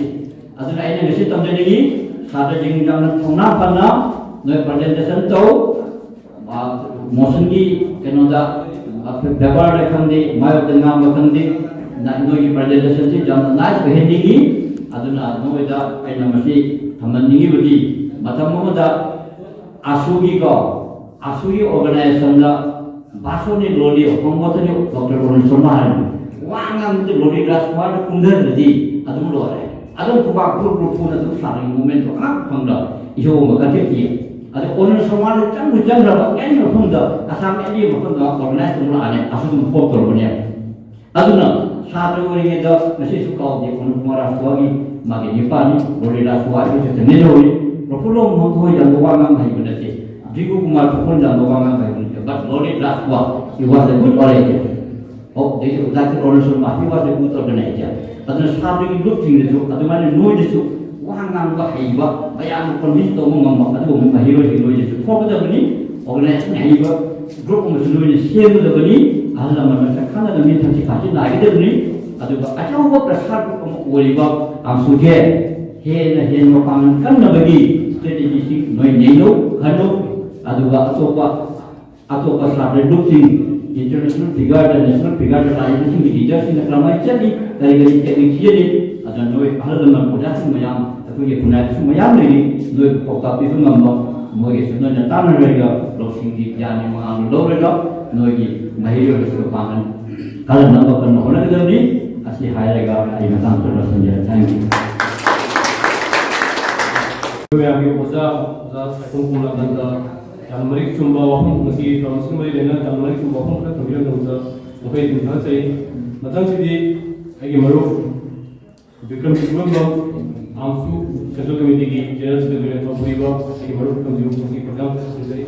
ꯑꯗꯨꯅ ꯑꯩꯅ ꯉꯁꯤ ꯇꯝꯖꯅꯤꯡꯉꯤ, ꯁꯥꯇ꯭ꯔꯁꯤꯡ ꯌꯥꯝꯅ ꯊꯧꯅꯥ ꯐꯅ ꯅꯣꯏ ꯄ꯭ꯔꯖꯦꯟꯇꯦꯁꯟ ꯇꯧ, ꯃꯣꯁꯟꯒꯤ ꯀꯩꯅꯣꯗ ꯕꯦꯕꯥꯔꯗ ꯈꯪꯗꯦ, ꯃꯥꯌꯣꯛꯇ ꯉꯥꯡꯕ ꯈꯪꯗꯦ, ꯅ-, ꯅꯣꯏꯒꯤ ꯄ꯭ꯔꯖꯦꯟꯇꯦꯁꯟꯁꯤ ꯌꯥꯝꯅ ꯅꯥꯏꯁ ꯑꯣꯏꯍꯟꯅꯤꯡꯉꯤ꯫ ꯑꯗꯨꯅ ꯅꯣꯏꯗ ꯑꯩꯅ ꯃꯁꯤ ꯊꯝꯍꯟꯅꯤꯡꯉꯤꯕꯗꯤ, ꯃꯇꯝ ꯑꯃꯗ ꯑꯁꯨꯒꯤꯀꯣ, ꯑꯁꯨꯒꯤ ꯑꯣꯔꯒꯅꯥꯏꯖꯦꯁꯟꯗ ꯕꯥꯁꯣꯅꯤ ꯂꯣꯂꯤ ꯍꯣꯡꯕꯇꯅꯤ ꯗꯣꯛꯇꯔ ꯑꯔꯨꯟ ꯁꯔꯃ ꯍꯥꯏꯔꯤꯕ ꯋꯥ ꯉꯥꯡꯕꯗ ꯂꯣꯂꯤ ꯔꯥꯖꯀꯨꯃꯥꯔꯗ ꯀꯨꯝꯊꯔꯗꯤ ꯑꯗꯨꯝ ꯂꯣꯏꯔꯦ꯫ ꯑꯗꯨꯝ ꯈꯨꯕꯥꯛ ꯒ꯭ꯔꯨꯞ ꯒ꯭ꯔꯨꯞ ꯈꯨꯅ ꯑꯗꯨꯝ ꯁꯥꯟꯅꯩ, ꯃꯣꯃꯦꯟꯗꯣ ꯑꯉꯥꯡ ꯐꯪꯗ ꯏꯁꯣꯔ ꯑꯃ ꯀꯟꯊꯦꯛꯈꯤ꯫ ꯑꯗ ꯑꯣꯅꯔ ꯁꯃꯥꯖꯇ ꯆꯪꯕꯨ ꯆꯪꯈ꯭ꯔꯕ ꯑꯦꯅꯤ ꯃꯐꯝꯗ ꯑꯁꯥꯝ ꯑꯦꯅꯤ ꯃꯐꯝꯗ ꯑꯣꯔꯒꯅꯥꯏꯖ ꯇꯧꯕ ꯂꯥꯛꯑꯅꯤ, ꯑꯁꯨꯝ ꯐꯣꯝ ꯇꯧꯔꯕꯅꯦ꯫ ꯑꯗꯨꯅ ꯁꯥꯇ꯭ꯔ ꯑꯣꯏꯔꯤꯉꯩꯗ ꯉꯁꯤꯁꯨ ꯀꯥꯎꯗꯦ, ꯑꯣꯅꯔ ꯁꯃꯥꯖ ꯔꯥꯖ ꯁꯚꯥꯒꯤ ꯃꯥꯒꯤ ꯅꯤꯄꯥꯅꯤ ꯂꯣꯔꯤ ꯔꯥꯖ ꯁꯚꯥ ꯑꯩꯈꯣꯏꯁꯨ ꯆꯪꯃꯤꯟꯅꯍꯧꯔꯤ꯫ ꯄ꯭ꯔꯐꯨꯜꯂ ꯃꯈꯣꯏ ꯌꯥꯝꯅ ꯋꯥ ꯉꯥꯡꯕ ꯍꯩꯕ ꯅꯠꯇꯦ, ꯗ꯭ꯔꯤꯒꯨ ꯀꯨꯃꯥꯔ ꯄ꯭ꯔꯐꯨꯜ ꯌꯥꯝꯅ ꯋꯥ ꯉꯥꯡꯕ ꯍꯩꯕ ꯅꯠꯇꯦ, but ꯂꯣꯔꯤ Raj Sabha, he was a good orator. Oh, they should, that also, he was a good organizer. ꯑꯗꯨꯅ ꯁꯥꯇ꯭ꯔꯒꯤ ꯒ꯭ꯔꯨꯞꯁꯤꯡꯗꯁꯨ ꯑꯗꯨꯃꯥꯏꯅ ꯅꯣꯏꯗꯁꯨ ꯋꯥ ꯉꯥꯡꯕ ꯍꯩꯕ, ꯃꯌꯥꯝꯕꯨ ꯀꯟꯚꯤꯟꯁ ꯇꯧꯕ ꯉꯝꯕ ꯑꯗꯨꯒꯨꯝꯕ ꯃꯍꯩꯔꯣꯏꯁꯤꯡ ꯅꯣꯏꯗꯁꯨ ꯊꯣꯛꯀꯗꯕꯅꯤ꯫ ꯑꯣꯔꯒꯅꯥꯏꯖꯦꯁꯟ ꯍꯩꯕ ꯒ꯭ꯔꯨꯞ ꯑꯃꯁꯨ ꯅꯣꯏꯅ ꯁꯦꯝꯒꯗꯕꯅꯤ꯫ ꯑꯍꯜ ꯂꯃꯟ ꯃꯁꯛ ꯈꯪꯅꯗꯕꯅꯤ, ꯊꯛꯁꯤ ꯈꯥꯁꯤ ꯅꯥꯏꯒꯗꯕꯅꯤ꯫ ꯑꯗꯨꯒ ꯑꯆꯧꯕ ꯄ꯭ꯔꯁꯥꯔ ꯒ꯭ꯔꯨꯞ ꯑꯃ ꯑꯣꯏꯔꯤꯕ ꯑꯃꯁꯨꯁꯦ ꯍꯦꯟꯅ ꯍꯦꯟꯅ ꯃꯄꯥꯡꯒꯜ ꯀꯟꯅꯕꯒꯤ ꯁ꯭ꯇ꯭ꯔꯦꯇꯦꯖꯤꯁꯤꯡ ꯅꯣꯏ ꯅꯩꯅꯧ, ꯈꯟꯅꯧ꯫ ꯑꯗꯨꯒ ꯑꯇꯣꯞꯄ ꯑꯇꯣꯞꯄ ꯁꯥꯇ꯭ꯔ ꯒ꯭ꯔꯨꯞꯁꯤꯡ, ꯏꯟꯇꯔꯅꯦꯁꯅꯦꯜ ꯐꯤꯒꯔꯗ, ꯅꯦꯁꯅꯦꯜ ꯐꯤꯒꯔꯗ ꯂꯥꯛꯏꯕꯁꯤꯡꯒꯤ ꯂꯤꯗꯔꯁꯤꯡꯅ ꯀꯔꯝꯍꯥꯏꯅ ꯆꯠꯂꯤ, ꯀꯔꯤ ꯀꯔꯤ ꯇꯦꯛꯅꯤꯛ ꯁꯤꯖꯤꯟꯅꯩ, ꯑꯗꯨꯅ ꯅꯣꯏ ꯑꯍꯜ ꯂꯃꯟ ꯑꯣꯖꯥꯁꯤꯡ ꯃꯌꯥꯝ, ꯑꯩꯈꯣꯏꯒꯤ ꯈꯨꯟꯅꯥꯏꯗꯁꯨ ꯃꯌꯥꯝ ꯂꯩꯔꯤ, ꯅꯣꯏꯕꯨ ꯄꯥꯎꯇꯥꯛ ꯄꯤꯕ ꯉꯝꯕ, ꯃꯣꯏꯒꯤꯁꯨ ꯅꯣꯏꯅ ꯇꯥꯟꯅꯔꯒ ꯂꯧꯁꯤꯡꯒꯤ ꯒ꯭ꯌꯥꯟꯒꯤ ꯃꯉꯥꯜꯗꯨ ꯂꯧꯔꯒ ꯅꯣꯏꯒꯤ ꯃꯍꯩꯔꯣꯏ ꯑꯁꯤꯒ ꯄꯥꯡꯒꯜ ꯀꯜꯍꯟꯅꯕ ꯀꯟꯅ ꯍꯣꯠꯅꯒꯗꯕꯅꯤ꯫ ꯑꯁꯤ ꯍꯥꯏꯔꯒ ꯑꯩ ꯃꯇꯥꯡ ꯈꯔ ꯂꯣꯏꯁꯤꯟꯖꯔꯦ꯫ Thank you꯫ ꯑꯩꯈꯣꯏ ꯃꯌꯥꯝꯒꯤ ꯑꯣꯖꯥ, ꯑꯣꯖꯥ ꯁꯥꯏꯈꯣꯝ ꯀꯣꯝꯂꯥꯀꯥꯟꯇ ꯌꯥꯝ ꯃꯔꯤꯛ ꯆꯨꯝꯕ ꯋꯥꯐꯝ, ꯉꯁꯤ ꯊꯧꯔꯝ ꯑꯁꯤꯒ ꯃꯔꯤ ꯂꯩꯅꯅ ꯌꯥꯝ ꯃꯔꯤꯛ ꯆꯨꯝꯕ ꯋꯥꯐꯝ ꯈꯔ ꯊꯝꯕꯤꯔꯝꯕꯗꯨꯗ ꯃꯈꯣꯏ ꯑꯗꯨꯝ ꯊꯥꯒꯠꯆꯔꯤ꯫ ꯃꯊꯪꯁꯤꯗꯤ ꯑꯩꯒꯤ ꯃꯔꯨꯞ ꯕꯤꯀ꯭ꯔꯝꯖꯤꯠ ꯏꯔꯣꯝꯕꯝ, ꯑꯥꯝꯁꯨ ꯁꯦꯟꯇ꯭ꯔꯦꯜ ꯀꯃꯤꯇꯤꯒꯤ ꯖꯦꯅꯔꯦꯜ ꯁꯦꯀ꯭ꯔꯦꯇꯔꯤ ꯊꯧꯄꯨꯔꯤꯕ ꯑꯩꯒꯤ ꯃꯔꯨꯞ ꯕꯤꯀ꯭ꯔꯝꯖꯤꯠ ꯏꯔꯣꯝꯕꯝꯒꯤ ꯄ꯭ꯔꯣꯒ꯭ꯔꯥꯝ ꯊꯝꯖꯔꯤ꯫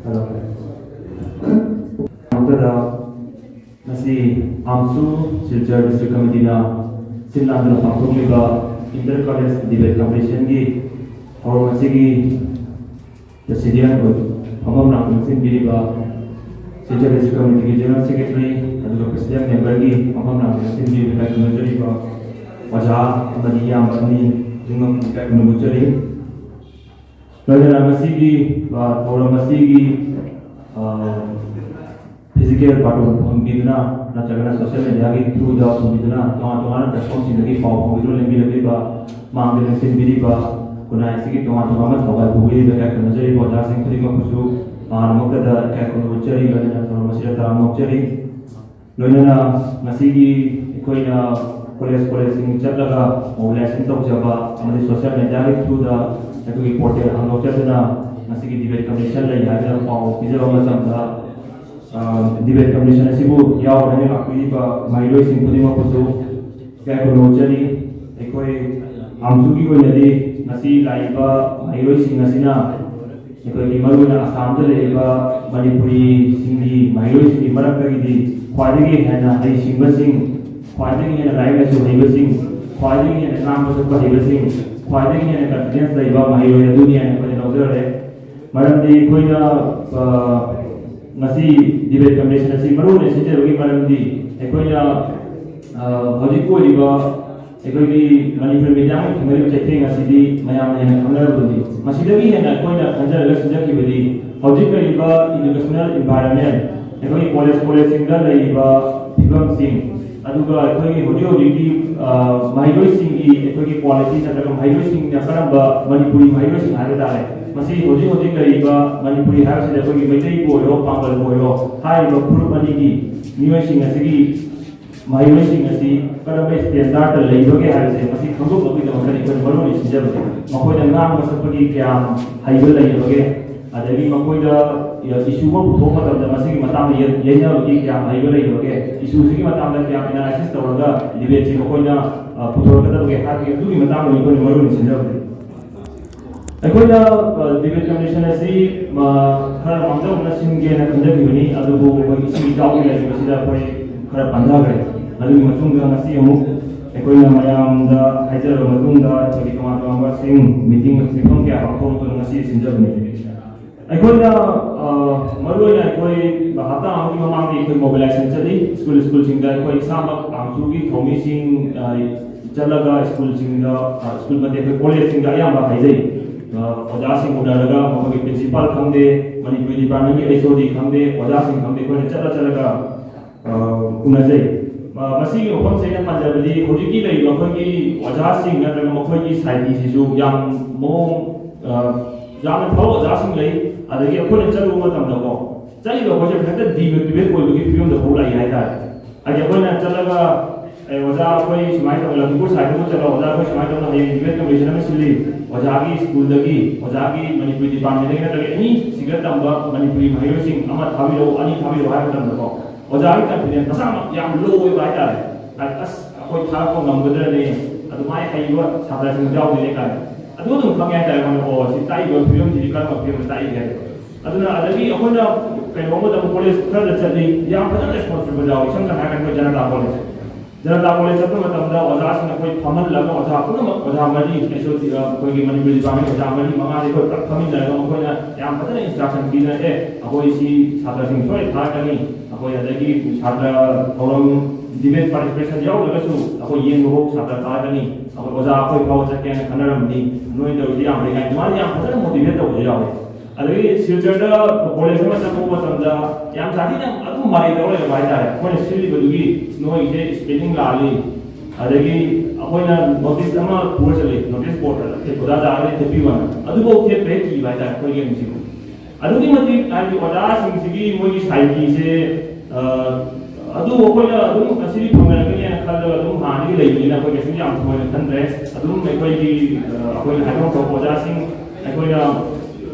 ꯍꯜꯂꯣ꯫ ꯃꯊꯪꯗ ꯉꯁꯤ ꯑꯥꯝꯁꯨ ꯁꯤꯜꯆꯔ ꯗꯤꯁꯇ꯭ꯔꯤꯛ ꯀꯃꯤꯇꯤꯅ ꯁꯤꯜ ꯂꯥꯡꯗꯨꯅ ꯄꯥꯡꯊꯣꯛꯂꯤꯕ ꯏꯟꯇꯔ ꯀꯣꯂꯦꯖ ꯗꯤꯕꯦꯠ ꯀꯝꯄꯤꯇꯤꯁꯟꯒꯤ ꯊꯧꯔꯝ ꯑꯁꯤꯒꯤ ꯄ꯭ꯔꯦꯁꯤꯗꯦꯟ ꯑꯣꯏ ꯐꯝꯐꯝ ꯂꯥꯡꯗꯨꯅ ꯁꯤꯟꯕꯤꯔꯤꯕ ꯁꯤꯜꯆꯔ ꯗꯤꯁꯇ꯭ꯔꯤꯛ ꯀꯃꯤꯇꯤꯒꯤ ꯖꯦꯅꯔꯦꯜ ꯁꯦꯀ꯭ꯔꯦꯇꯔꯤ ꯑꯗꯨꯒ ꯄ꯭ꯔꯦꯁꯤꯗꯦꯟ ꯃꯦꯝꯕꯔꯒꯤ ꯐꯝꯐꯝ ꯂꯥꯡꯗꯨꯅ ꯁꯤꯟꯕꯤꯔꯤꯕ ꯏꯀꯥꯏ ꯈꯨꯝꯅꯖꯔꯤꯕ ꯑꯣꯖꯥ ꯑꯃꯗꯤ ꯏꯌꯥꯝꯕ ꯑꯅꯤ ꯈꯨꯗꯤꯡꯃꯛꯄꯨ ꯏꯀꯥꯏ ꯈꯨꯝꯅꯕ ꯎꯠꯆꯔꯤ꯫ ꯂꯣꯏꯅꯅ ꯉꯁꯤꯒꯤ, ꯑ, ꯊꯧꯔꯝ ꯑꯁꯤꯒꯤ ꯐꯤꯖꯤꯀꯦꯜ ꯕꯥꯔꯇꯣꯟ ꯐꯪꯕꯤꯗꯨꯅ ꯅꯠꯇ꯭ꯔꯒꯅ ꯁꯣꯁꯤꯌꯦꯜ ꯃꯦꯗꯤꯌꯥꯒꯤ ꯊ꯭ꯔꯨꯗ ꯐꯪꯕꯤꯗꯨꯅ ꯇꯣꯉꯥꯟ ꯇꯣꯉꯥꯟꯕ ꯄ꯭ꯂꯦꯠꯐꯣꯝꯁꯤꯡꯗꯒꯤ ꯄꯥꯎ ꯐꯪꯕꯤꯗꯨꯅ ꯂꯦꯡꯕꯤꯔꯛꯂꯤꯕ, ꯃꯥꯡꯗ ꯂꯦꯡꯁꯤꯟꯕꯤꯔꯤꯕ, ꯈꯨꯟꯅꯥꯏ ꯑꯁꯤꯒꯤ ꯇꯣꯉꯥꯟ ꯇꯣꯉꯥꯟꯕ ꯊꯧꯒꯜ ꯄꯨꯕꯤꯔꯤꯕ ꯏꯀꯥꯏ ꯈꯨꯝꯅꯖꯔꯤꯕ ꯑꯣꯖꯥꯁꯤꯡ ꯈꯨꯗꯤꯡꯃꯛꯄꯨꯁꯨ ꯃꯥꯅꯃꯛꯇꯗ ꯏꯀꯥꯏ ꯈꯨꯝꯅꯕ ꯎꯠꯆꯔꯤ꯫ ꯂꯣꯏꯅꯅ ꯊꯧꯔꯝ ꯑꯁꯤꯗ ꯇꯔꯥꯝꯅ ꯑꯣꯛꯆꯔꯤ꯫ ꯂꯣꯏꯅꯅ ꯉꯁꯤꯒꯤ ꯑꯩꯈꯣꯏꯅ ꯀꯣꯂꯦꯖ ꯀꯣꯂꯦꯖꯁꯤꯡ ꯆꯠꯂꯒ ꯃꯣꯕꯤꯂꯥꯏꯖꯦꯁꯟ ꯇꯧꯖꯕ ꯑꯃꯗꯤ ꯁꯣꯁꯤꯌꯦꯜ ꯃꯦꯗꯤꯌꯥꯒꯤ ꯊ꯭ꯔꯨꯗ ꯑꯩꯈꯣꯏꯒꯤ ꯄꯣꯔꯇꯦꯜ ꯍꯥꯡꯗꯣꯛꯆꯗꯨꯅ ꯉꯁꯤꯒꯤ ꯗꯤꯕꯦꯠ ꯀꯝꯄꯤꯇꯤꯁꯟ ꯂꯩ ꯍꯥꯏꯗꯅ ꯄꯥꯎ ꯄꯤꯖꯕ ꯃꯇꯝꯗ, ꯑ, ꯗꯤꯕꯦꯠ ꯀꯝꯄꯤꯇꯤꯁꯟ ꯑꯁꯤꯕꯨ ꯌꯥꯎꯔꯒ ꯂꯥꯛꯄꯤꯔꯤꯕ ꯃꯍꯩꯔꯣꯏꯁꯤꯡ ꯈꯨꯗꯤꯡꯃꯛꯄꯨꯁꯨ ꯏꯀꯥꯏ ꯈꯨꯝꯅꯕ ꯎꯠꯆꯔꯤ꯫ ꯑꯩꯈꯣꯏ ꯑꯝꯁꯨꯒꯤ ꯑꯣꯏꯅꯗꯤ ꯉꯁꯤ ꯂꯥꯛꯏꯕ ꯃꯍꯩꯔꯣꯏꯁꯤꯡ ꯑꯁꯤꯅ ꯑꯩꯈꯣꯏꯒꯤ ꯃꯔꯨꯑꯣꯏꯅ ꯑꯁꯥꯝꯗ ꯂꯩꯔꯤꯕ ꯃꯅꯤꯄꯨꯔꯤꯁꯤꯡꯒꯤ ꯃꯍꯩꯔꯣꯏꯁꯤꯡꯒꯤ ꯃꯔꯛꯇꯒꯤꯗꯤ ꯈ꯭ꯋꯥꯏꯗꯒꯤ ꯍꯦꯟꯅ ꯍꯩꯁꯤꯡꯕꯁꯤꯡ, ꯈ꯭ꯋꯥꯏꯗꯒꯤ ꯍꯦꯟꯅ ꯂꯥꯏꯔꯤꯛ ꯂꯥꯏꯁꯨ ꯍꯩꯕꯁꯤꯡ, ꯈ꯭ꯋꯥꯏꯗꯒꯤ ꯍꯦꯟꯅ ꯉꯥꯡꯕ ꯁꯛꯄ ꯍꯩꯕꯁꯤꯡ, ꯈ꯭ꯋꯥꯏꯗꯒꯤ ꯍꯦꯟꯅ ꯀꯟꯐꯤꯗꯦꯟꯁ ꯂꯩꯕ ꯃꯍꯩꯔꯣꯏ ꯑꯗꯨꯅꯤ ꯍꯥꯏꯅ ꯑꯩꯈꯣꯏꯅ ꯂꯧꯖꯔꯦ꯫ ꯃꯔꯝꯗꯤ ꯑꯩꯈꯣꯏꯅ, ꯑ, ꯉꯁꯤ ꯗꯤꯕꯦꯠ ꯀꯝꯄꯤꯇꯤꯁꯟ ꯑꯁꯤ ꯃꯔꯨ ꯑꯣꯏꯅ ꯁꯤꯟꯖꯕꯒꯤ ꯃꯔꯝꯗꯤ ꯑꯩꯈꯣꯏꯅ, ꯑ, ꯍꯧꯖꯤꯛ ꯑꯣꯏꯔꯤꯕ ꯑꯩꯈꯣꯏꯒꯤ ꯃꯅꯤꯄꯨꯔ ꯃꯤꯗꯤꯌꯥꯅ ꯊꯦꯡꯅꯔꯤꯕ ꯆꯩꯊꯦꯡ ꯑꯁꯤꯗꯤ ꯃꯌꯥꯝꯅ ꯍꯦꯟꯅ ꯈꯪꯅꯔꯕꯗꯨꯅꯤ꯫ ꯃꯁꯤꯗꯒꯤ ꯍꯦꯟꯅ ꯑꯩꯈꯣꯏꯅ ꯈꯟꯖꯔꯒ ꯁꯤꯟꯖꯈꯤꯕꯗꯤ ꯍꯧꯖꯤꯛ ꯂꯩꯔꯤꯕ educational environment, ꯑꯩꯈꯣꯏꯒꯤ ꯀꯣꯂꯦꯖ ꯀꯣꯂꯦꯖꯁꯤꯡꯗ ꯂꯩꯔꯤꯕ ꯐꯤꯕꯝꯁꯤꯡ, ꯑꯗꯨꯒ ꯑꯩꯈꯣꯏꯒꯤ ꯍꯧꯖꯤꯛ ꯍꯧꯖꯤꯛꯀꯤ, ꯑ, ꯃꯍꯩꯔꯣꯏꯁꯤꯡꯒꯤ ꯑꯩꯈꯣꯏꯒꯤ ꯀ꯭ꯋꯥꯂꯤꯇꯤ ꯅꯠꯇ꯭ꯔꯒ ꯃꯍꯩꯔꯣꯏꯁꯤꯡꯅ ꯀꯔꯝꯕ ꯃꯅꯤꯄꯨꯔꯤ ꯃꯍꯩꯔꯣꯏꯁꯤꯡ ꯍꯥꯏꯕ ꯇꯥꯔꯦ, ꯃꯁꯤ ꯍꯧꯖꯤꯛ ꯍꯧꯖꯤꯛ ꯂꯩꯔꯤꯕ ꯃꯅꯤꯄꯨꯔꯤ ꯍꯥꯏꯕꯁꯤꯗ ꯑꯩꯈꯣꯏꯒꯤ ꯃꯩꯇꯩꯕꯨ ꯑꯣꯏꯔꯣ, ꯄꯥꯡꯒꯜꯕꯨ ꯑꯣꯏꯔꯣ, ꯍꯥꯏꯔꯤꯕ ꯐꯨꯔꯨꯞ ꯑꯅꯤꯒꯤ ꯃꯤꯑꯣꯏꯁꯤꯡ ꯑꯁꯤꯒꯤ ꯃꯍꯩꯔꯣꯏꯁꯤꯡ ꯑꯁꯤ ꯀꯔꯝꯕ ꯁ꯭ꯇꯦꯟꯗꯥꯔꯠꯇ ꯂꯩꯕꯒꯦ ꯍꯥꯏꯕꯁꯦ ꯃꯁꯤ ꯈꯪꯗꯣꯛꯅꯕꯒꯤꯗꯃꯛꯇꯅꯤ ꯑꯩꯈꯣꯏꯅ ꯃꯔꯨꯑꯣꯏꯅ ꯁꯤꯟꯖꯕꯁꯦ꯫ ꯃꯈꯣꯏꯅ ꯉꯥꯡꯕ ꯁꯛꯄꯒꯤ ꯀꯌꯥꯝ ꯍꯩꯕ ꯂꯩꯔꯕꯒꯦ, ꯑꯗꯒꯤ ꯃꯈꯣꯏꯗ ꯏꯁꯨ ꯑꯃ ꯄꯨꯊꯣꯛꯄ ꯃꯇꯝꯗ ꯃꯁꯤꯒꯤ ꯃꯇꯥꯡꯗ ꯌꯦ-, ꯌꯩꯅꯕꯒꯤ ꯀꯌꯥꯝ ꯍꯩꯕ ꯂꯩꯔꯕꯒꯦ, ꯏꯁꯨꯁꯤꯒꯤ ꯃꯇꯥꯡꯗ ꯀꯌꯥꯝ ꯑꯦꯅꯥꯂꯥꯏꯁꯤꯁ ꯇꯧꯔꯒ ꯗꯤꯕꯦꯠꯁꯤ ꯃꯈꯣꯏꯅ, ꯑ, ꯄꯨꯊꯣꯔꯛꯀꯗꯕꯒꯦ ꯍꯥꯏꯕꯒꯤ ꯑꯗꯨꯒꯤ ꯃꯇꯥꯡꯗꯅꯤ ꯑꯩꯈꯣꯏꯅ ꯃꯔꯨꯑꯣꯏꯅ ꯁꯤꯟꯖꯕꯁꯦ꯫ ꯑꯩꯈꯣꯏꯅ, ꯑ, ꯗꯤꯕꯦꯠ ꯀꯝꯄꯤꯇꯤꯁꯟ ꯑꯁꯤ, ꯑ, ꯈꯔ ꯃꯥꯡꯖꯧꯅꯅ ꯁꯤꯟꯒꯦꯅ ꯈꯟꯖꯈꯤꯕꯅꯤ, ꯑꯗꯨꯕꯨ ꯑꯩꯈꯣꯏ ꯏꯁꯤꯡ ꯏꯆꯥꯎꯒꯤ ꯂꯩꯔꯤꯕꯁꯤꯗ ꯑꯩꯈꯣꯏ ꯈꯔ ꯄꯟꯊꯈ꯭ꯔꯦ꯫ ꯑꯗꯨꯒꯤ ꯃꯇꯨꯡꯗ ꯉꯁꯤ ꯑꯃꯨꯛ ꯑꯩꯈꯣꯏꯅ ꯃꯌꯥꯝꯗ ꯍꯥꯏꯖꯔꯕ ꯃꯇꯨꯡꯗ ꯑꯩꯈꯣꯏꯒꯤ ꯇꯣꯉꯥꯟ ꯇꯣꯉꯥꯟꯕꯁꯤꯡ ꯃꯤꯇꯤꯡ ꯃꯤꯐꯝ ꯀꯌꯥ ꯄꯥꯡꯊꯣꯛꯑ ꯃꯇꯨꯡꯗ ꯉꯁꯤ ꯁꯤꯟꯖꯕꯅꯤ꯫ ꯑꯩꯈꯣꯏꯅ, ꯑ, ꯃꯔꯨꯑꯣꯏꯅ ꯑꯩꯈꯣꯏ ꯍꯞꯇꯥ ꯑꯃꯒꯤ ꯃꯃꯥꯡꯗ ꯑꯩꯈꯣꯏ ꯃꯣꯕꯤꯂꯥꯏꯖꯦꯁꯟ ꯆꯠꯂꯤ꯫ ꯁ꯭ꯀꯨꯜ, ꯁ꯭ꯀꯨꯜꯁꯤꯡꯗ ꯑꯩꯈꯣꯏ ꯏꯁꯥꯃꯛ ꯑꯝꯁꯨꯒꯤ ꯊꯧꯃꯤꯁꯤꯡ, ꯑ, ꯆꯠꯂꯒ ꯁ꯭ꯀꯨꯜꯁꯤꯡꯗ, ꯑ, ꯁ꯭ꯀꯨꯜ ꯅꯠꯇꯦ, ꯑꯩꯈꯣꯏ ꯀꯣꯂꯦꯖꯁꯤꯡꯗ ꯑꯌꯥꯝꯕ ꯍꯥꯏꯖꯩ꯫ ꯑ, ꯑꯣꯖꯥꯁꯤꯡ ꯎꯅꯔꯒ ꯃꯈꯣꯏꯒꯤ ꯄ꯭ꯔꯤꯟꯁꯤꯄꯥꯜ ꯈꯪꯗꯦ, ꯃꯅꯤꯄꯨꯔꯤ ꯗꯤꯄꯥꯔꯠꯃꯦꯟꯒꯤ ꯑꯩꯆ ꯑꯣ ꯗꯤ ꯈꯪꯗꯦ, ꯑꯣꯖꯥꯁꯤꯡ ꯈꯪꯗꯦ, ꯑꯩꯈꯣꯏꯅ ꯆꯠꯂ ꯆꯠꯂꯒ, ꯑ, ꯎꯅꯖꯩ꯫ ꯑ, ꯃꯁꯤꯒꯤ ꯃꯐꯝꯁꯦ ꯑꯩꯅ ꯄꯟꯖꯕꯗꯤ ꯍꯧꯖꯤꯛꯀꯤ ꯂꯩꯔꯤꯕ ꯑꯩꯈꯣꯏꯒꯤ ꯑꯣꯖꯥꯁꯤꯡ ꯅꯠꯇ꯭ꯔꯒ ꯃꯈꯣꯏꯒꯤ ꯁꯥꯏꯇꯤꯁꯤꯁꯨ ꯌꯥꯝ ꯃꯑꯣꯡ, ꯑ, ꯌꯥꯝꯅ ꯐꯕ ꯑꯣꯖꯥꯁꯤꯡ ꯂꯩ꯫ ꯑꯗꯒꯤ ꯑꯩꯈꯣꯏꯅ ꯆꯠꯂꯨꯕ ꯃꯇꯝꯗꯀꯣ, ꯆꯠꯂꯤꯕ ꯑꯩꯈꯣꯏꯁꯦ ꯍꯦꯛꯇ ꯗꯤꯃꯣꯇꯤꯚꯦꯠ ꯑꯣꯏꯕꯒꯤ ꯐꯤꯕꯝꯗ ꯐꯥꯎ ꯂꯥꯛꯏ ꯍꯥꯏꯇꯥꯔꯦ꯫ ꯍꯥꯏꯗꯤ ꯑꯩꯈꯣꯏꯅ ꯆꯠꯂꯒ, "ꯑꯦ, ꯑꯣꯖꯥ, ꯑꯩꯈꯣꯏ ꯁꯨꯃꯥꯏꯅ ꯇꯧꯔꯒ ꯂꯝꯖꯤꯡꯄꯨꯔ ꯁꯥꯏꯠꯇꯕꯨ ꯆꯠꯂꯣ, ꯑꯣꯖꯥ, ꯑꯩꯈꯣꯏ ꯁꯨꯃꯥꯏꯅ ꯇꯧꯗꯅ ꯍꯌꯦꯡ ꯗꯤꯕꯦꯠ ꯀꯝꯄꯤꯇꯤꯁꯟ ꯑꯃ ꯁꯤꯜꯂꯤ, ꯑꯣꯖꯥꯒꯤ ꯁ꯭ꯀꯨꯜꯗꯒꯤ, ꯑꯣꯖꯥꯒꯤ ꯃꯅꯤꯄꯨꯔꯤ ꯗꯤꯄꯥꯔꯠꯃꯦꯟꯗꯒꯤ ꯅꯠꯇ꯭ꯔꯒ ꯑꯦꯅꯤ ꯁꯤꯗ ꯇꯝꯕ ꯃꯅꯤꯄꯨꯔꯤ ꯃꯍꯩꯔꯣꯏꯁꯤꯡ ꯑꯃ ꯊꯥꯕꯤꯔꯛꯎ, ꯑꯅꯤ ꯊꯥꯕꯤꯔꯛꯎ" ꯍꯥꯏꯕ ꯃꯇꯝꯗꯀꯣ, ꯑꯣꯖꯥꯒꯤ ꯀꯟꯐꯤꯗꯦꯟꯁ ꯃꯁꯥꯃꯛ ꯌꯥꯝ ꯂꯣ ꯑꯣꯏꯕ ꯍꯥꯏꯇꯥꯔꯦ꯫ ꯍꯥꯏꯗꯤ, "ꯑꯁ, ꯑꯩꯈꯣꯏ ꯊꯥꯔꯛꯄ ꯉꯝꯒꯗ꯭ꯔꯅꯦ, ꯑꯗꯨꯃꯥꯏꯅ ꯍꯩꯕ ꯁꯥꯇ꯭ꯔꯁꯤꯡ ꯌꯥꯎꯗꯣꯏꯅꯦ" ꯀꯥꯏꯅ꯫ ꯑꯗꯨ ꯑꯗꯨꯝ ꯈꯪꯉꯦ ꯍꯥꯏꯇꯥꯔꯦ, ꯑꯩꯈꯣꯏꯅ, "ꯑꯣ, ꯁꯤ ꯇꯥꯛꯏꯕ ꯐꯤꯕꯝꯁꯤꯗꯤ ꯀꯔꯝꯕ ꯐꯤꯕꯝꯗ ꯇꯥꯛꯏꯒꯦ?" ꯍꯥꯏꯕꯗꯣ꯫ ꯑꯗꯨꯅ ꯑꯗꯒꯤ ꯑꯩꯈꯣꯏꯅ ꯀꯩꯅꯣꯝ ꯃꯇꯝꯗ ꯀꯣꯂꯦꯖ ꯈꯔꯗ ꯆꯠꯂꯤ, ꯌꯥꯝ ꯐꯖꯅ ꯔꯦꯁꯄꯣꯟꯁꯤꯕꯜ ꯌꯥꯎꯏ꯫ ꯁꯝꯅ ꯍꯥꯏꯔꯀꯥꯟꯗ ꯑꯩꯈꯣꯏ ꯖꯅꯇꯥ ꯀꯣꯂꯦꯖ, ꯖꯅꯇꯥ ꯀꯣꯂꯦꯖ ꯆꯠꯄ ꯃꯇꯝꯗ ꯑꯣꯖꯥꯁꯤꯡ ꯑꯩꯈꯣꯏ ꯐꯝꯍꯜꯂꯒ, ꯑꯣꯖꯥ ꯄꯨꯝꯅꯃꯛ, ꯑꯣꯖꯥ ꯃꯔꯤ, ꯑꯩꯈꯣꯏꯒꯤ ꯃꯅꯤꯄꯨꯔꯤ ꯗꯤꯄꯥꯔꯠꯃꯦꯟꯒꯤ ꯑꯣꯖꯥ ꯃꯔꯤ ꯃꯉꯥꯁꯦ ꯑꯩꯈꯣꯏ ꯄꯨꯂꯞ ꯐꯝꯃꯤꯟꯅꯔꯒ ꯃꯈꯣꯏꯅ ꯌꯥꯝ ꯐꯖꯅ ꯏꯟꯁꯇ꯭ꯔꯛꯁꯟ ꯄꯤꯗꯅ, "ꯑꯦ, ꯑꯩꯈꯣꯏ ꯁꯤ ꯁꯥꯇ꯭ꯔꯁꯤꯡ ꯁꯣꯏꯗꯅ ꯊꯥꯔꯛꯀꯅꯤ, ꯑꯩꯈꯣꯏ ꯑꯗꯒꯤ ꯁꯥꯇ꯭ꯔ ꯊꯧꯔꯝ, ꯗꯤꯕꯦꯠ ꯄꯥꯔꯇꯤꯁꯤꯄꯦꯁꯟ ꯌꯥꯎꯗ꯭ꯔꯒꯁꯨ ꯑꯩꯈꯣꯏ ꯌꯦꯡꯕꯐꯥꯎ ꯁꯥꯇ꯭ꯔ ꯊꯥꯔꯛꯀꯅꯤ, ꯑꯩꯈꯣꯏ ꯑꯣꯖꯥ ꯑꯩꯈꯣꯏ ꯐꯥꯎꯕ ꯆꯠꯀꯦꯅ ꯈꯟꯅꯔꯝꯕꯅꯤ, ꯅꯣꯏ ꯇꯧꯔꯤꯁꯤ ꯌꯥꯝ ꯐꯩ" ꯍꯥꯏꯅ ꯑꯗꯨꯃꯥꯏꯅ ꯌꯥꯝ ꯐꯖꯅ ꯃꯣꯇꯤꯚꯦꯠ ꯇꯧꯕꯁꯨ ꯌꯥꯎꯋꯦ꯫ ꯑꯗꯒꯤ ꯁꯤꯜꯆꯔꯗ ꯀꯣꯂꯦꯖ ꯑꯃ ꯆꯪꯉꯛꯄ ꯃꯇꯝꯗ ꯌꯥꯝ ꯁꯥꯊꯤꯅ ꯑꯗꯨꯝ ꯃꯔꯩ ꯇꯧꯔ ꯂꯩꯔꯝꯕ ꯍꯥꯏꯇꯥꯔꯦ꯫ ꯑꯩꯈꯣꯏꯅ ꯁꯤꯜꯂꯤꯕꯗꯨꯒꯤ "ꯅꯣꯏꯒꯤꯁꯦ ꯁ꯭ꯄꯦꯂꯤꯡ ꯂꯥꯜꯂꯤ", ꯑꯗꯒꯤ ꯑꯩꯈꯣꯏꯅ ꯅꯣꯇꯤꯁ ꯑꯃ ꯄꯨꯔ ꯆꯠꯂꯤ, ꯅꯣꯇꯤꯁ ꯕꯣꯔꯗꯇ ꯑꯣꯖꯥ ꯖꯥꯒꯗꯤ ꯊꯦꯠꯄꯤꯌꯨ ꯍꯥꯏꯅ, ꯑꯗꯨꯐꯥꯎ ꯊꯦꯠꯄ ꯍꯦꯛ ꯀꯤꯕ ꯍꯥꯏꯇꯥꯔꯦ ꯑꯩꯈꯣꯏꯒꯤ ꯑꯃꯨꯛꯁꯤꯕꯨ꯫ ꯑꯗꯨꯛꯀꯤ ꯃꯇꯤꯛ ꯍꯥꯏꯗꯤ ꯑꯣꯖꯥꯁꯤꯡꯁꯤꯒꯤ ꯃꯣꯏꯒꯤ ꯁꯥꯏꯀꯤꯁꯦ, ꯑ, ꯑꯗꯨ ꯑꯩꯈꯣꯏꯅ ꯑꯗꯨꯝ ꯉꯁꯤꯗꯤ ꯐꯪꯅꯔꯛꯀꯅꯤꯅ ꯈꯜꯂꯒ ꯑꯗꯨꯝ ꯍꯥꯟꯅꯗꯒꯤ ꯂꯩꯕꯅꯤꯅ ꯑꯩꯈꯣꯏ ꯀꯩꯁꯨ ꯌꯥꯝ ꯊꯣꯏꯅ ꯈꯟꯗ꯭ꯔꯦ꯫ ꯑꯗꯨꯝ ꯑꯩꯈꯣꯏꯒꯤ, ꯑ, ꯑꯩꯈꯣꯏꯅ ꯍꯥꯏꯐꯝ ꯊꯣꯛꯄ ꯑꯣꯖꯥꯁꯤꯡ, ꯑꯩꯈꯣꯏꯅ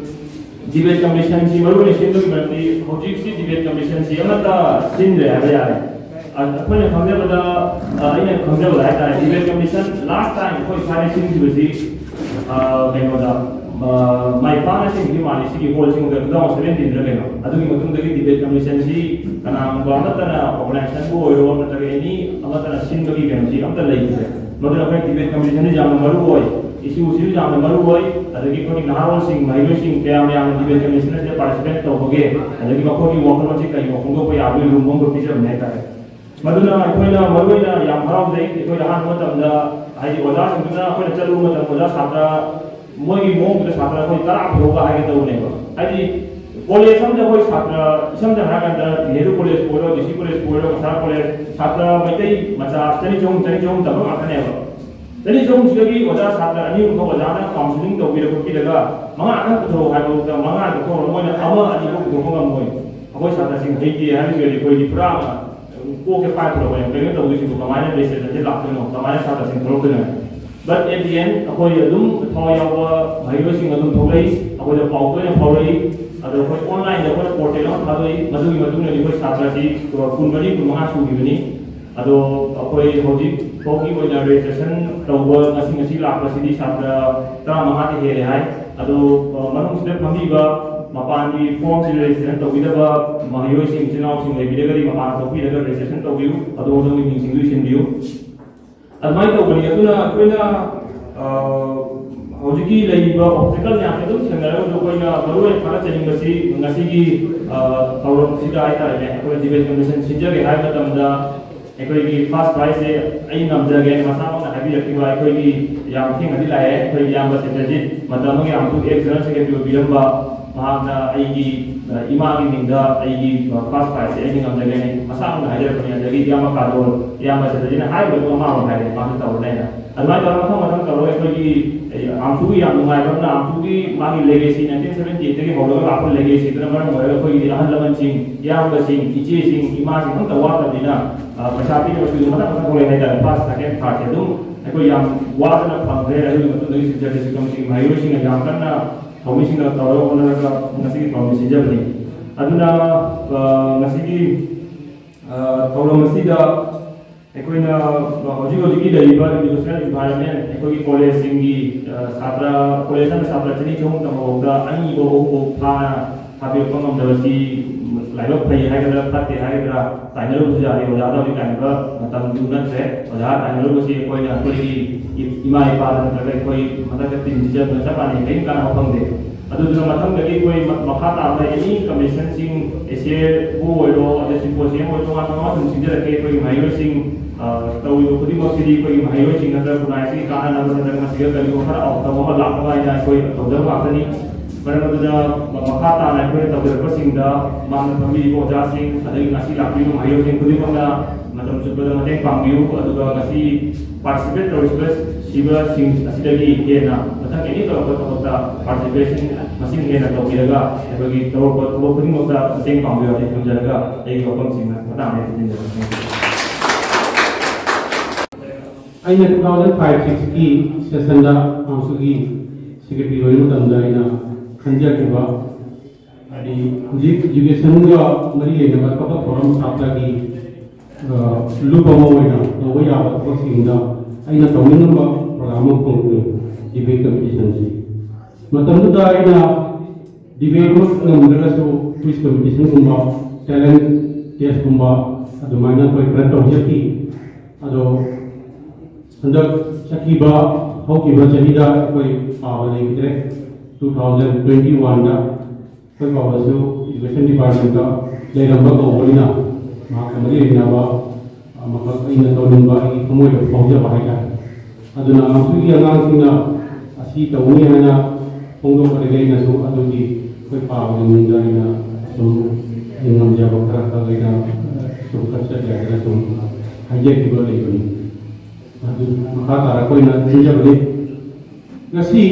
ꯗꯤꯕꯦꯠ ꯀꯝꯄꯤꯇꯤꯁꯟꯁꯤ ꯃꯔꯨ ꯑꯣꯏꯅ ꯁꯦꯝꯕꯒꯤ ꯃꯔꯝꯗꯤ ꯍꯧꯖꯤꯛꯁꯤ ꯗꯤꯕꯦꯠ ꯀꯝꯄꯤꯇꯤꯁꯟꯁꯤ ꯑꯃꯠꯇ ꯁꯤꯟꯗ꯭ꯔꯦ ꯍꯥꯏꯕ ꯌꯥꯔꯦ꯫ ꯑ, ꯑꯩꯈꯣꯏꯅ ꯈꯪꯖꯕꯗ, ꯑ, ꯑꯩꯅ ꯈꯪꯖꯕꯗ ꯍꯥꯏꯇꯥꯔꯦ, ꯗꯤꯕꯦꯠ ꯀꯝꯄꯤꯇꯤꯁꯟ ꯂꯥꯁ ꯇꯥꯏꯝ ꯑꯩꯈꯣꯏ ꯁ꯭ꯋꯥꯏꯗ ꯁꯤꯟꯈꯤꯕꯁꯤ, ꯑ, ꯀꯩꯅꯣꯗ, ꯑ, ꯃꯥꯏ ꯄꯥꯛꯅ ꯁꯤꯟꯈꯤꯕ ꯃꯥꯜꯂꯤ, ꯁꯤꯒꯤ ꯍꯣꯜꯁꯤꯡꯗ ꯇꯨ ꯊꯥꯎꯖꯟ ꯁꯚꯦꯟꯇꯤꯟꯗ ꯀꯩꯅꯣ꯫ ꯑꯗꯨꯒꯤ ꯃꯇꯨꯡꯗꯒꯤ ꯗꯤꯕꯦꯠ ꯀꯝꯄꯤꯇꯤꯁꯟꯁꯤ ꯀꯅꯥꯒꯨꯝꯕ ꯑꯃꯠꯇꯅ, ꯑꯣꯔꯒꯅꯥꯏꯖꯦꯁꯟꯕꯨ ꯑꯣꯏꯔꯣ ꯅꯠꯇ꯭ꯔꯒ ꯑꯦꯅꯤ ꯑꯃꯠꯇꯅ ꯁꯤꯟꯕꯒꯤ ꯀꯩꯅꯣꯁꯤ ꯑꯝꯇ ꯂꯩꯈꯤꯗ꯭ꯔꯦ꯫ ꯃꯗꯨꯅ ꯑꯩꯈꯣꯏ ꯗꯤꯕꯦꯠ ꯀꯝꯄꯤꯇꯤꯁꯟꯁꯤ ꯌꯥꯝꯅ ꯃꯔꯨ ꯑꯣꯏ, ꯏꯁꯨꯁꯤꯁꯨ ꯌꯥꯝꯅ ꯃꯔꯨ ꯑꯣꯏ꯫ ꯑꯗꯒꯤ ꯑꯩꯈꯣꯏꯒꯤ ꯅꯍꯥꯔꯣꯜꯁꯤꯡ, ꯃꯍꯩꯔꯣꯏꯁꯤꯡ ꯀꯌꯥꯝ ꯌꯥꯝꯅ ꯗꯤꯕꯦꯠ ꯀꯝꯄꯤꯇꯤꯁꯟ ꯑꯁꯤꯗ ꯄꯥꯔꯇꯤꯁꯤꯄꯦꯠ ꯇꯧꯕꯒꯦ, ꯑꯗꯒꯤ ꯃꯈꯣꯏꯒꯤ ꯋꯥꯈꯜꯂꯣꯟꯁꯤ ꯀꯔꯤ ꯐꯣꯡꯗꯣꯛꯄ ꯌꯥꯕꯒꯦ ꯂꯨꯝꯕ ꯑꯃꯈꯛ ꯄꯤꯖꯕꯅꯤ ꯍꯥꯏꯇꯥꯔꯦ꯫ ꯃꯗꯨꯅ ꯑꯩꯈꯣꯏꯅ ꯃꯔꯨꯑꯣꯏꯅ ꯌꯥꯝ ꯍꯔꯥꯎꯖꯩ꯫ ꯑꯩꯈꯣꯏꯅ ꯑꯍꯥꯟꯕ ꯃꯇꯝꯗ ꯍꯥꯏꯗꯤ ꯑꯣꯖꯥꯁꯤꯡꯗꯨꯅ ꯑꯩꯈꯣꯏꯅ ꯆꯠꯂꯨꯕ ꯃꯇꯝꯗ ꯑꯣꯖꯥ ꯁꯥꯇ꯭ꯔ ꯃꯣꯏꯒꯤ ꯃꯑꯣꯡꯗꯨꯗ ꯁꯥꯇ꯭ꯔ ꯑꯩꯈꯣꯏ ꯇꯔꯥ ꯄꯨꯊꯣꯛꯄ ꯍꯥꯏꯒꯦ ꯇꯧꯕꯅꯦꯕ꯫ ꯍꯥꯏꯗꯤ ꯀꯣꯂꯦꯖ ꯑꯃꯗ ꯑꯩꯈꯣꯏ ꯁꯥꯇ꯭ꯔ, ꯏꯁꯝ ꯁꯝꯅ ꯍꯥꯏꯔꯀꯥꯟꯗ ꯅꯦꯍꯔꯨ ꯀꯣꯂꯦꯖꯄꯨ ꯑꯣꯏꯔꯣ, ꯗꯤ ꯁꯤ ꯀꯣꯂꯦꯖꯄꯨ ꯑꯣꯏꯔꯣ, ꯀꯁꯥꯔ ꯀꯣꯂꯦꯖ, ꯁꯥꯇ꯭ꯔ ꯃꯩꯇꯩ ꯃꯆꯥ ꯆꯅꯤ ꯆꯍꯨꯝ, ꯆꯅꯤ ꯆꯍꯨꯝ ꯇꯝꯕ ꯉꯥꯛꯇꯅꯦꯕ꯫ ꯆꯅꯤ ꯆꯍꯨꯝꯁꯤꯗꯒꯤ ꯑꯣꯖꯥ ꯁꯥꯇ꯭ꯔ ꯑꯅꯤ ꯑꯍꯨꯝ ꯑꯣꯖꯥꯅ ꯀꯥꯎꯟꯁꯤꯂꯤꯡ ꯇꯧꯕꯤꯔ ꯈꯣꯠꯄꯤꯔꯒ ꯃꯉꯥ ꯈꯛꯇꯪ ꯄꯨꯊꯣꯔꯛꯑꯣ ꯍꯥꯏꯕꯗ ꯃꯉꯥꯗ ꯄꯨꯊꯣꯛꯑꯣ, ꯃꯣꯏꯅ ꯑꯃ ꯑꯅꯤꯐꯥꯎ ꯄꯨꯊꯣꯛꯄ ꯉꯝꯃꯣꯏ꯫ ꯑꯩꯈꯣꯏ ꯁꯥꯇ꯭ꯔꯁꯤꯡ ꯍꯩꯇꯦ ꯍꯥꯏꯕꯁꯤꯗꯗꯤ ꯑꯩꯈꯣꯏꯗꯤ ꯄꯨꯔꯥ ꯀꯣꯛꯁꯦ ꯄꯥꯏꯊꯣꯔꯛꯄꯅꯦ꯫ ꯀꯩꯅꯣ ꯇꯧꯗꯣꯏꯁꯤꯕꯨ, ꯀꯃꯥꯏꯅ ꯔꯦꯖꯤꯁꯇ꯭ꯔꯦꯁꯟꯁꯦ ꯂꯥꯛꯇꯣꯏꯅꯣ, ꯀꯃꯥꯏꯅ ꯁꯥꯇ꯭ꯔꯁꯤꯡ ꯊꯣꯛꯂꯛꯇꯣꯏꯅꯣ? But at the end ꯑꯩꯈꯣꯏ ꯑꯗꯨꯝ ꯊꯋꯥꯏ ꯌꯥꯎꯕ ꯃꯍꯩꯔꯣꯏꯁꯤꯡ ꯑꯗꯨꯝ ꯊꯣꯛꯂꯛꯏ, ꯑꯩꯈꯣꯏꯗ ꯄꯥꯎ ꯇꯣꯏꯅ ꯐꯥꯎꯔꯛꯏ꯫ ꯑꯗꯣ ꯑꯩꯈꯣꯏ ꯑꯣꯟꯂꯥꯏꯟꯗ ꯑꯩꯈꯣꯏꯅ ꯄꯣꯔꯇꯦꯜ ꯑꯃ ꯊꯥꯗꯣꯛꯏ, ꯃꯗꯨꯒꯤ ꯃꯇꯨꯡꯗꯗꯤ ꯑꯩꯈꯣꯏ ꯁꯥꯇ꯭ꯔꯁꯤ ꯀꯨꯟꯃꯔꯤ, ꯀꯨꯟꯃꯉꯥ ꯁꯨꯈꯤꯕꯅꯤ꯫ ꯑꯗꯣ ꯑꯩꯈꯣꯏ ꯍꯧꯖꯤꯛ ꯐꯥꯎꯒꯤ ꯑꯣꯏꯅ ꯔꯦꯖꯤꯁꯇ꯭ꯔꯦꯁꯟ ꯇꯧꯕ ꯉꯁꯤ, ꯉꯁꯤ ꯂꯥꯛꯄꯁꯤꯗꯤ ꯁꯥꯇ꯭ꯔ ꯇꯔꯥꯃꯉꯥꯗꯤ ꯍꯦꯜꯂꯦ ꯍꯥꯏ꯫ ꯑꯗꯣ, ꯑ, ꯃꯅꯨꯡꯁꯤꯗ ꯐꯝꯕꯤꯕ, ꯃꯄꯥꯟꯒꯤ ꯐꯣꯔꯝꯁꯤ ꯔꯦꯖꯤꯁꯇ꯭ꯔꯦꯁꯟ ꯇꯧꯕꯤꯗꯕ ꯃꯍꯩꯔꯣꯏꯁꯤꯡ, ꯏꯆꯤꯜ ꯏꯅꯥꯎꯁꯤꯡ ꯂꯩꯕꯤꯔꯒꯗꯤ ꯃꯄꯥꯟ ꯊꯣꯛꯄꯤꯔꯒ ꯔꯦꯖꯤꯁꯇ꯭ꯔꯦꯁꯟ ꯇꯧꯕꯤꯌꯨ, ꯑꯗꯣꯝ ꯑꯗꯣꯝꯒꯤ ꯃꯤꯡꯁꯤꯡꯗꯨ ꯏꯁꯤꯟꯕꯤꯌꯨ꯫ ꯑꯗꯨꯃꯥꯏꯅ ꯇꯧꯕꯅꯤ꯫ ꯑꯗꯨꯅ ꯑꯩꯈꯣꯏꯅ, ꯑ, ꯍꯧꯖꯤꯛꯀꯤ ꯂꯩꯔꯤꯕ ꯑꯣꯕꯁꯇꯦꯀꯜ ꯃꯌꯥꯝꯁꯦ ꯑꯗꯨꯝ ꯊꯦꯡꯅꯔꯒꯁꯨ ꯑꯩꯈꯣꯏꯅ ꯃꯔꯨ ꯑꯣꯏꯅ ꯊꯥꯒꯠꯆꯅꯤꯡꯕꯁꯤ ꯉꯁꯤꯒꯤ, ꯑ, ꯊꯧꯔꯝꯁꯤꯗ ꯍꯥꯏꯇꯥꯔꯦꯅꯦ, ꯑꯩꯈꯣꯏꯅ ꯗꯤꯕꯦꯠ ꯀꯝꯄꯤꯇꯤꯁꯟ ꯁꯤꯟꯖꯒꯦ ꯍꯥꯏꯕ ꯃꯇꯝꯗ ꯑꯩꯈꯣꯏꯒꯤ ꯐꯥꯔꯁ ꯄ꯭ꯔꯥꯏꯖꯁꯦ ꯑꯩ ꯉꯝꯖꯒꯦ, ꯃꯁꯥꯃꯛꯅ ꯍꯥꯏꯕꯤꯔꯛꯈꯤꯕ ꯑꯩꯈꯣꯏꯒꯤ ꯌꯥꯝ ꯊꯦꯡꯅꯗꯤ ꯂꯥꯛꯑꯦ, ꯑꯩꯈꯣꯏ ꯏꯌꯥꯝꯕ ꯁꯦꯇ꯭ꯔꯖꯤꯠ, ꯃꯇꯝ ꯑꯃꯒꯤ ꯌꯥꯝꯁꯨ ꯑꯦꯛꯁ ꯖꯦꯅꯔꯦꯜ ꯁꯦꯀ꯭ꯔꯦꯇꯔꯤ ꯑꯣꯏꯕꯤꯔꯝꯕ, ꯃꯍꯥꯛꯅ ꯑꯩꯒꯤ, ꯑ, ꯏꯃꯥꯒꯤ ꯃꯤꯡꯗ ꯑꯩꯒꯤ, ꯑ, ꯐꯥꯔꯁ ꯄ꯭ꯔꯥꯏꯖꯁꯦ ꯑꯩꯅ ꯉꯝꯖꯒꯦ, ꯃꯁꯥꯃꯛꯅ ꯍꯥꯏꯖꯔꯛꯄꯅꯤ꯫ ꯑꯗꯒꯤ ꯏꯌꯥꯝꯕ ꯀꯥꯖꯣꯜ, ꯏꯌꯥꯝꯕ ꯁꯦꯇ꯭ꯔꯖꯤꯠꯅ ꯍꯥꯏꯔꯤꯕꯗꯨ ꯑꯃ ꯑꯃ ꯍꯥꯏꯔꯦ, ꯃꯥꯁꯨ ꯇꯧꯔꯅꯤ ꯍꯥꯏꯅ꯫ ꯑꯗꯨꯃꯥꯏꯅ ꯇꯧꯔꯒ ꯃꯊꯪ ꯃꯊꯪ ꯇꯧꯔꯒ ꯑꯩꯈꯣꯏꯒꯤ, ꯑ, ꯌꯥꯝꯁꯨꯒꯤ ꯌꯥꯝ ꯅꯨꯡꯉꯥꯏꯕ ꯑꯃꯅ, ꯌꯥꯝꯁꯨꯒꯤ ꯃꯥꯒꯤ ꯂꯦꯒꯦꯁꯤ, ꯅꯥꯏꯟꯇꯤꯟ ꯁꯚꯦꯟꯇꯤ ꯑꯩꯠꯇꯒꯤ ꯍꯧꯔꯒ ꯂꯥꯛꯄ ꯂꯦꯒꯦꯁꯤꯗꯨꯅ ꯃꯔꯝ ꯑꯣꯏꯔꯒ ꯑꯩꯈꯣꯏꯒꯤꯗꯤ ꯑꯍꯜ ꯂꯃꯟꯁꯤꯡ, ꯏꯌꯥꯝꯕꯁꯤꯡ, ꯏꯆꯦꯁꯤꯡ, ꯏꯃꯥꯁꯤꯡ ꯑꯝꯇ ꯋꯥꯠꯇꯕꯅꯤꯅ, ꯑ, ꯄꯩꯁꯥ ꯄꯤꯅꯕꯁꯨ ꯃꯊꯪ ꯃꯊꯪ ꯊꯣꯛꯂꯛꯑꯦ ꯍꯥꯏꯇꯥꯔꯦ꯫ ꯐꯥꯔꯁ, ꯁꯦꯀꯦꯟ, ꯊꯥꯔꯠꯁꯦ ꯑꯗꯨꯝ ꯑꯩꯈꯣꯏ ꯌꯥꯝ ꯋꯥꯗꯅ ꯐꯪꯈ꯭ꯔꯦ꯫ ꯑꯗꯨꯒꯤ ꯃꯇꯨꯡꯗꯒꯤ ꯁꯤꯟꯖꯔꯤꯁꯤ ꯀꯝꯃꯤꯇꯤꯒꯤ ꯃꯍꯩꯔꯣꯏꯁꯤꯡꯅ ꯌꯥꯝ ꯀꯟꯅ ꯊꯧꯃꯤꯁꯤꯡꯅ ꯇꯧꯔꯒ ꯍꯣꯠꯅꯔꯒ ꯉꯁꯤꯒꯤ ꯊꯧꯔꯝꯁꯤ ꯁꯤꯟꯖꯕꯅꯤ꯫ ꯑꯗꯨꯅ, ꯑ, ꯉꯁꯤꯒꯤ, ꯑ, ꯊꯧꯔꯝ ꯑꯁꯤꯗ ꯑꯩꯈꯣꯏꯅ ꯍꯧꯖꯤꯛ ꯍꯧꯖꯤꯛꯀꯤ ꯂꯩꯔꯤꯕ ꯏꯗꯨꯀꯦꯁꯅꯦꯜ ꯏꯟꯚꯥꯏꯔꯣꯟꯃꯦꯟ, ꯑꯩꯈꯣꯏꯒꯤ ꯀꯣꯂꯦꯖꯁꯤꯡꯒꯤ, ꯑ, ꯁꯥꯇ꯭ꯔ, ꯀꯣꯂꯦꯖ ꯑꯃꯗ ꯁꯥꯇ꯭ꯔ ꯆꯅꯤ ꯆꯍꯨꯝ ꯇꯝꯕ ꯐꯥꯎꯗ ꯑꯅꯤꯐꯥꯎ ꯑꯍꯨꯝꯐꯥꯎ ꯐꯥꯅ ꯊꯥꯕꯤꯔꯛꯄ ꯉꯝꯗꯕꯁꯤ ꯂꯥꯏꯕꯛ ꯐꯩ ꯍꯥꯏꯒꯗ꯭ꯔꯥ ꯐꯠꯇꯦ ꯍꯥꯏꯒꯗ꯭ꯔꯥ ꯇꯥꯏꯅꯔꯨꯕꯁꯨ ꯌꯥꯔꯦ꯫ ꯑꯣꯖꯥꯗ ꯍꯧꯖꯤꯛ ꯇꯥꯏꯅꯕ ꯃꯇꯝꯗꯨ ꯅꯠꯇ꯭ꯔꯦ꯫ ꯑꯣꯖꯥ ꯇꯥꯏꯅꯔꯨꯕꯁꯤ ꯑꯩꯈꯣꯏꯅ ꯑꯩꯈꯣꯏꯒꯤ ꯏꯃꯥ ꯏꯄꯥꯗ ꯅꯠꯇ꯭ꯔꯒ ꯑꯩꯈꯣꯏ ꯃꯊꯛꯇ ꯇꯤꯝ ꯁꯤꯖꯤꯟꯅꯕ ꯆꯞ ꯃꯥꯟꯅꯩ, ꯀꯔꯤꯝ ꯀꯥꯟꯅꯕ ꯐꯪꯗꯦ꯫ ꯑꯗꯨꯗꯨꯅ ꯃꯊꯪꯗꯒꯤ ꯑꯩꯈꯣꯏ ꯃ- ꯃꯈꯥ ꯇꯥꯕꯗ ꯑꯦꯅꯤ ꯀꯃꯤꯁꯟꯁꯤꯡ, ꯑꯦꯁꯦꯕꯨ ꯑꯣꯏꯔꯣ, ꯑꯗꯩ ꯁꯤꯝꯄꯣꯖꯤꯌꯝ ꯑꯣꯏꯔꯣ, ꯇꯣꯉꯥꯟ ꯇꯣꯉꯥꯟꯕ ꯁꯨꯝ ꯁꯤꯟꯖꯔꯛꯀꯦ꯫ ꯑꯩꯈꯣꯏꯒꯤ ꯃꯍꯩꯔꯣꯏꯁꯤꯡ ꯑ, ꯇꯧꯔꯤꯕ ꯈꯨꯗꯤꯡꯃꯛꯁꯤꯗꯤ ꯑꯩꯈꯣꯏꯒꯤ ꯃꯍꯩꯔꯣꯏꯁꯤꯡ ꯅꯠꯇ꯭ꯔꯒ ꯈꯨꯟꯅꯥꯏꯁꯤꯒꯤ ꯀꯥꯟꯅꯅꯕ ꯅꯠꯇ꯭ꯔꯒ ꯃꯁꯤꯗ ꯀꯔꯤꯒꯨꯝꯕ ꯈꯔ ꯑꯐꯕ ꯑꯃ ꯂꯥꯛꯅꯕ ꯍꯥꯏꯅ ꯑꯩꯈꯣꯏ ꯇꯧꯖꯕ ꯉꯥꯛꯇꯅꯤ꯫ ꯃꯔꯝ ꯑꯗꯨꯅ ꯃ- ꯃꯈꯥ ꯇꯥꯅ ꯑꯩꯈꯣꯏꯅ ꯇꯧꯖꯔꯛꯄꯁꯤꯡꯗ ꯃꯥꯡꯗ ꯐꯝꯕꯤꯔꯤꯕ ꯑꯣꯖꯥꯁꯤꯡ, ꯑꯗꯒꯤ ꯉꯁꯤ ꯂꯥꯛꯄꯤꯔꯤꯕ ꯃꯍꯩꯔꯣꯏꯁꯤꯡ ꯈꯨꯗꯤꯡꯃꯛꯅ ꯃꯇꯝ ꯆꯨꯞꯄꯗ ꯃꯇꯦꯡ ꯄꯥꯡꯕꯤꯌꯨ꯫ ꯑꯗꯨꯒ ꯉꯁꯤ ꯄꯥꯔꯇꯤꯁꯤꯄꯦꯠ ꯇꯧꯔꯤꯕꯁꯤꯡ ꯑꯁꯤꯗꯒꯤ ꯍꯦꯟꯅ ꯃꯊꯪ ꯑꯦꯅꯤ ꯇꯧꯔꯛꯄ ꯊꯕꯛꯇ ꯄꯥꯔꯇꯤꯁꯤꯄꯦꯁꯟ ꯃꯁꯤꯡ ꯍꯦꯟꯅ ꯇꯧꯕꯤꯔꯒ ꯑꯩꯈꯣꯏꯒꯤ ꯇꯧꯔꯛꯄ ꯊꯕꯛ ꯈꯨꯗꯤꯡꯃꯛꯇ ꯃꯇꯦꯡ ꯄꯥꯡꯕꯤꯌꯨ ꯍꯥꯏꯅ ꯊꯝꯖꯔꯒ ꯑꯩꯒꯤ ꯋꯥꯐꯝꯁꯤꯡ ꯃꯇꯥꯡ ꯑꯁꯤꯗ ꯊꯝꯖꯔꯒꯦ꯫ ꯑꯩꯅ ꯇꯨ ꯊꯥꯎꯖꯟ ꯐꯥꯏꯚ ꯁꯤꯛꯁꯀꯤ ꯁꯦꯁꯟꯗ ꯀꯥꯎꯟꯁꯤꯜꯒꯤ ꯁꯦꯀ꯭ꯔꯦꯇꯔꯤ ꯑꯣꯏꯕ ꯃꯇꯝꯗ ꯑꯩꯅ ꯈꯟꯖꯈꯤꯕ, ꯍꯥꯏꯗꯤ ꯍꯧꯖꯤꯛ ꯏꯖꯨꯀꯦꯁꯟꯒ ꯃꯔꯤ ꯂꯩꯅꯕ ꯊꯕꯛ ꯊꯧꯔꯝ ꯁꯥꯇ꯭ꯔꯒꯤ, ꯑ, ꯂꯨꯞ ꯑꯃ ꯑꯣꯏꯅ ꯇꯧꯕ ꯌꯥꯕ ꯊꯕꯛꯁꯤꯡꯗ ꯑꯩꯅ ꯇꯧꯅꯤꯡꯉꯝꯕ ꯄ꯭ꯔꯣꯒ꯭ꯔꯥꯝ ꯑꯃ ꯐꯣꯡꯗꯣꯛꯏ, ꯗꯤꯕꯦꯠ ꯀꯝꯄꯤꯇꯤꯁꯟꯁꯤ꯫ ꯃꯇꯝꯗꯨꯗ ꯑꯩꯅ ꯗꯤꯕꯦꯠꯃꯛ ꯉꯝꯗ꯭ꯔꯒꯁꯨ ꯀ꯭ꯋꯤꯖ ꯀꯝꯄꯤꯇꯤꯁꯟꯒꯨꯝꯕ, ꯇꯦꯂꯦꯟ ꯇꯦꯁꯀꯨꯝꯕ ꯑꯗꯨꯃꯥꯏꯅ ꯑꯩꯈꯣꯏ ꯈꯔ ꯇꯧꯖꯈꯤ꯫ ꯑꯗꯣ ꯍꯟꯗꯛ ꯆꯠꯈꯤꯕ, ꯍꯧꯈꯤꯕ ꯆꯍꯤꯗ ꯑꯩꯈꯣꯏ ꯄꯥꯕ ꯂꯩꯈꯤꯗ꯭ꯔꯦ꯫ ꯇꯨ ꯊꯥꯎꯖꯟ ꯇ꯭ꯋꯦꯟꯇꯤ ꯋꯥꯟꯗ ꯑꯩꯈꯣꯏ ꯄꯥꯕꯁꯨ ꯏꯖꯨꯀꯦꯁꯟ ꯗꯤꯄꯥꯔꯠꯃꯦꯟꯇ ꯂꯩꯔꯝꯕ ꯀꯧꯕꯅꯤꯅ ꯃꯍꯥꯛꯀ ꯃꯔꯤ ꯂꯩꯅꯕ ꯑꯃꯈꯛ ꯑꯩꯅ ꯇꯧꯅꯤꯡꯕ, ꯑꯩꯒꯤ ꯊꯃꯣꯏꯗ ꯐꯥꯎꯖꯕ ꯍꯥꯏꯇꯥꯔꯦ꯫ ꯑꯗꯨꯅ ꯃꯁꯤꯒꯤ ꯑꯉꯥꯡꯁꯤꯡꯅ ꯑꯁꯤ ꯇꯧꯅꯤ ꯍꯥꯏꯅ ꯐꯣꯡꯗꯣꯛꯄꯗꯒꯤ ꯑꯩꯅꯁꯨ ꯑꯗꯨꯒꯤ ꯑꯩꯈꯣꯏ ꯄꯥꯕꯒꯤ ꯃꯤꯡꯗ ꯑꯩꯅ ꯁꯨꯝ ꯑꯩ ꯉꯝꯖꯕ ꯈꯔ ꯈꯛ ꯑꯩꯅ ꯁꯨꯝ ꯈꯔ ꯆꯠ ꯌꯥꯒꯦꯅ ꯁꯨꯝ ꯍꯥꯏꯖꯈꯤꯕ ꯂꯩꯕꯅꯤ꯫ ꯑꯗꯨ ꯃꯈꯥ ꯇꯥꯔꯛꯄ ꯑꯣꯏꯅ ꯁꯤꯟꯖꯕꯅꯤ꯫ ꯉꯁꯤ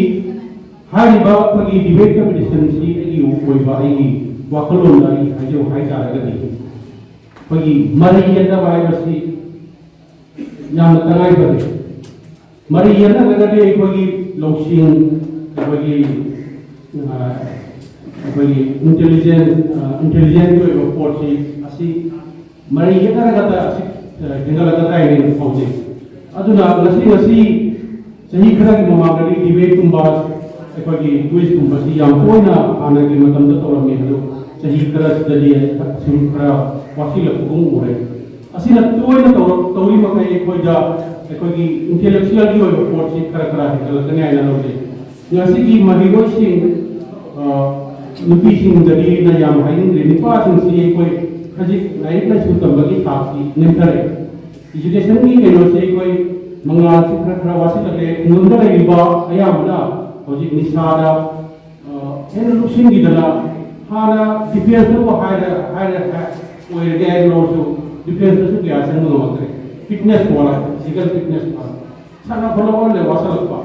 ꯍꯥꯏꯔꯤꯕ ꯑꯩꯈꯣꯏꯒꯤ ꯗꯤꯕꯦꯠ ꯀꯝꯄꯤꯇꯤꯁꯟꯁꯤ ꯑꯩꯒꯤ ꯑꯣꯏꯕ ꯑꯩꯒꯤ ꯋꯥꯈꯜꯂꯣꯟꯗ ꯑꯩ ꯍꯥꯏꯖꯧ ꯍꯥꯏꯇꯥꯔꯒꯗꯤ, ꯑꯩꯈꯣꯏꯒꯤ ꯃꯔꯩ ꯌꯦꯠꯅꯕ ꯍꯥꯏꯕꯁꯤ ꯌꯥꯝꯅ ꯇꯉꯥꯏ ꯐꯗꯦ꯫ ꯃꯔꯩ ꯌꯦꯠꯅꯔꯒꯗꯤ ꯑꯩꯈꯣꯏꯒꯤ ꯂꯧꯁꯤꯡ, ꯑꯩꯈꯣꯏꯒꯤ, ꯑ, ꯑꯩꯈꯣꯏꯒꯤ ꯏꯟꯇꯦꯂꯤꯖꯦꯟ, ꯑ, ꯏꯟꯇꯦꯂꯤꯖꯦꯟꯒꯤ ꯑꯣꯏꯕ ꯄꯣꯠꯁꯤ ꯑꯁꯤ ꯃꯔꯩ ꯌꯦꯠꯅꯔꯒꯗ ꯑꯁꯤ, ꯑ, ꯍꯦꯟꯒꯠꯂꯛꯀꯗ꯭ꯔꯥ ꯍꯥꯏꯅ ꯐꯥꯎꯖꯩ꯫ ꯑꯗꯨꯅ ꯉꯁꯤ, ꯉꯁꯤ ꯆꯍꯤ ꯈꯔꯒꯤ ꯃꯃꯥꯡꯗꯗꯤ ꯗꯤꯕꯦꯠꯀꯨꯝꯕ, ꯑꯩꯈꯣꯏꯒꯤ ꯀ꯭ꯋꯤꯖꯀꯨꯝꯕꯁꯤ ꯌꯥꯝ ꯇꯣꯏꯅ ꯍꯥꯟꯅꯒꯤ ꯃꯇꯝꯗ ꯇꯧꯔꯝꯃꯤ꯫ ꯑꯗꯨ ꯆꯍꯤ ꯈꯔꯁꯤꯗꯗꯤ ꯁꯨꯝ ꯈꯔ ꯋꯥꯁꯤꯜꯂꯛꯄꯒꯨꯝ ꯎꯔꯦ꯫ ꯑꯁꯤꯅ ꯇꯣꯏꯅ ꯇꯧꯔꯛ-, ꯇꯧꯔꯤ ꯃꯈꯩ ꯑꯩꯈꯣꯏꯗ, ꯑꯩꯈꯣꯏꯒꯤ ꯏꯟꯇꯦꯂꯦꯛꯆꯨꯋꯦꯜꯒꯤ ꯑꯣꯏꯕ ꯄꯣꯠꯁꯤ ꯈꯔ ꯈꯔ ꯍꯦꯟꯒꯠꯂꯛꯀꯅꯤ ꯍꯥꯏꯅ ꯂꯧꯖꯩ꯫ ꯉꯁꯤꯒꯤ ꯃꯍꯩꯔꯣꯏꯁꯤꯡ ꯅꯨꯄꯤꯁꯤꯡꯗꯗꯤꯅ ꯌꯥꯝ ꯍꯥꯏꯅꯤꯡꯗ꯭ꯔꯦ꯫ ꯅꯨꯄꯥꯁꯤꯡꯁꯤ ꯑꯩꯈꯣꯏ ꯍꯧꯖꯤꯛ ꯂꯥꯏꯔꯤꯛ ꯂꯥꯏꯁꯨ ꯇꯝꯕꯒꯤ ꯊꯥꯛꯁꯤ ꯅꯦꯝꯊꯔꯦ꯫ ꯏꯖꯨꯀꯦꯁꯟꯒꯤ ꯀꯩꯅꯣꯁꯦ ꯑꯩꯈꯣꯏ ꯃꯉꯥꯜꯁꯤ ꯈꯔ ꯈꯔ ꯋꯥꯁꯤꯜꯂꯛꯂꯦ꯫ ꯈꯨꯡꯒꯪꯗ ꯂꯩꯔꯤꯕ ꯑꯌꯥꯝꯕꯅ ꯍꯧꯖꯤꯛ ꯅꯤꯁꯥꯗ ꯍꯦꯟꯅ ꯂꯨꯞꯁꯤꯟꯈꯤꯗꯅ ꯍꯥꯟꯅ ꯗꯤꯐꯦꯟꯁꯇꯕꯨ ꯍꯥꯏꯔ ꯍꯥꯏꯔ ꯑꯣꯏꯔꯒꯦ ꯍꯥꯏꯔꯁꯨ ꯗꯤꯐꯦꯟꯁꯇꯁꯨ ꯀꯌꯥ ꯆꯪꯕ ꯉꯝꯃꯛꯇ꯭ꯔꯦ꯫ ꯐꯤꯠꯅꯦꯁ ꯋꯥꯠꯂꯛꯄ, ꯐꯤꯖꯤꯀꯦꯜ ꯐꯤꯠꯅꯦꯁ ꯋꯥꯠꯂꯛꯄ, ꯁꯥꯟꯅ ꯈꯣꯠꯅꯕ ꯂꯣꯏ ꯋꯥꯁꯜꯂꯛꯄ꯫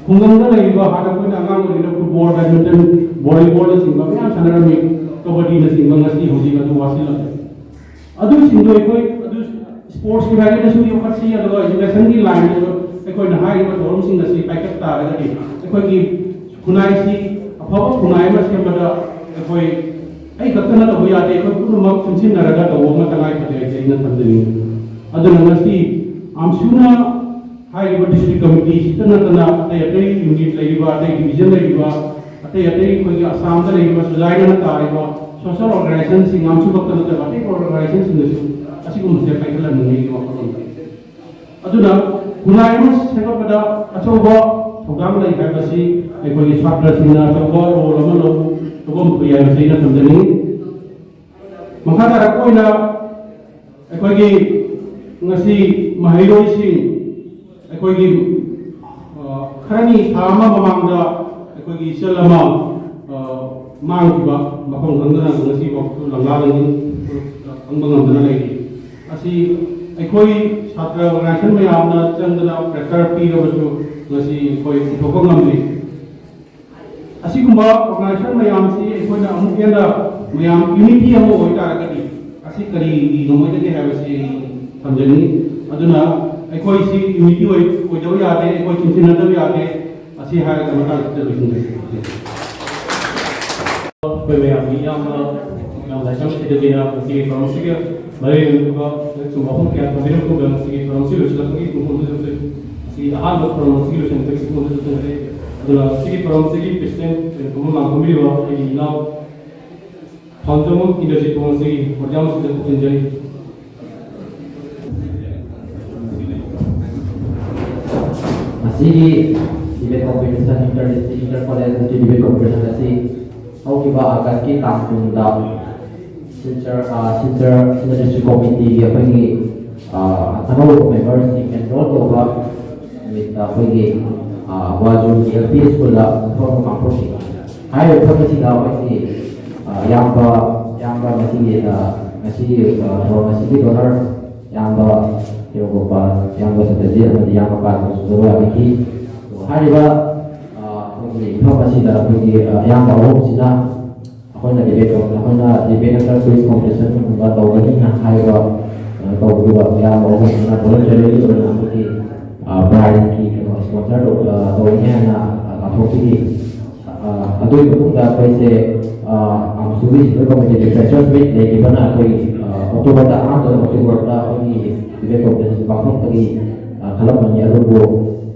ꯈꯨꯡꯒꯪꯗ ꯂꯩꯔꯤꯕ ꯍꯥꯟꯅ ꯑꯩꯈꯣꯏꯅ ꯑꯉꯥꯡ ꯑꯣꯏꯔꯤꯉꯩꯗ ꯐꯨꯠꯕꯣꯜ, ꯕꯦꯗꯃꯤꯟꯇꯟ, ꯚꯣꯂꯤꯕꯣꯜꯅꯆꯤꯡꯕ ꯃꯌꯥꯝ ꯁꯥꯟꯅꯔꯝꯃꯤ, ꯀꯕꯗꯤꯅꯆꯤꯡꯕ꯫ ꯉꯁꯤ ꯍꯧꯖꯤꯛ ꯑꯗꯨ ꯋꯥꯁꯤꯜꯂꯛꯂꯦ꯫ ꯑꯗꯨꯁꯤꯡꯗꯣ ꯑꯩꯈꯣꯏ ꯑꯗꯨ ꯁ꯭ꯄꯣꯔꯠꯁꯀꯤ ꯃꯥꯏꯀꯩꯗꯁꯨ ꯌꯣꯛꯈꯠꯁꯤ, ꯑꯗꯨꯒ ꯏꯖꯨꯀꯦꯁꯟꯒꯤ ꯂꯥꯏꯟꯗꯁꯨ ꯑꯩꯈꯣꯏꯅ ꯍꯥꯏꯔꯤꯕ ꯊꯧꯔꯝꯁꯤꯡ ꯑꯁꯤ ꯄꯥꯏꯈꯠ ꯇꯥꯔꯒꯗꯤ ꯑꯩꯈꯣꯏꯒꯤ ꯈꯨꯟꯅꯥꯏꯁꯤ ꯑꯐꯕ ꯈꯨꯟꯅꯥꯏ ꯑꯃ ꯁꯦꯝꯕꯗ ꯑꯩꯈꯣꯏ ꯑꯩ ꯈꯛꯇꯅ ꯇꯧꯕ ꯌꯥꯗꯦ, ꯑꯩꯈꯣꯏ ꯄꯨꯝꯅꯃꯛ ꯄꯨꯟꯁꯤꯟꯅꯔꯒ ꯇꯧꯕ ꯑꯃ ꯇꯉꯥꯏ ꯐꯗꯦ ꯍꯥꯏꯁꯦ ꯑꯩꯅ ꯊꯝꯖꯅꯤꯡꯉꯤ꯫ ꯑꯗꯨꯅ ꯉꯁꯤ ꯑꯝꯁꯨꯅ ꯍꯥꯏꯔꯤꯕ ꯗꯤꯁꯇ꯭ꯔꯤꯛ ꯀꯃꯤꯇꯤꯁꯤꯇ ꯅꯠꯇꯅ ꯑꯇꯩ ꯑꯇꯩ ꯌꯨꯅꯤꯠ ꯂꯩꯔꯤꯕ, ꯑꯇꯩ ꯗꯤꯕꯤꯖꯟ ꯂꯩꯔꯤꯕ, ꯑꯇꯩ ꯑꯇꯩ ꯑꯩꯈꯣꯏꯒꯤ ꯑꯁꯥꯝꯗ ꯂꯩꯔꯤꯕ ꯁꯨꯖꯥꯏꯅꯅ ꯇꯥꯔꯤꯕ ꯁꯣꯁꯦꯜ ꯑꯣꯔꯒꯅꯥꯏꯖꯦꯁꯟꯁꯤꯡ, ꯑꯝꯁꯨ ꯈꯛꯇ ꯅꯠꯇꯕ ꯑꯇꯩ ꯑꯣꯔꯒꯅꯥꯏꯖꯦꯁꯟꯁꯤꯡꯗꯁꯨ ꯑꯁꯤꯒꯨꯝꯕꯁꯦ ꯄꯥꯏꯈꯠꯍꯟꯅꯤꯡꯉꯤ ꯑꯩꯒꯤ ꯋꯥꯈꯜꯂꯣꯟꯗ꯫ ꯑꯗꯨꯅ ꯈꯨꯟꯅꯥꯏ ꯑꯃ ꯁꯦꯝꯒꯠꯄꯗ ꯑꯆꯧꯕ ꯊꯧꯗꯥꯡ ꯂꯩ ꯍꯥꯏꯕꯁꯤ ꯑꯩꯈꯣꯏꯒꯤ ꯁꯥꯇ꯭ꯔꯁꯤꯡꯅ ꯑꯆꯧꯕ ꯔꯣꯜ ꯑꯃ ꯂꯧ-, ꯂꯧꯕ ꯊꯣꯛꯏ ꯍꯥꯏꯕꯁꯤ ꯑꯩꯅ ꯊꯝꯖꯅꯤꯡꯏ꯫ ꯃꯈꯥ ꯇꯥꯔꯛꯄ ꯑꯣꯏꯅ ꯑꯩꯈꯣꯏꯒꯤ ꯉꯁꯤ ꯃꯍꯩꯔꯣꯏꯁꯤꯡ ꯑꯩꯈꯣꯏꯒꯤ, ꯑ, ꯈꯔꯅꯤ ꯊꯥ ꯑꯃ ꯃꯃꯥꯡꯗ ꯑꯩꯈꯣꯏꯒꯤ ꯏꯆꯜ ꯑꯃ, ꯑ, ꯃꯥꯡꯈꯤꯕ ꯃꯐꯝ ꯈꯪꯗꯅ ꯉꯁꯤꯐꯥꯎꯁꯨ ꯂꯪꯂꯥ ꯂꯪꯖꯤꯟ ꯈꯪꯕ ꯉꯝꯗꯅ ꯂꯩꯔꯤ꯫ ꯑꯁꯤ ꯑꯩꯈꯣꯏ ꯁꯥꯇ꯭ꯔ ꯑꯣꯔꯒꯅꯥꯏꯖꯦꯁꯟ ꯃꯌꯥꯝꯅ ꯆꯪꯗꯅ ꯄ꯭ꯔꯦꯁꯔ ꯄꯤꯔꯕꯁꯨ ꯉꯁꯤ ꯑꯩꯈꯣꯏ ꯄꯨꯊꯣꯛꯄ ꯉꯝꯗ꯭ꯔꯤ꯫ ꯑꯁꯤꯒꯨꯝꯕ ꯑꯣꯔꯒꯅꯥꯏꯖꯦꯁꯟ ꯃꯌꯥꯝꯁꯤ ꯑꯩꯈꯣꯏꯅ ꯑꯃꯨꯛ ꯍꯦꯟꯅ ꯃꯌꯥꯝ ꯌꯨꯅꯤꯇꯤ ꯑꯃ ꯑꯣꯏꯇꯥꯔꯒꯗꯤ ꯑꯁꯤ ꯀꯔꯤꯒꯤ ꯉꯝꯃꯣꯏꯗꯒꯦ ꯍꯥꯏꯕꯁꯤ ꯑꯩ ꯊꯝꯖꯅꯤꯡꯏ꯫ ꯑꯗꯨꯅ ꯑꯩꯈꯣꯏꯁꯤ ꯌꯨꯅꯤꯇꯤ ꯑꯣꯏ-, ꯑꯣꯏꯗꯕ ꯌꯥꯗꯦ, ꯑꯩꯈꯣꯏ ꯆꯤꯡꯁꯤꯟꯅꯗꯕ ꯌꯥꯗꯦ꯫ ꯑꯁꯤ ꯍꯥꯏꯔꯒ ꯃꯇꯥꯡꯁꯤꯗ ꯂꯣꯏꯁꯤꯟꯖꯔꯒꯦ꯫ ꯑꯩꯈꯣꯏ ꯃꯌꯥꯝꯒꯤ ꯏꯌꯥꯝꯕ ꯌꯥꯝ ꯂꯥꯏꯁ꯭ꯔꯝ ꯁꯤꯗꯒꯤꯅ ꯃꯁꯤꯒꯤ ꯊꯧꯔꯝꯁꯤꯒ ꯃꯔꯤ ꯂꯩꯅꯕ ꯂꯥꯏꯔꯤꯛ ꯆꯨꯝꯕ ꯋꯥꯐꯝ ꯀꯌꯥ ꯊꯝꯕꯤꯔꯝꯕ ꯃꯇꯨꯡꯗ ꯃꯁꯤꯒꯤ ꯊꯧꯔꯝꯁꯤ ꯂꯣꯏꯁꯤꯜꯂꯛꯄꯒꯤ ꯄꯨꯡ ꯍꯨꯝꯗ ꯆꯠꯆꯩ꯫ ꯃꯁꯤꯒꯤ ꯑꯍꯥꯟꯕ ꯊꯧꯔꯝ ꯑꯁꯤꯒꯤ ꯂꯣꯏꯁꯤꯟꯕꯒꯤ ꯄꯨꯡ ꯍꯨꯝꯗ ꯆꯠꯆꯔꯦ꯫ ꯑꯗꯨꯅ ꯃꯁꯤꯒꯤ ꯊꯧꯔꯝꯁꯤꯒꯤ ꯄ꯭ꯔꯁꯤꯗꯦꯟꯠ ꯑꯣꯏꯅ ꯐꯝꯕ ꯂꯥꯡꯐꯝꯕꯤꯔꯤꯕ ꯑꯩꯒꯤ ꯏꯅꯥꯎ ꯊꯥꯎꯖꯝꯕꯝ ꯏꯟꯗ꯭ꯔꯖꯤꯠꯄꯨ ꯃꯁꯤꯒꯤ ꯄ꯭ꯔꯣꯒ꯭ꯔꯥꯝ ꯑꯁꯤꯗ ꯈꯣꯝꯖꯔꯤ꯫ ꯃꯁꯤꯒꯤ debate competition, inter district, inter college debate competition ꯑꯁꯤ ꯍꯧꯈꯤꯕ ꯑꯥꯒꯁꯀꯤ ꯇꯥꯡ ꯀꯨꯟꯗ ꯁꯤꯜꯆꯔ ꯁꯤꯜꯆꯔ ꯁꯤꯜꯆꯔ ꯗꯤꯁꯇ꯭ꯔꯤꯛ ꯀꯣꯃꯤꯇꯤꯒꯤ ꯑꯩꯈꯣꯏꯒꯤ ꯑꯅꯧꯕ ꯃꯦꯝꯕꯔꯁꯤꯡ ꯑꯦꯟꯔꯣꯜ ꯇꯧꯕ ꯅꯨꯃꯤꯠꯇ ꯑꯩꯈꯣꯏꯒꯤ ꯋꯥꯖꯨꯒꯤ ꯑꯦꯜ ꯄꯤ ꯁ꯭ꯀꯨꯜꯗ ꯊꯧꯔꯝ ꯄꯥꯡꯊꯣꯛꯈꯤ꯫ ꯍꯥꯏꯔꯤꯕ ꯊꯧꯔꯝ ꯑꯁꯤꯗ ꯑꯩꯈꯣꯏꯒꯤ ꯏꯌꯥꯝꯕ ꯏꯌꯥꯝꯕ ꯉꯁꯤꯒꯤ ꯉꯁꯤꯒꯤ ꯊꯧꯔꯝ ꯑꯁꯤꯒꯤ ꯗꯣꯅꯔ ꯏꯌꯥꯝꯕ ꯍꯦꯔꯣꯒꯣꯄꯥꯜ, ꯏꯌꯥꯝꯕ ꯁꯇꯖꯤꯠ ꯑꯃꯗꯤ ꯏꯌꯥꯝꯕ ꯄꯥꯟꯕꯁꯨ ꯌꯥꯕꯤꯈꯤ꯫ ꯍꯥꯏꯔꯤꯕ ꯑꯩꯈꯣꯏꯒꯤ ꯃꯐꯝ ꯑꯁꯤꯗ ꯑꯩꯈꯣꯏꯒꯤ ꯑꯌꯥꯝꯕ ꯑꯍꯨꯝꯁꯤꯅ ꯑꯩꯈꯣꯏꯅ ꯗꯤꯕꯦꯠ ꯑꯩꯈꯣꯏꯅ ꯗꯤꯕꯦꯠ ꯅꯠꯇ꯭ꯔꯒ ꯀ꯭ꯋꯤꯖ ꯀꯣꯝꯄꯤꯇꯤꯁꯟꯒꯨꯝꯕ ꯇꯧꯒꯅꯤꯅ ꯍꯥꯏꯕ ꯀꯩꯅꯣ ꯇꯧꯕꯗꯨꯗ ꯑꯌꯥꯝꯕ ꯑꯍꯨꯝꯁꯤꯅ ꯚꯣꯂꯟꯇꯔꯤꯂꯤ ꯑꯣꯏꯅ ꯑꯩꯈꯣꯏꯒꯤ ꯄ꯭ꯔꯥꯏꯖꯀꯤ ꯀꯩꯅꯣ ꯁ꯭ꯄꯣꯟꯁꯔ ꯇꯧꯒꯅꯤ ꯍꯥꯏꯅ ꯂꯥꯎꯊꯣꯛꯄꯤꯔꯤ꯫ ꯑꯗꯨꯒꯤ ꯃꯇꯨꯡꯗ ꯑꯩꯈꯣꯏꯁꯦ ꯑꯃꯁꯨꯒꯤ ꯁꯦꯟꯇ꯭ꯔꯦꯜ ꯀꯃꯤꯇꯤꯒꯤ ꯐ꯭ꯔꯦꯁꯔꯁ ꯃꯤꯠ ꯂꯩꯈꯤꯕꯅ ꯑꯩꯈꯣꯏ ꯑꯣꯛꯇꯣꯕꯔꯗ ꯑꯍꯥꯟꯕ ꯑꯣꯛꯇꯣꯕꯔꯗ ꯑꯩꯈꯣꯏꯒꯤ ꯗꯤꯕꯦꯠ ꯀꯣꯝꯄꯤꯇꯤꯁꯟ ꯄꯥꯡꯊꯣꯛꯄꯒꯤ ꯈꯜꯂꯝꯕꯅꯤ, ꯑꯗꯨꯕꯨ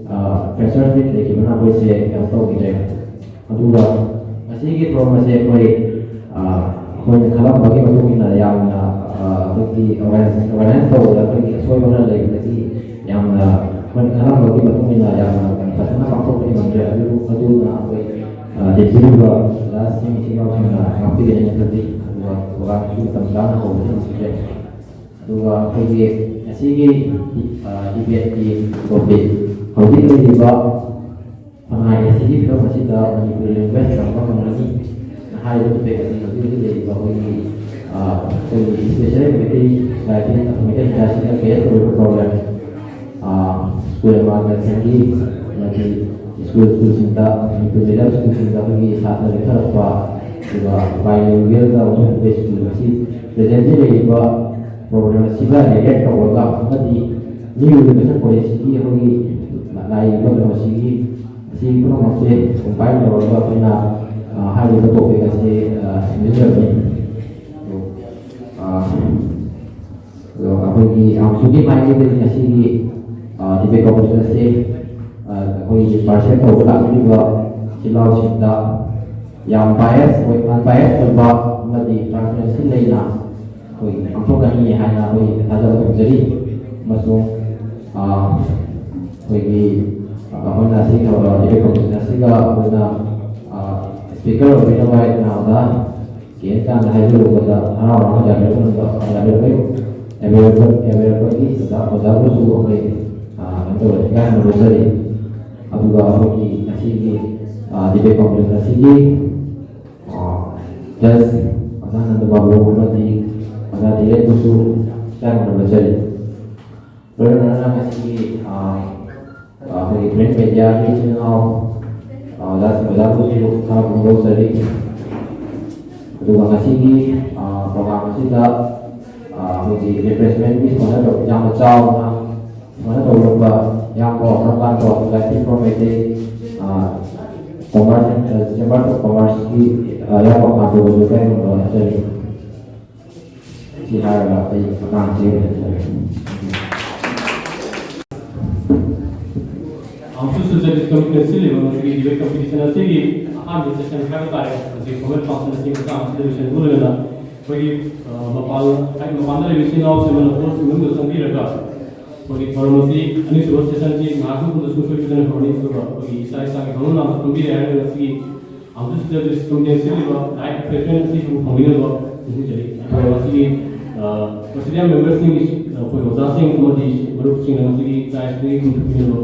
ꯐ꯭ꯔꯦꯁꯔꯁ ꯃꯤꯠ ꯂꯩꯈꯤꯕꯅ ꯑꯩꯈꯣꯏꯁꯦ ꯀꯩꯅꯣ ꯇꯧꯈꯤꯗ꯭ꯔꯦ꯫ ꯑꯗꯨꯒ ꯉꯁꯤꯒꯤ ꯊꯧꯔꯝ ꯑꯁꯦ ꯑꯩꯈꯣꯏ ꯑꯩꯈꯣꯏꯅ ꯈꯜꯂꯝꯕꯒꯤ ꯃꯇꯨꯡ ꯏꯟꯅ ꯌꯥꯝꯅ ꯑꯩꯈꯣꯏꯒꯤ ꯑꯣꯔꯒꯅꯥꯏꯖ ꯇꯧꯕꯗ ꯑꯩꯈꯣꯏꯒꯤ ꯑꯁꯣꯏꯕ ꯈꯔ ꯂꯩꯕꯗꯒꯤ ꯌꯥꯝꯅ ꯑꯩꯈꯣꯏꯅ ꯈꯜꯂꯝꯕꯒꯤ ꯃꯇꯨꯡ ꯏꯟꯅ ꯌꯥꯝꯅ ꯐꯖꯅ ꯄꯥꯡꯊꯣꯛꯄꯗꯤ ꯉꯝꯗ꯭ꯔꯦ꯫ ꯑꯗꯨ ꯑꯗꯨꯅ ꯑꯩꯈꯣꯏ ꯇꯦꯛꯁꯤꯟꯕ ꯑꯣꯖꯥꯁꯤꯡ ꯏꯆꯤꯜ ꯏꯅꯥꯎꯁꯤꯡꯅ ꯉꯥꯛꯄꯤꯒꯅꯤ ꯈꯜꯂꯤ꯫ ꯑꯗꯨꯒ ꯄ꯭ꯔꯣꯒ꯭ꯔꯥꯝꯁꯨ ꯃꯇꯝ ꯆꯥꯅ ꯍꯧꯕꯗꯤ ꯉꯝꯈꯤꯗ꯭ꯔꯦ꯫ ꯑꯗꯨꯒ ꯑꯩꯈꯣꯏꯒꯤ ꯉꯁꯤꯒꯤ ꯗꯤꯕꯦꯠꯀꯤ ꯇꯣꯄꯤꯛ ꯍꯧꯖꯤꯛ ꯂꯩꯔꯤꯕ ꯈꯨꯟꯅꯥꯏ ꯑꯁꯤꯒꯤ ꯐꯤꯕꯝ ꯑꯁꯤꯗ ꯃꯅꯤꯄꯨꯔꯤ ꯂꯦꯡꯒ꯭ꯋꯦꯖ ꯇꯝꯕ ꯐꯪꯒꯅꯤ ꯍꯥꯏꯔꯤꯕ ꯇꯣꯄꯤꯛ ꯑꯁꯤ ꯍꯧꯖꯤꯛ ꯍꯧꯖꯤꯛ ꯂꯩꯔꯤꯕ ꯑꯩꯈꯣꯏꯒꯤ ꯑꯩꯈꯣꯏꯒꯤ ꯏꯁꯄꯦꯁꯦꯜ ꯃꯩꯇꯩ ꯁꯣꯁꯥꯏꯇꯤ, ꯃꯩꯇꯩ ꯁꯣꯁꯥꯏꯇꯤꯅ ꯐꯦꯁ ꯇꯧꯔꯤꯕ ꯄ꯭ꯔꯣꯕ꯭ꯂꯦꯝ, ꯁ꯭ꯀꯨꯜ ꯑꯦꯟꯚꯥꯏꯔꯣꯟꯃꯦꯟꯒꯤ ꯑꯃꯗꯤ ꯁ꯭ꯀꯨꯜ ꯁ꯭ꯀꯨꯜꯁꯤꯡꯗ, ꯃꯅꯤꯄꯨꯔ ꯃꯤꯗꯜ ꯁ꯭ꯀꯨꯜꯁꯤꯡꯗ ꯑꯩꯈꯣꯏꯒꯤ ꯁꯥꯇ꯭ꯔ ꯂꯦꯞꯊꯔꯛꯄ, ꯑꯗꯨꯒ ꯕꯥꯏꯂꯤꯡꯒ꯭ꯋꯦꯜꯗ ꯑꯣꯟꯊꯣꯛꯄ ꯁ꯭ꯀꯨꯜ ꯑꯁꯤ ꯄ꯭ꯔꯦꯖꯦꯟꯂꯤ ꯂꯩꯔꯤꯕ ꯄ꯭ꯔꯣꯕ꯭ꯂꯦꯝ ꯑꯁꯤꯒ ꯔꯤꯂꯦꯠ ꯇꯧꯔꯒ ꯑꯃꯗꯤ ꯅ꯭ꯌꯨ ꯏꯗꯨꯀꯦꯁꯟ ꯄꯣꯂꯤꯁꯤꯒꯤ ꯑꯩꯈꯣꯏꯒꯤ ꯂꯥꯛꯏꯕ ꯀꯩꯅꯣꯁꯤꯒꯤ ꯑꯁꯤ ꯄꯨꯝꯅꯃꯛꯁꯦ ꯀꯝꯄꯥꯏꯜ ꯇꯧꯔꯒ ꯑꯩꯈꯣꯏꯅ ꯍꯥꯏꯔꯤꯕ ꯇꯣꯄꯤꯛ ꯑꯁꯤ ꯁꯤꯟꯖꯕꯅꯤ꯫ ꯑꯗꯣ ꯑꯩꯈꯣꯏꯒꯤ ꯑꯃꯁꯨꯒꯤ ꯃꯥꯏꯀꯩꯗꯒꯤ ꯉꯁꯤꯒꯤ ꯗꯤꯕꯦꯠ ꯀꯣꯝꯄꯤꯇꯤꯁꯟ ꯑꯁꯤ ꯑꯩꯈꯣꯏꯒꯤ ꯄꯥꯔꯇꯤꯁꯤꯄꯦꯠ ꯇꯧꯕ ꯂꯥꯛꯄꯤꯔꯤꯕ ꯏꯆꯤꯜ ꯏꯅꯥꯎꯁꯤꯡꯗ ꯌꯥꯝ ꯕꯥꯏꯁ ꯑꯣꯏ ꯑꯟꯕꯥꯏꯁ ꯑꯣꯏꯕ ꯑꯃꯗꯤ ꯇ꯭ꯔꯥꯟꯁꯄꯦꯔꯦꯟꯁꯤ ꯂꯩꯅ ꯑꯩꯈꯣꯏ ꯄꯥꯡꯊꯣꯛꯀꯅꯤ ꯍꯥꯏꯅ ꯑꯩꯈꯣꯏ ꯊꯥꯖꯕ ꯊꯝꯖꯔꯤ꯫ ꯑꯃꯁꯨꯡ ꯑꯩꯈꯣꯏꯒꯤ ꯑꯩꯈꯣꯏꯅ ꯑꯁꯤꯒꯤ ꯗꯤꯕꯦꯠ ꯀꯣꯝꯄꯤꯇꯤꯁꯟ ꯑꯁꯤꯒ ꯑꯩꯈꯣꯏꯅ ꯁ꯭ꯄꯤꯀꯔ ꯑꯣꯏꯕꯤꯅꯕ ꯑꯩꯅ ꯑꯣꯖꯥ ꯀꯦ ꯑꯦꯟ ꯆꯥꯟꯗ ꯍꯥꯏꯖꯔꯨꯕꯗ ꯍꯔꯥꯎ ꯍꯔꯥꯎꯅ ꯌꯥꯕꯤꯔꯛꯄ ꯌꯥꯕꯤꯔꯛꯄꯒꯤ ꯑꯣꯖꯥ ꯑꯣꯖꯥꯕꯨꯁꯨ ꯑꯩꯈꯣꯏ ꯀꯩꯅꯣ ꯇꯧꯔꯦ, ꯏꯀꯥꯏꯅ ꯂꯧꯖꯔꯤ꯫ ꯑꯗꯨꯒ ꯑꯩꯈꯣꯏꯒꯤ ꯉꯁꯤꯒꯤ ꯗꯤꯕꯦꯠ ꯀꯣꯝꯄ꯭ꯂꯦꯛꯁ ꯑꯁꯤꯒꯤ ꯖꯁ ꯑꯣꯖꯥ ꯅꯟꯗ ꯕꯥꯕꯨ ꯑꯃꯗꯤ ꯑꯣꯖꯥ ꯗꯤꯔꯦꯟꯕꯨꯁꯨ ꯏꯀꯥꯏꯅ ꯂꯧꯖꯔꯤ꯫ ꯂꯣꯏꯅꯅ ꯉꯁꯤꯒꯤ ꯑꯩꯈꯣꯏꯒꯤ ꯄ꯭ꯔꯤꯟꯠ ꯃꯦꯗꯤꯌꯥꯒꯤ ꯏꯆꯤꯜ ꯏꯅꯥꯎ ꯑꯣꯖꯥꯁꯤꯡ ꯑꯣꯖꯥꯕꯨꯁꯨ ꯊꯥꯒꯠꯄ ꯐꯣꯡꯗꯣꯛꯆꯔꯤ꯫ ꯑꯗꯨꯒ ꯉꯁꯤꯒꯤ ꯄ꯭ꯔꯣꯒ꯭ꯔꯥꯝ ꯑꯁꯤꯗ ꯑꯩꯈꯣꯏꯒꯤ ꯔꯤꯐ꯭ꯔꯦꯁꯃꯦꯟꯒꯤ ꯁꯨꯃꯥꯏꯅ ꯇꯧ ꯌꯥꯝꯅ ꯆꯥꯎꯅ ꯁꯨꯃꯥꯏꯅ ꯇꯧꯔꯛꯄ ꯏꯌꯥꯝꯕ ꯋꯥꯈꯜ ꯄꯥꯟꯕ life for Meitei commerce chamber of ꯀꯃꯔꯁꯀꯤ ꯏꯌꯥꯝꯕ ꯄꯥꯟꯊꯣꯏꯕꯁꯨ ꯏꯀꯥꯏ ꯈꯨꯝꯅꯕ ꯍꯥꯏꯖꯔꯤ꯫ ꯁꯤ ꯍꯥꯏꯔꯒ ꯑꯩ ꯃꯇꯥꯡꯁꯤ ꯂꯣꯏꯁꯤꯟꯖꯔꯒꯦ꯫ ꯑꯃꯨꯛꯁꯨ ꯁꯨꯖ ꯗꯤꯁꯀꯝꯄꯤꯇꯤꯁꯟ ꯁꯤꯜꯂꯤꯕ ꯃꯁꯤꯒꯤ ꯗꯤꯕꯦꯠ ꯀꯝꯄꯤꯇꯤꯁꯟ ꯑꯁꯤꯒꯤ ꯑꯍꯥꯟꯕ ꯁꯦꯁꯟ ꯍꯥꯏꯕ ꯇꯥꯔꯦ, ꯃꯁꯤꯒꯤ ꯐꯣꯔꯃꯦꯜ ꯐꯪꯁꯟ ꯑꯁꯤ ꯃꯇꯥꯡ ꯑꯁꯤꯗ ꯂꯣꯏꯁꯤꯟꯕ ꯂꯣꯏꯅꯅ ꯑꯩꯈꯣꯏꯒꯤ ꯃꯄꯥꯟ ꯍꯥꯏꯗꯤ ꯃꯄꯥꯟꯗ ꯂꯩꯕ ꯏꯆꯤꯜ ꯏꯅꯥꯎꯁꯤꯡ ꯑꯃꯅ ꯍꯣꯜꯁꯤꯡ ꯃꯅꯨꯡꯗ ꯆꯪꯕꯤꯔꯒ ꯑꯩꯈꯣꯏꯒꯤ ꯊꯧꯔꯝ ꯑꯁꯤ ꯑꯅꯤꯁꯨꯕ ꯁꯦꯁꯟꯁꯤ ꯉꯥꯏꯍꯥꯛꯀꯤ ꯃꯇꯨꯡꯗ ꯁꯨꯡꯁꯣꯏ ꯁꯣꯏꯗꯅ ꯍꯧꯔꯅꯤ꯫ ꯑꯗꯨꯒ ꯑꯩꯈꯣꯏꯒꯤ ꯏꯁꯥ ꯏꯁꯥꯒꯤ ꯍꯧꯅ ꯅꯥꯝꯅ ꯐꯝꯕꯤꯔꯦ ꯍꯥꯏꯔꯒ ꯉꯁꯤꯒꯤ ꯑꯃꯨꯛꯁꯨ ꯁꯤꯗ ꯗꯤꯁꯀꯝꯄꯤꯇꯤꯁꯟ ꯁꯤꯜꯂꯤꯕ ꯂꯥꯏꯐ ꯔꯤꯐ꯭ꯔꯦꯁꯃꯦꯟ ꯑꯁꯤ ꯊꯝꯕꯤꯅꯕ ꯅꯤꯡꯁꯤꯡꯖꯔꯤ꯫ ꯑꯗꯨꯒ ꯉꯁꯤꯒꯤ ꯄ꯭ꯔꯦꯁꯤꯗꯦꯟ ꯃꯦꯝꯕꯔꯁꯤꯡꯒꯤ ꯑꯩꯈꯣꯏ ꯑꯣꯖꯥꯁꯤꯡ ꯑꯃꯗꯤ ꯃꯔꯨꯞꯁꯤꯡꯅ ꯉꯁꯤꯒꯤ ꯄ꯭ꯔꯥꯏꯖꯇꯨꯒꯤ ꯈꯨꯗꯣꯡꯊꯤꯅꯕ